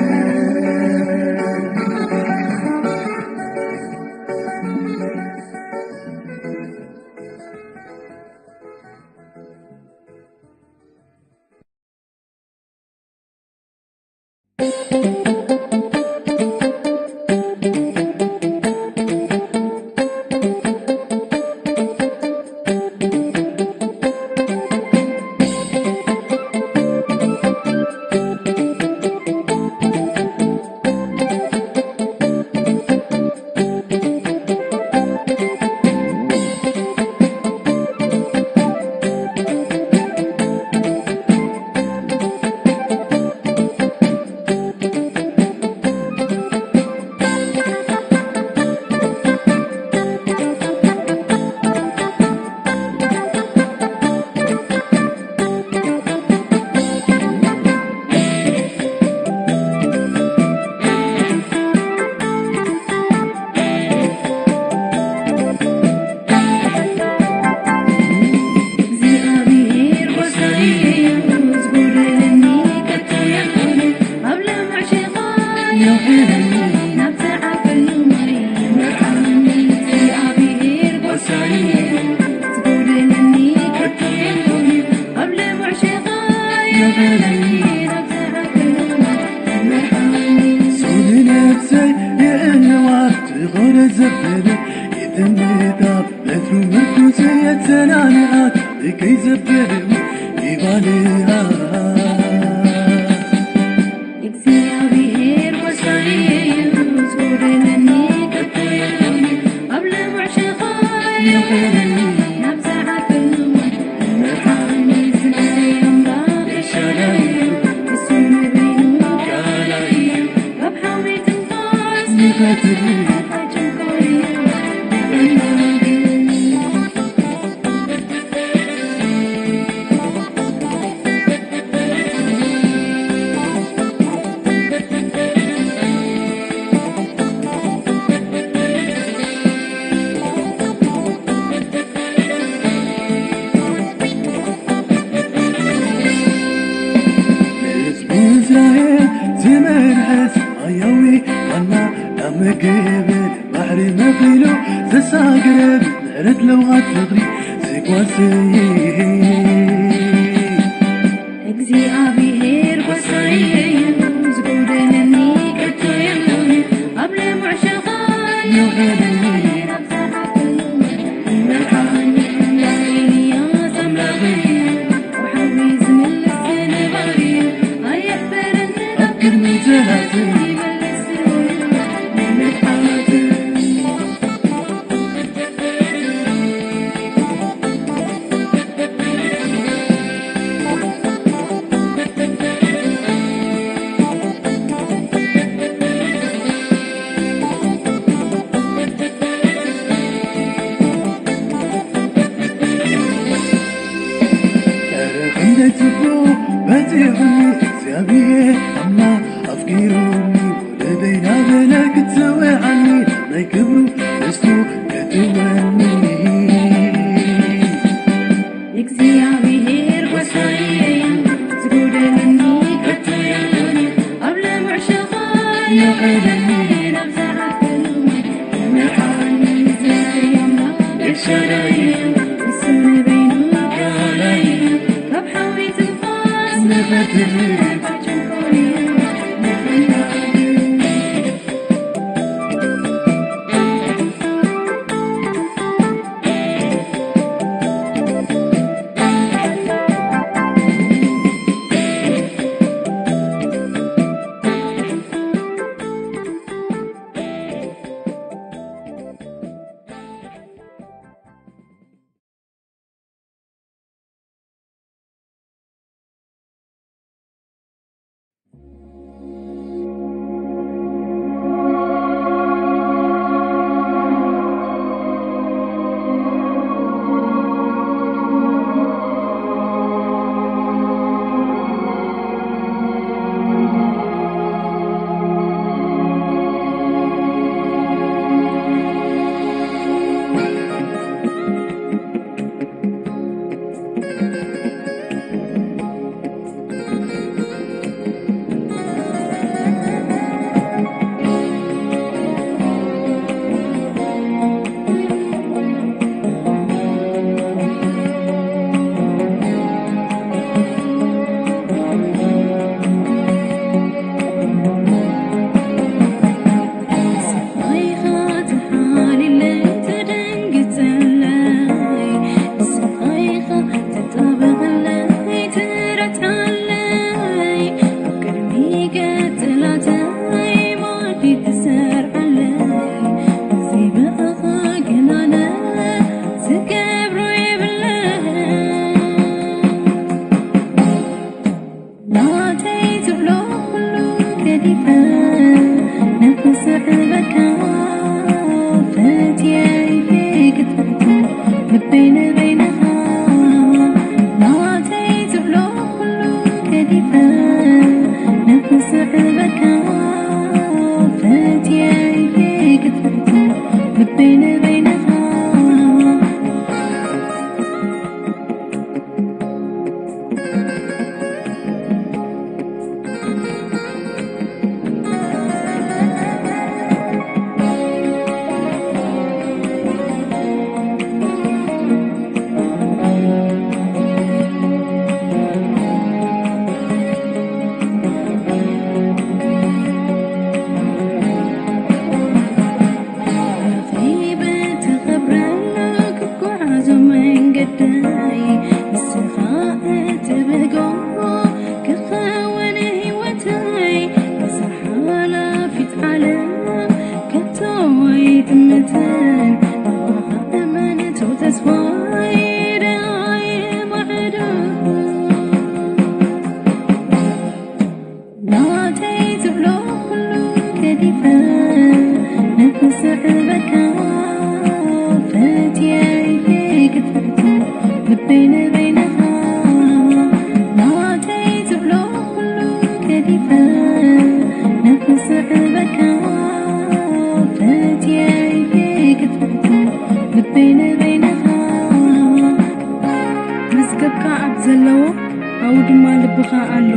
ዘበለ ይጥምታ በትሩ ምርኩስ የተናንኣ እከይ ዘበለ ይባልኣ። እግዚኣብሔር ወሳኔ እዩ፣ ዝጎደለኒ ከቶ የሎን። ኣብ ልሙዕ ሸኻ ይውዕለኒ፣ ናብ ዝዓግብ እመርሓኒ። ዝነሰይ ኣምላኽ ኤልሻዳይ እዩ፣ እሱ ንበይኑ ካልኣይ እዩ። ካብ ሓዊ ትንፋስ ንኸትብል ኣይጭንቆ እዩ። ህዝቡ እስራኤል ዝመርሐስ ኣያዊ ዋና ናብ መገበል ባሕሪ መኺሉ ዘሳግረ ምሕረት ለውሃት ፍቕሪ ዝጓሰየ እግዚኣብሔር ጎሳይ እዩ፣ ዝጎደለኒ ከቶ የሎን። ኣብ ልሙዕ ሸኻ ይውዕለኒ፣ ናብ ዝዓግብ እመርሓኒ። ኤልያስ ኣምላኽ እዩ፣ ካብ ሓዊ ዝምልስ ነባሪ እዩ። ኣይሕፈርን ኣብ ቅድሚ ጠላተይ ይመልስ እዩ፣ ንምድሓነይ። ኧረ ክንደይ ጽቡቕ በጺሑኒ እግዚኣብሔር ኣምላኽ ኣፍቂሩኒ፣ ወለደይ ናበለ ክትጽውዓኒ ናይ ክብሩ ርስቱ ክትወኒ። እግዚኣብሔር ጎሳይ እዩ፣ ዝጎደለኒ ከቶ የሎን። ኣብ ልሙዕ ሸኻ የውዕለኒ፣ ናብ ዝዓግብ እመርሓኒ። ዝነሰይ ኣምላኽ ኤልሻዳይ እዩ፣ እሱ ንበይኑ ካልኣይ እዩ። ካብ ሓዊ ትንፋስ ንኸትብል ኣይጭንቆን እዩ። ዘለዎ ኣብኡ ድማ ልብኻ ኣሎ።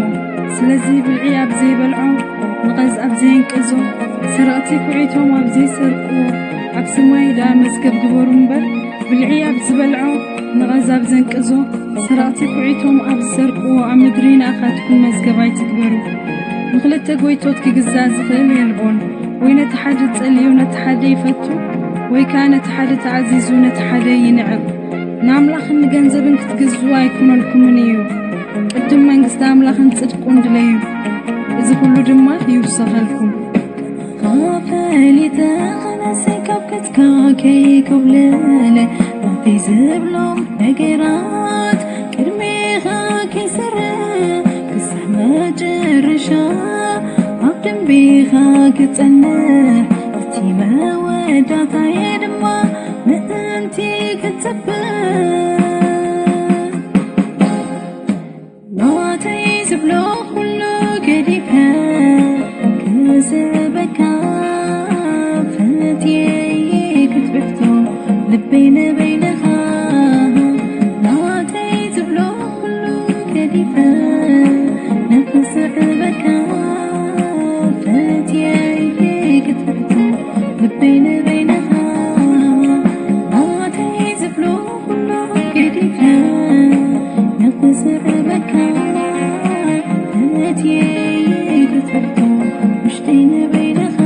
ስለዚ ብልዒ ኣብ ዘይበልዖ፣ ነቐዝ ኣብ ዘየንቀዞ፣ ሰረቕቲ ኩዒቶም ኣብ ዘይሰርቅዎ፣ ኣብ ሰማይ ደኣ መዝገብ ግበሩ እምበር፣ ብልዒ ኣብ ዝበልዖ፣ ነቐዝ ኣብ ዘንቀዞ፣ ሰረቕቲ ኩዒቶም ኣብ ዝሰርቅዎ ኣብ ምድሪ ንኣኻትኩም መዝገብ ኣይትግበሩ። ንኽልተ ጎይቶት ክግዛእ ዝኽእል የልቦን፣ ወይ ነቲ ሓደ ጸሊኡ ነቲ ሓደ ይፈቱ፣ ወይ ከኣ ነቲ ሓደ ተኣዚዙ ነቲ ሓደ ይንዕቕ። ንኣምላኽን ንገንዘብን ክትግዝኡ ኣይኮነልኩምን እዩ። ቅድም መንግስቲ ኣምላኽን ጽድቁን ድለዩ፣ እዚ ኩሉ ድማ ይውሰኸልኩም። ፈሊጠ ኸነሰይ ካብ ገጽካ ከይኮብለለ፣ ናተይ ዝብሎም ነገራት ቅድሜኻ ከይሰርሕ፣ ክሳዕ መጨረሻ ኣብ ደንቤኻ ክጸንሕ፣ እቲ መወዳእታየ ድማ ምእንቲ ክጽበ። ናተይ ዝብሎ ኩሉ ገዲፈ ክስዕበካ፣ ፈትየይ ክትብሕቶ ልበይ ንበይንኻ። ናተይ ዝብሎ ኩሉ ገዲፈ ንኽስዕበካ፣ ፈትየይ ክትብሕቶ ልበይ ንበይንኻ። ናተይ ዝብሎ ኩሉ ገዲፈ ንኽስዕበካ፣ እምነትየይ ክትሕቶ ውሽጠይ ንበይንኻ።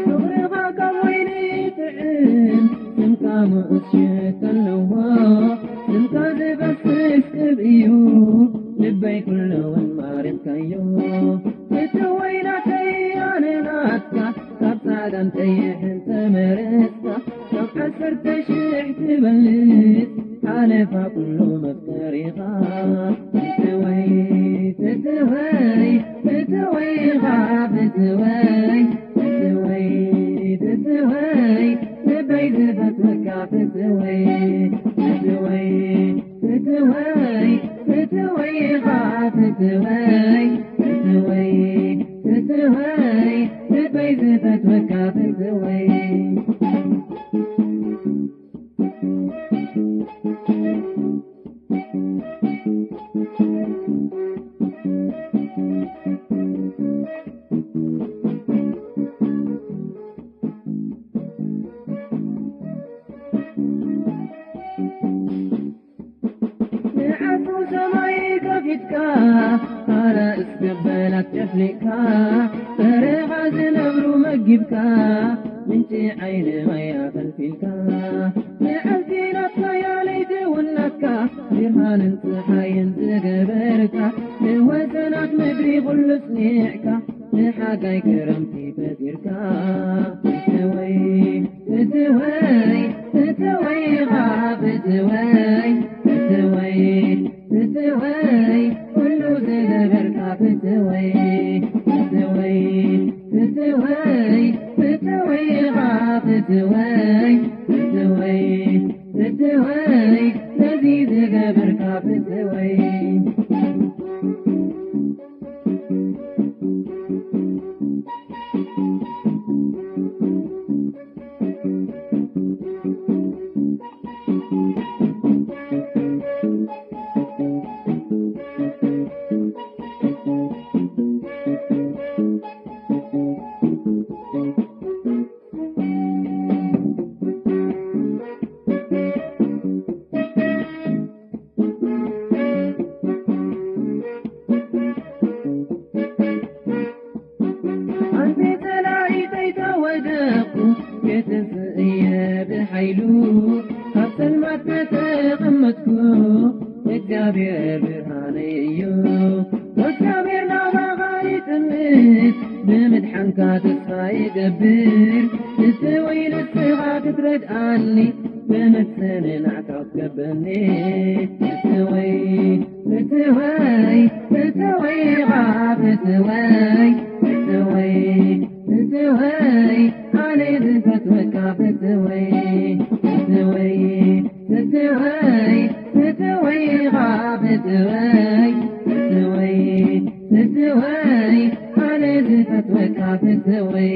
ፍቕርኻ ከም ወይኒ ጥዕም፣ ስምካ ምኡዝ ሽቶ ኣለዎ። ስምካ ዝበስስ ክብ እዩ፣ ልበይ ኩሉ እውን ማሪኽካዮ። ፍትወይ ናተይ ኣነ ናትካ፣ ካብ ጻዕዳን ቀይሕን ተመረጽካ። ካብ ዓሰርተ ሽሕ ትበልጽ ሓለፋ ኩሉ መፍቀሪኻ። ፍትወይ፣ ፍትወይ፣ ፍትወይ ኢኻ። ፍትወይ፣ ፍትወይ፣ ፍትወይ፣ ልበይ ዝፈትወካ። ፍትወይ፣ ፍትወይ፣ ፍትወይ፣ ፍትወይ ኢኻ። ፍትወይ፣ ፍትወይ፣ ፍትወይ፣ ልበይ ዝፈትወካ። ፍትወይ። ንዓርቡ ሰማይ ከፊትካ፣ ኣራእስ ገበላት ጨፍሊቕካ፣ በረኻ ዝነብሩ መጊብካ፣ ምንጪ ዓይኒ ማይ ኣፈልፊልካ። መዓልቲ ናትካ እያ ለይቲ እውን ናትካ፣ ብርሃንን ጸሓይን ዝገበርካ፣ ንወሰናት ምድሪ ኩሉ ጽኒዕካ፣ ንሓጋይ ክረምቲ ፈጢርካ። ፍትወይ፣ ፍትወይ፣ ፍትወይ ኢኻ። ፍትወይ፣ ፍትወይ፣ ፍትወይ፣ ኩሉ ዝገበርካ። ፍትወይ፣ ፍትወይ፣ ፍትወይ፣ ፍትወይ ኢኻ። ፍትወይ፣ ፍትወይ፣ ፍትወይ፣ ነዚ ዝገበርካ። ፍትወይ። ክትንስእ እየ ብሓይሉ፣ ካብ ጸልማት ዝተቐመጥኩ፣ እግዚኣብሔር ብርሃነይ እዩ። እግዚኣብሔር ናባኻ ይጥምት፣ ብምድሓንካ ተስፋ ይገብር። ፍትወይ ንስኻ ክትረድኣኒ፣ ብምስንናዕካ ክትገበኒ። ፍትወይ፣ ፍትወይ፣ ፍትወይ፣ ፍትወይ፣ ፍትወይ፣ ፍትወይ፣ ኣነ ዝፈትወካ ፍትወይ፣ ፍትወይ፣ ፍትወይ፣ ፍትወይ፣ ፍትወይ፣ ፍትወይ፣ ፍትወይ፣ ኣነ ዝፈትወካ ፍትወይ።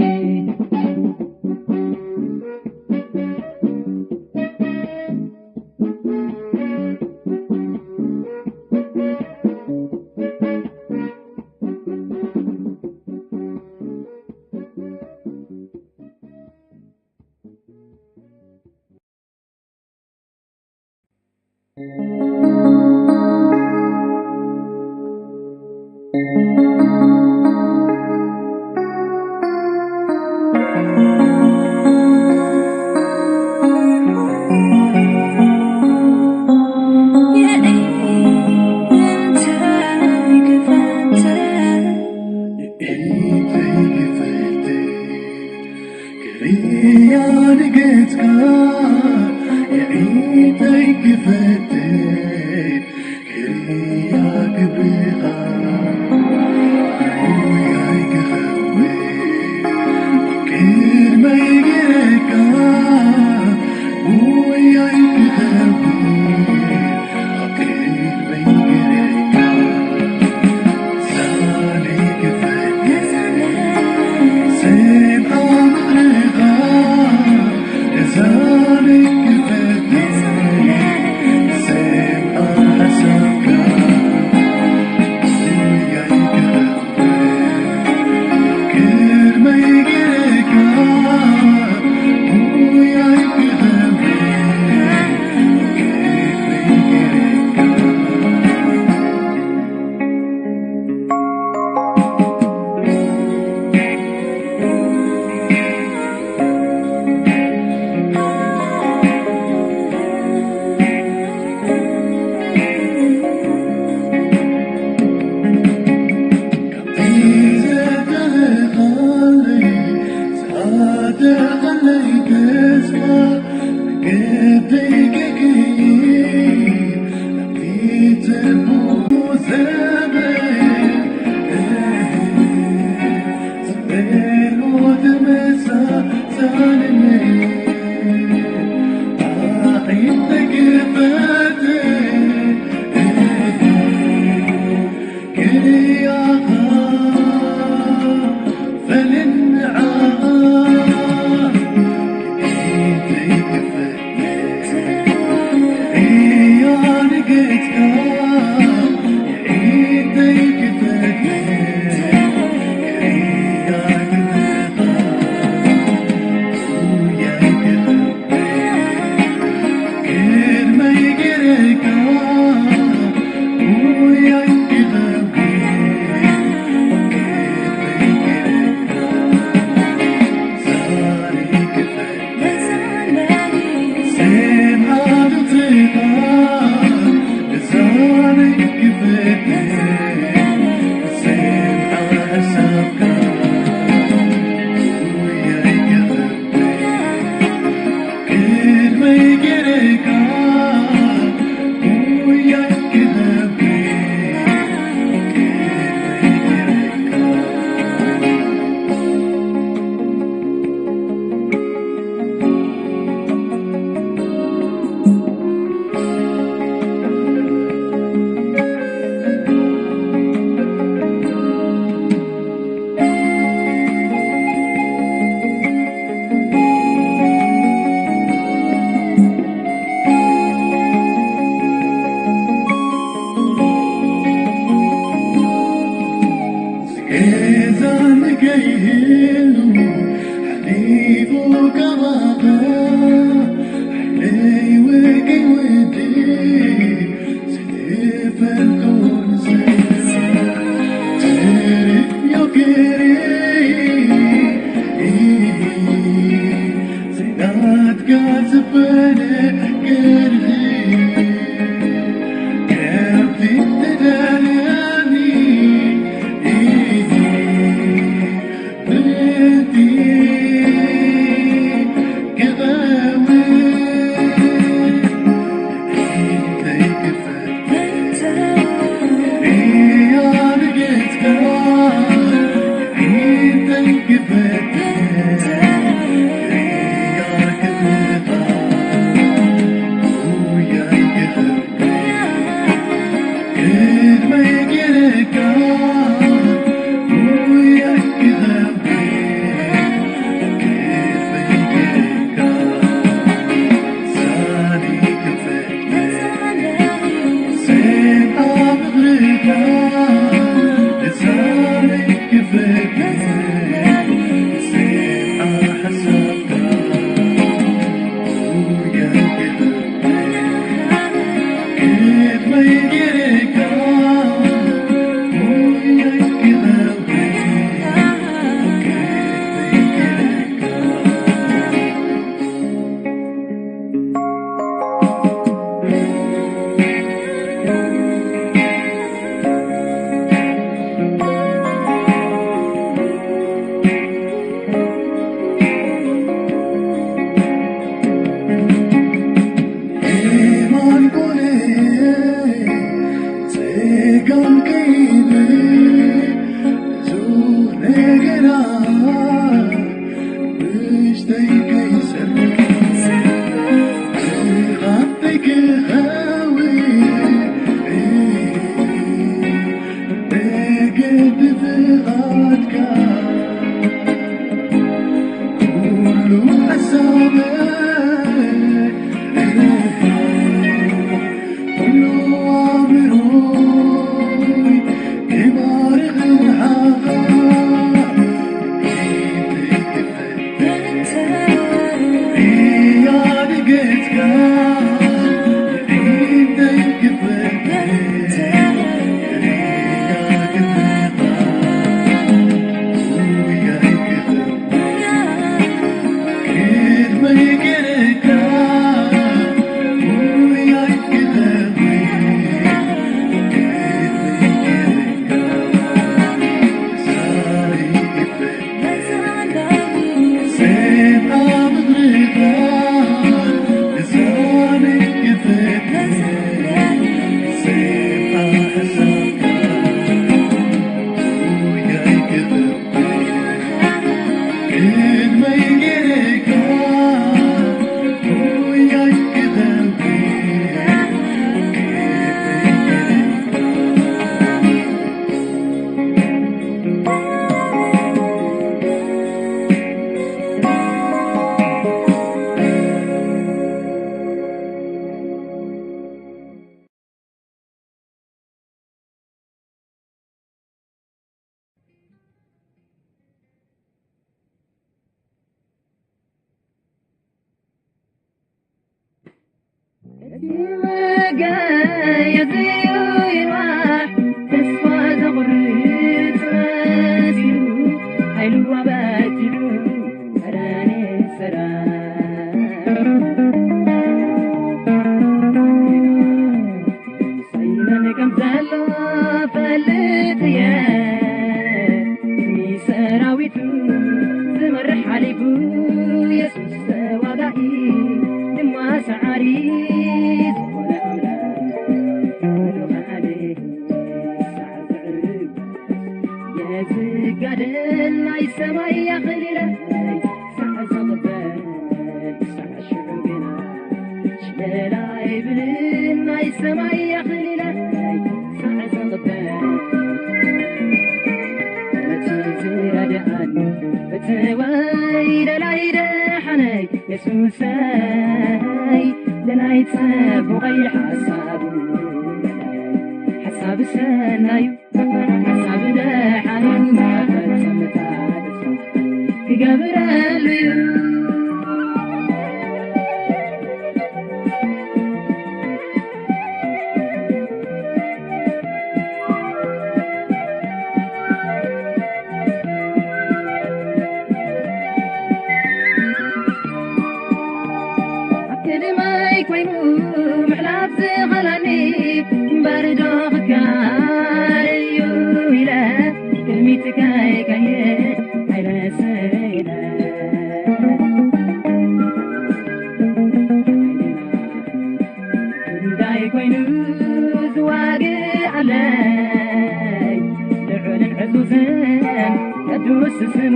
እቲ መጋየፂ ይንዋሕ፣ ተስፋ ዘቑርፅ መሲሉ፣ ሓይሉ ኣበቲሉ፣ ሰራኒ ሰራ። ሰይመን ከም ዘሎ ፈልጥ እየ፣ ንሰራዊቱ ዝመርሕ ሓሊፉ የሱስ ተዋጋኢ ድማ ሰዓሪ ዝኾነ ኣምላኽ፣ ብሉኻለ ሳዕ ዘዕርግ የዝጋደል ናይ ሰማይ ኣኽሊለ፣ ሳዕ ዘቕበል ሳዕ ሽዑ ግና ሽለላ ኣይብልን ናይ ሰማይ ኣኽሊለ፣ ሳዕ ዘቕበል ነቲ ዝረድኣኒ፣ እቲ ወይለላይ ደሓነይ የሱሰይ፣ ለናይ ጽቡቐይ ሓሳቡ፣ ሓሳብ ሰናዩ፣ ሓሳብ ደሓኑ መፈጸምታ ተስፋ ክገብረሉ እዩ። ኮይኑ ምሕላፍ ዝኸላኒ ባርዶ ክጋር እዩ ኢለ ቅድሚት ከይከይድ ኣይረስዕ ኢለ። ጉዳይ ኮይኑ ዝዋግእ ኣለይ ልዑልን ዕዙዝን ቅዱስ ስሙ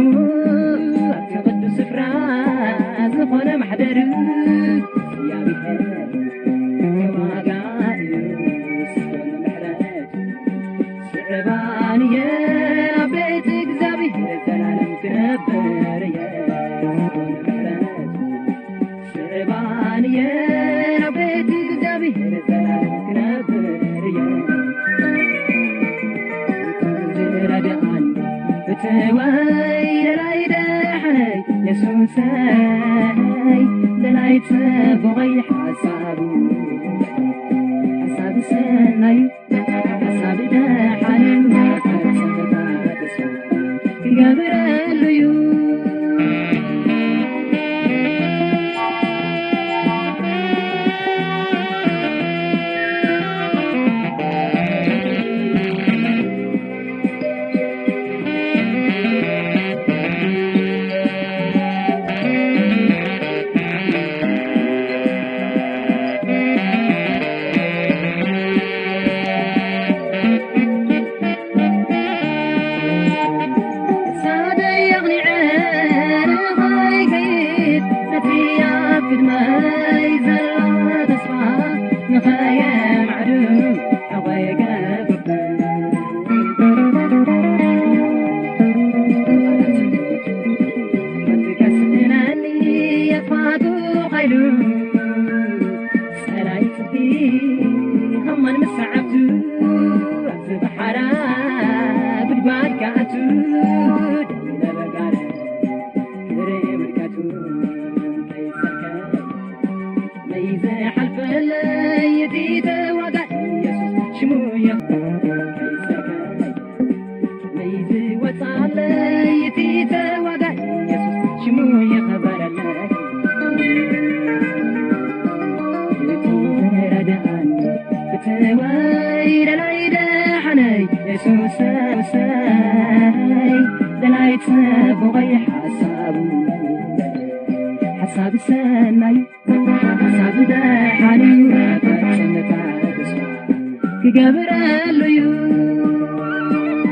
ኣብቲ ቅዱስ ስፍራ ዝኾነ ማሕደር እግዚኣብሔር ተዋጋኢ እዩ ዝኾነ ምሕረት ስዕባን እየ ኣብ ቤት እግዚኣብሔር ዘላለም ክነብር እየ ዝኾነ ምሕረት ስዕባን እየ ኣብ ቤት እግዚኣብሔር ዘላለም ክነብር እየ። ዝረድኣኒ ፍትወይ ደላይ ደሓነይ የሱሰይ ደላይ ጽቡቐይ ሓሳቡ ሓሳብ ሰናዩ ሓሳብ ደሓንን መፈጸምታ ተስፋ ክገብረሉ እዩ። ሳደይ ኣቕኒዐ ንኸይከይድ ነቲ ኣብ ቅድመይ ዘሎ ተስፋ ንኸየማዕዱ ሕቖይ ከብቅዕ። ኣትከስእነኒ የጥፋቱ ኃይሉ ጸላኢ ጽድቂ ሃማን ምስ ሰዓብቱ ኣብዚ ባሕራ ጉድጓድ ክኣቱ ደው ኢለ በጋረ ክርኢ ውድቀቱ ከይሰከ ለይዝሓልፈለይ እቲ ተዋጋኢ የሱስ ሽሙ ይኽበረለይ። ለይዝወጻለይ እቲ ተዋጋኢ የሱስ ሽሙ ይኽበረለይ። እቲ ዝረድኣኒ ፍትወይ ደላይ ደሓነይ የሱሰይ ደላይ ጽቡቐይ ሓሳቡ ሓሳብ ሰናይ ሓሳብ ደሓን እዩ መፈጸምታ ተስፋ ክገብረሉ እዩ።